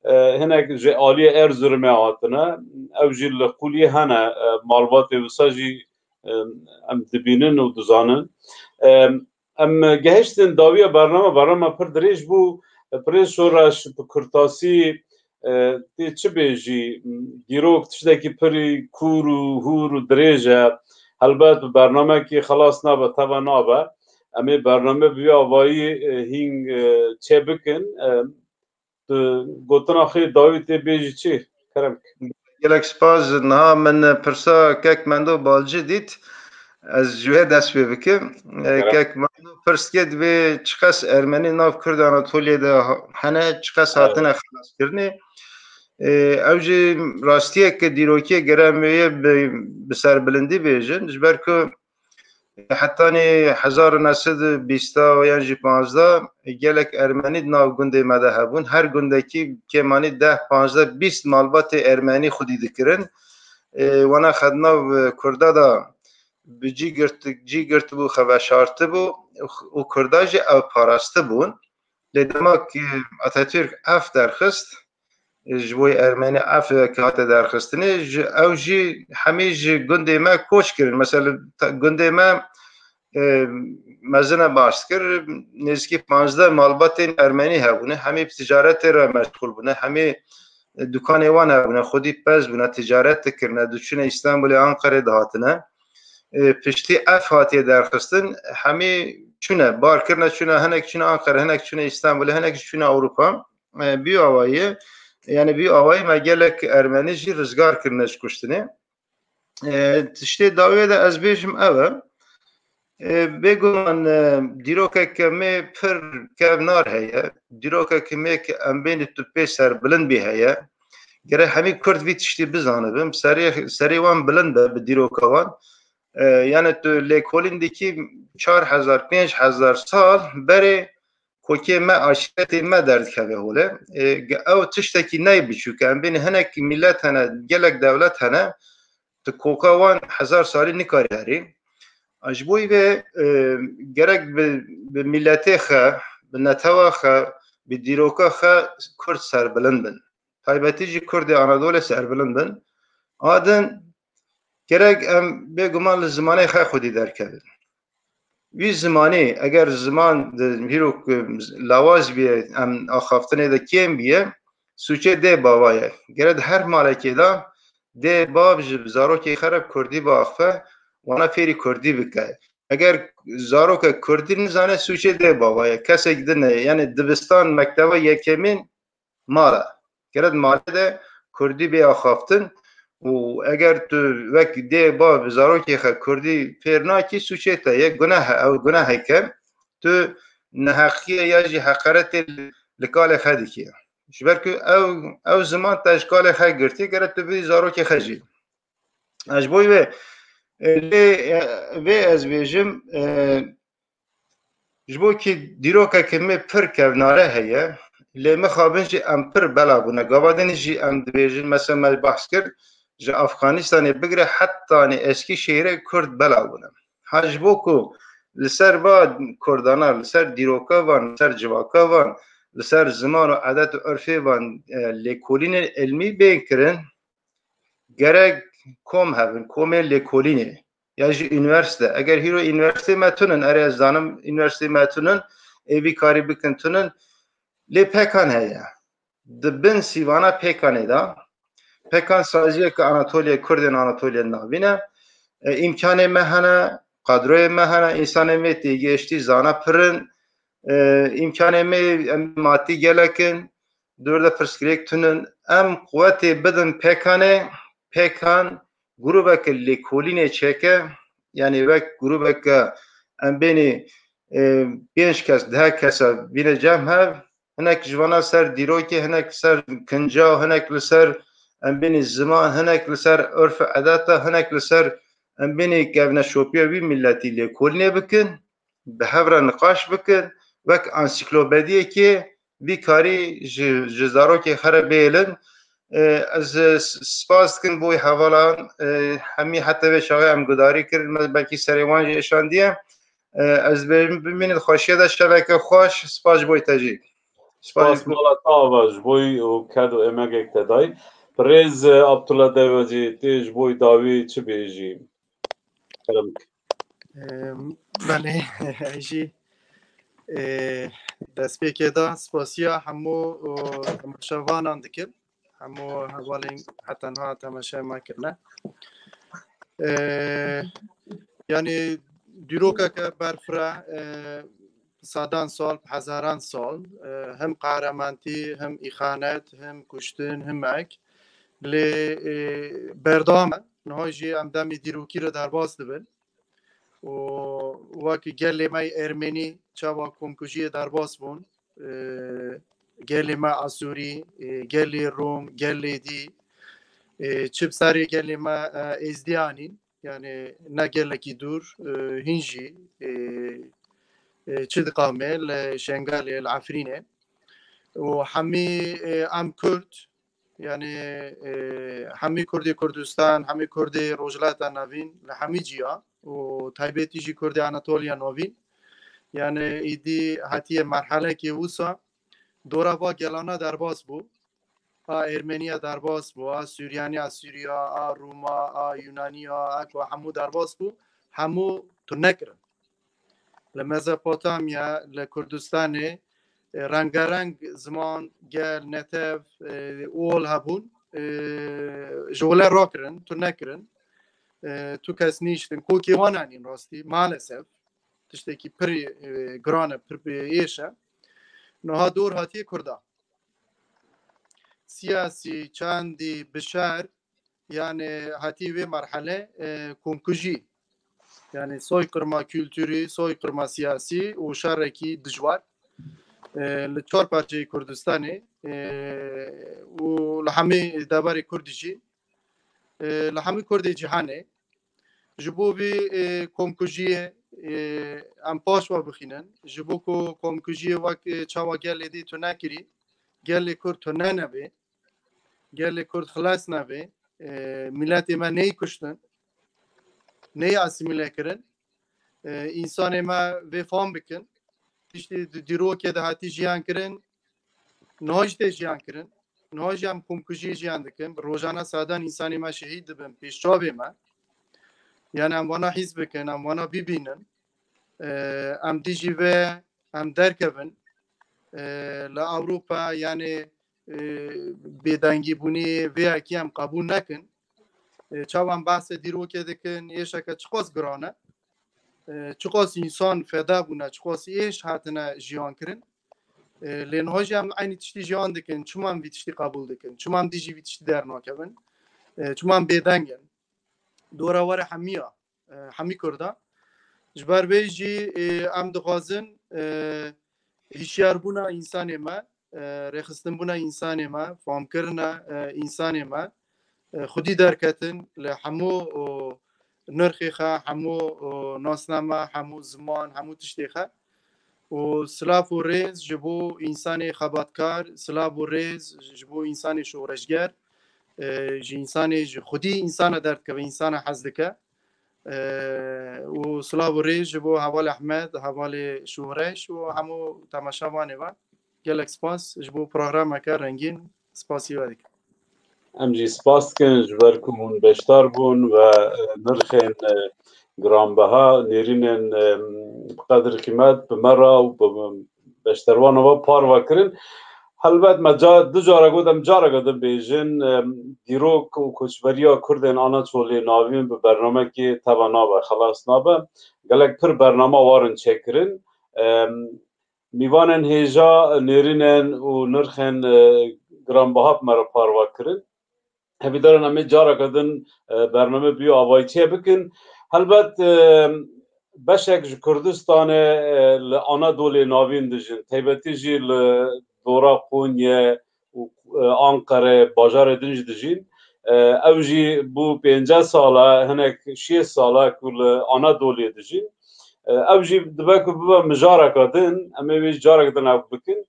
E, hinek ji aliyê Erzurumê hatine. Ew jî li Quliyê hene, e, malbatê wisa jî, e, em dibînin û dizanin. E, em gehiştin dawiya bername, bername pir dirêj bû. E, Birêz Şoreş, bi kurtasî, e, tê çi bêjî, dîrok tiştekî pirî kûr û hûr û dirêj e. Helbet bi bernamekî xelas nabe, teva nabe. Em ê bername bi vî avayî, e, hîn, e, çêbikin. E, tu gotina xwe dawî tê bêjî çi? Kerem ke. Gelek spas. Niha min pirsa kek Mendo Balcî dît. Ez ji wê dest pê bikim. E, Kerem. Kek Mendo pirs dike, divê çiqas Ermenî nav Kurd Anatoliyê de ha-, hene, çiqas Evet. hatine xelaskirinê. E, ew jî rastiyek dîrokî ye, gere em wê bi, bi serbilindî bêjin. Ji ber ku hetanî hezar û neh sed û bîst yan jî panzdeh gelek Ermenî di nav gundê me de hebûn. Her gundekî kêmanî deh, panzdeh, bîst malbatê Ermenî xwedî dikirin. E, wana xwe di nav, e, Kurda de bi cî girt, cî girtibû, xwe veşartibû û Kurda jî ew parastibûn. Lê dema ku Atatürk ev derxist, ji bo Ermenî ev ke hate derxistinê, ji, ew jî hemî ji gundê me koç kirin. Mesela, ta-, gundê me, e, mezin e baş dikir, nêzîkî panzdeh malbatên Ermenî hebûne, hemî bi ticaretê re meşxûl bûne, hemî, e, dukanê wan hebûne, xwedî pez bûne, ticaret dikirine, diçûne Îstanbulê, Anqerê dihatine. E, piştî ev hatiye derxistin, hemî çûne, bar kirine, çûne, hinek çûne Anqere, hinek çûne Îstanbulê, hinek jî çûne Ewropa. E, bî awayî, yani bî awayî me gelek Ermenî jî rizgar kirine ji kuştinê. E, tiştê dawiyê de ez bêjim ev e. E, bêguman, e, dîrokeke me pir kevnar heye. Dîrokeke me ke em bênî tu pê serbilind bî heye. Gere hemî Kurd vî tiştî bizanibin. Serê, serê wan bilind be bi dîroka wan. E, yani tu lêkolîn dikî çar hezar, pênc hezar sal berê kokê me, aşîretê me derdikeve holê. E, ge-, ew tiştekî ney biçûk e. Em bênî hinek milet hene, gelek dewlet hene, tu koka wan hezar salî nikarî herî. A, ji bo vê, e, gerek bi, bi miletê xwe, bi netewa xwe, bi dîroka xwe Kurd serbilind bin. Taybetî jî Kurdê Anadolê serbilind bin. A din, gerek em bêguman li zimanê xwe xwedî derkevin. Wî zimanê, eger ziman di hîrok, e, lawaz bîye, em axaftinê de kêm bîye, sûcê dê bava ye. Gere di her malekê de dê bav ji zarokê xwe re bi kurdî biaxife, wana fêrî kurdî bike. Eger zaroke kurdî nizane, sûcê dê bava ye. Kesek din e. Yani dibistan, mekteba yekemîn mal e. Gere di malê de kurdî bê axaftin û eger tu wek dê ba bi zarokê xwe kurdî fêr nakî, sûcê te ye, guneh e, ew gunehek e. Tu neheqiyê ya jî heqaretê li kalê xwe dikî. Ji ber ku ew, ew ziman te ji kalê xwe girtî, gere tu bidî zarokê xwe jî. Ez ji bo wê, e, lê, e, vê ez bêjim, e, ji bo kî dîrokeke me pir kevnare heye, lê mixabin jî em pir bela bûne. Gava din jî em dibêjin, mesela me behs kir, ji Afganistanê bigire hetanî Eskîşehîrê Kurd bela bûne. Ha ji bo ku li ser va Kurdana, li ser dîroka van, li ser civaka van, li ser ziman û edet û urfê van, e, lêkolînên ilmî bên kirin, gerek kom hebin, komên lêkolînê ya jî unîversîte. Eger hîro unîversîtê me tunin, erê ez zanim unîversîtê me tunin, ê vî karî bikin tunin, lê pekan heye. Di bin sîvana pekanê de, pekan saziyeke Anatoliye, Kurdên Anatoliye navîn e. E, îmkanê me hene, kadroyê me hene, însanê me têgihiştî zana pir in. E, îmkanê me em matî gelek in. Dûr de pirsgirêk tunin. Em quwetê bidin pekanê, pekan grûbeke lêkolînê çêke, yanî wek grûbeke em bênî, e, pênc kes, deh kesa bîne cem hev, hinek ji vana ser dîrokê, hinek ser kinca, hinek li ser em bênî ziman, hinek li ser urf û edeta, hinek li ser em bênî kevneşopiya wî miletî lêkolînê bikin, bi hev re niqaş bikin, wek ansiklopediyekê vî karî ji, ji zarokê xwe re bihêlin. E, ez, e, s-, spas dikim bo wî hevalan, e, hemî heta vê çaxê em gudarî kirin, me belkî serê wan jî êşandiye. E, ez dibêjim bimînin xweşiye de, şeveke xweş, spas ji bo te jî. Spas. Spas mala te ava ji bo wî û ked û emegek te dayî. Birêz, e, Abdullah Devacî, tê ji bo wî dawî çi bêjî? Kerem. Em, belê, ez jî, e, destpêkê de spasiya hemû, o, temaşevanan dikim. Hemû hevalên heta niha temaşeya me kirine. E, yanî dîrokeke berfireh, e, sadan sal, hezaran sal, e, hem qehrementî, hem îxanet, hem kuştin, hem ek. Lê, e, berdewam e. Niha jî em demê dîrokî re derbas dibin. Û wek gelê me yê Ermenî çawa komkujiyê derbas bûn, e, gelê me Asûrî, e, gelê Rom, gelê dî, e, çi bi serê gelê me, e, Êzdiyanîn, yani ne gelekî dûr, e, hîn jî, e, e, çi diqame li Şengalê, li Efrînê. Û hemî, e, em Kurd, yani, e, hemî Kurdê Kurdistan, hemî Kurdê Rojhilata Navîn, li hemî ciya û taybetî jî Kurdê Anatoliya Navîn. Yani, îdî hatiye merhelekê wisa, dora va gelana derbas bû. A Ermeniya derbas bû, a Suryaniya Sûriya, a Rûma, a Yunaniya, a ku hemû derbas bû, hemû tune kirin. Li Mezopotamya, li Kurdistanê, e, rengareng ziman, gel, netev, e, ol hebûn, e, ji wile rakirin, tune kirin. E, tu kes nîştin, kokê wan anîn rastî, maalesef. Tiştekî pir, e, giran e, pir êş e. Niha dor hatiye Kurda. Siyasî, çandî, bi şer, yani hatî vê merhele, e, komkujî. Yani soykırma kültürü, soykırma siyasî û şerekî dijwar, e, li çar parçeyê Kurdistanê, e, û li hemî deverê Kurdî jî, e, li hemî Kurdê cîhanê. Ji bo vê, e, komkujiyê, e, em paş ve bixînin. Ji bo ku komkujiyê wek, e, çawa gelê dî tune kirî, gelê Kurd tune nebe, gelê Kurd xilas nebe, e, miletê me neyê kuştin, neyê asîmîle kirin. E, însanê me vê fam bikin. Tiştê di dîrokê de hatî jiyan kirin, niha jî tê jiyan kirin. Niha jî em komkujiyê jiyan dikin. Bi rojane sadan însanê me şehîd dibin pêş çavê me. Yani em wana hîs bikin, em wana bibînin. E, em dijî vê, em derkevin. E, li Ewropa, yani, e, bêdengîbûnê vê yekê em qebûl nekin. E, çawa em behsê dîrokê dikin, êşeke çiqas giran e. e, çiqas însan feda bûne, çiqas êş hatine jiyan kirin. E, lê niha jî em eynî tiştî jiyan dikin, çima em vî tiştî qebûl dikin, çima em dijî vî tiştî dernakevin, e, çima em bêdeng in. Dora were hemiya, e, hemî Kurda. Ji ber vê jî, e, em dixwazin, e, hişyarbûna însanê me, e, rêxistinbûna însanê me, famkirina, e, însanê me, e, xwedî derketin li hemû, o, nirxê xe, hemû, o, nasname, hemû ziman, hemû tiştê xe. Û silav û rêz ji bo însanê xebatkar, silav û rêz ji bo însanê şoreşger, e, ji însanê ji xwedî însana derdikeve, însana hez dike. E, û silav û rêz ji bo heval Ehmed, hevalê Şoreş û hemû temaşevanê ve. Gelek spas ji bo programeke rengîn. Spasî we dikim. Em jî spas dikin ji ber ku hûn beşdar bûn ve, e, nirxên, e, giranbeha nêrînên, e, bi qedir qîmet bi me re û bi beşdarwana we parve kirin. Helbet me ca-, du cara got, em careke din bêjin, e, dîrok û koçberiya Kurdên ana çolê navîn bi bernamekê teva nabe, xelas nabe. Gelek pir bernama warin çêkirin. E, Mîvanên hêja nêrînên û nirxên, e, giranbeha bi me re parve kirin. Hevîdarin em ê careke din, e, bername bi wî avayîtiyê bikin. Helbet, e, beşek ji Kurdistanê, e, li Anadolê navîn dijîn. Taybetî jî li dora Qonye û, e, Anqere, bajarê din jî dijîn. E, ew jî bû pênceh sala, hinek şêst sala ku li Anadolê dijîn. E, ew jî dibe ku bibe mijareka din, em ê wê carek din ew bikin.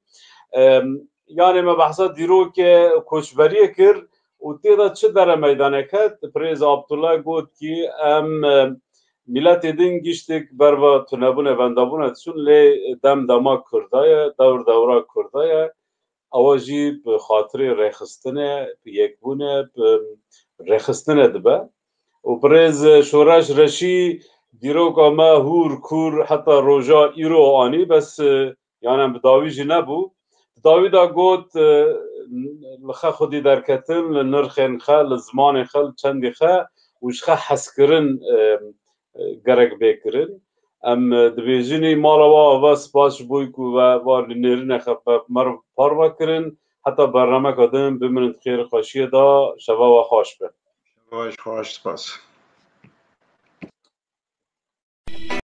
E, yanê me behsa dîrokê koçberiyê kir û tê de çi dere meydanê ket? Birêz Abdullah got ki em, e, miletê din giştik berva tunebûne, vendabûne diçûn, lê dem dema Kurda ye, dewr dewra Kurda ye. Ewa jî bi xatirê rêxistinê, bi yekbûnê, bi rêxistinê dibe. Û birêz Şoreş Reşî dîroka me hûr, kûr heta roja îro anî, bes, e, yani em bi dawî jî nebû. Di dawî de got, e, li xe xwedî derketin, li nirxên xe, li zimanê xe, li çendê xe û ji xe hezkirin, e, e, gerek bê kirin. Em, e, dibêjinî mala we ava spas ji bo ku ve va li nêrîne xe pe-, me re parve kirin. Heta bernameka din biminin di xêr û xweşiyê de, şeva we xweş be. Şeva we xweş, spas.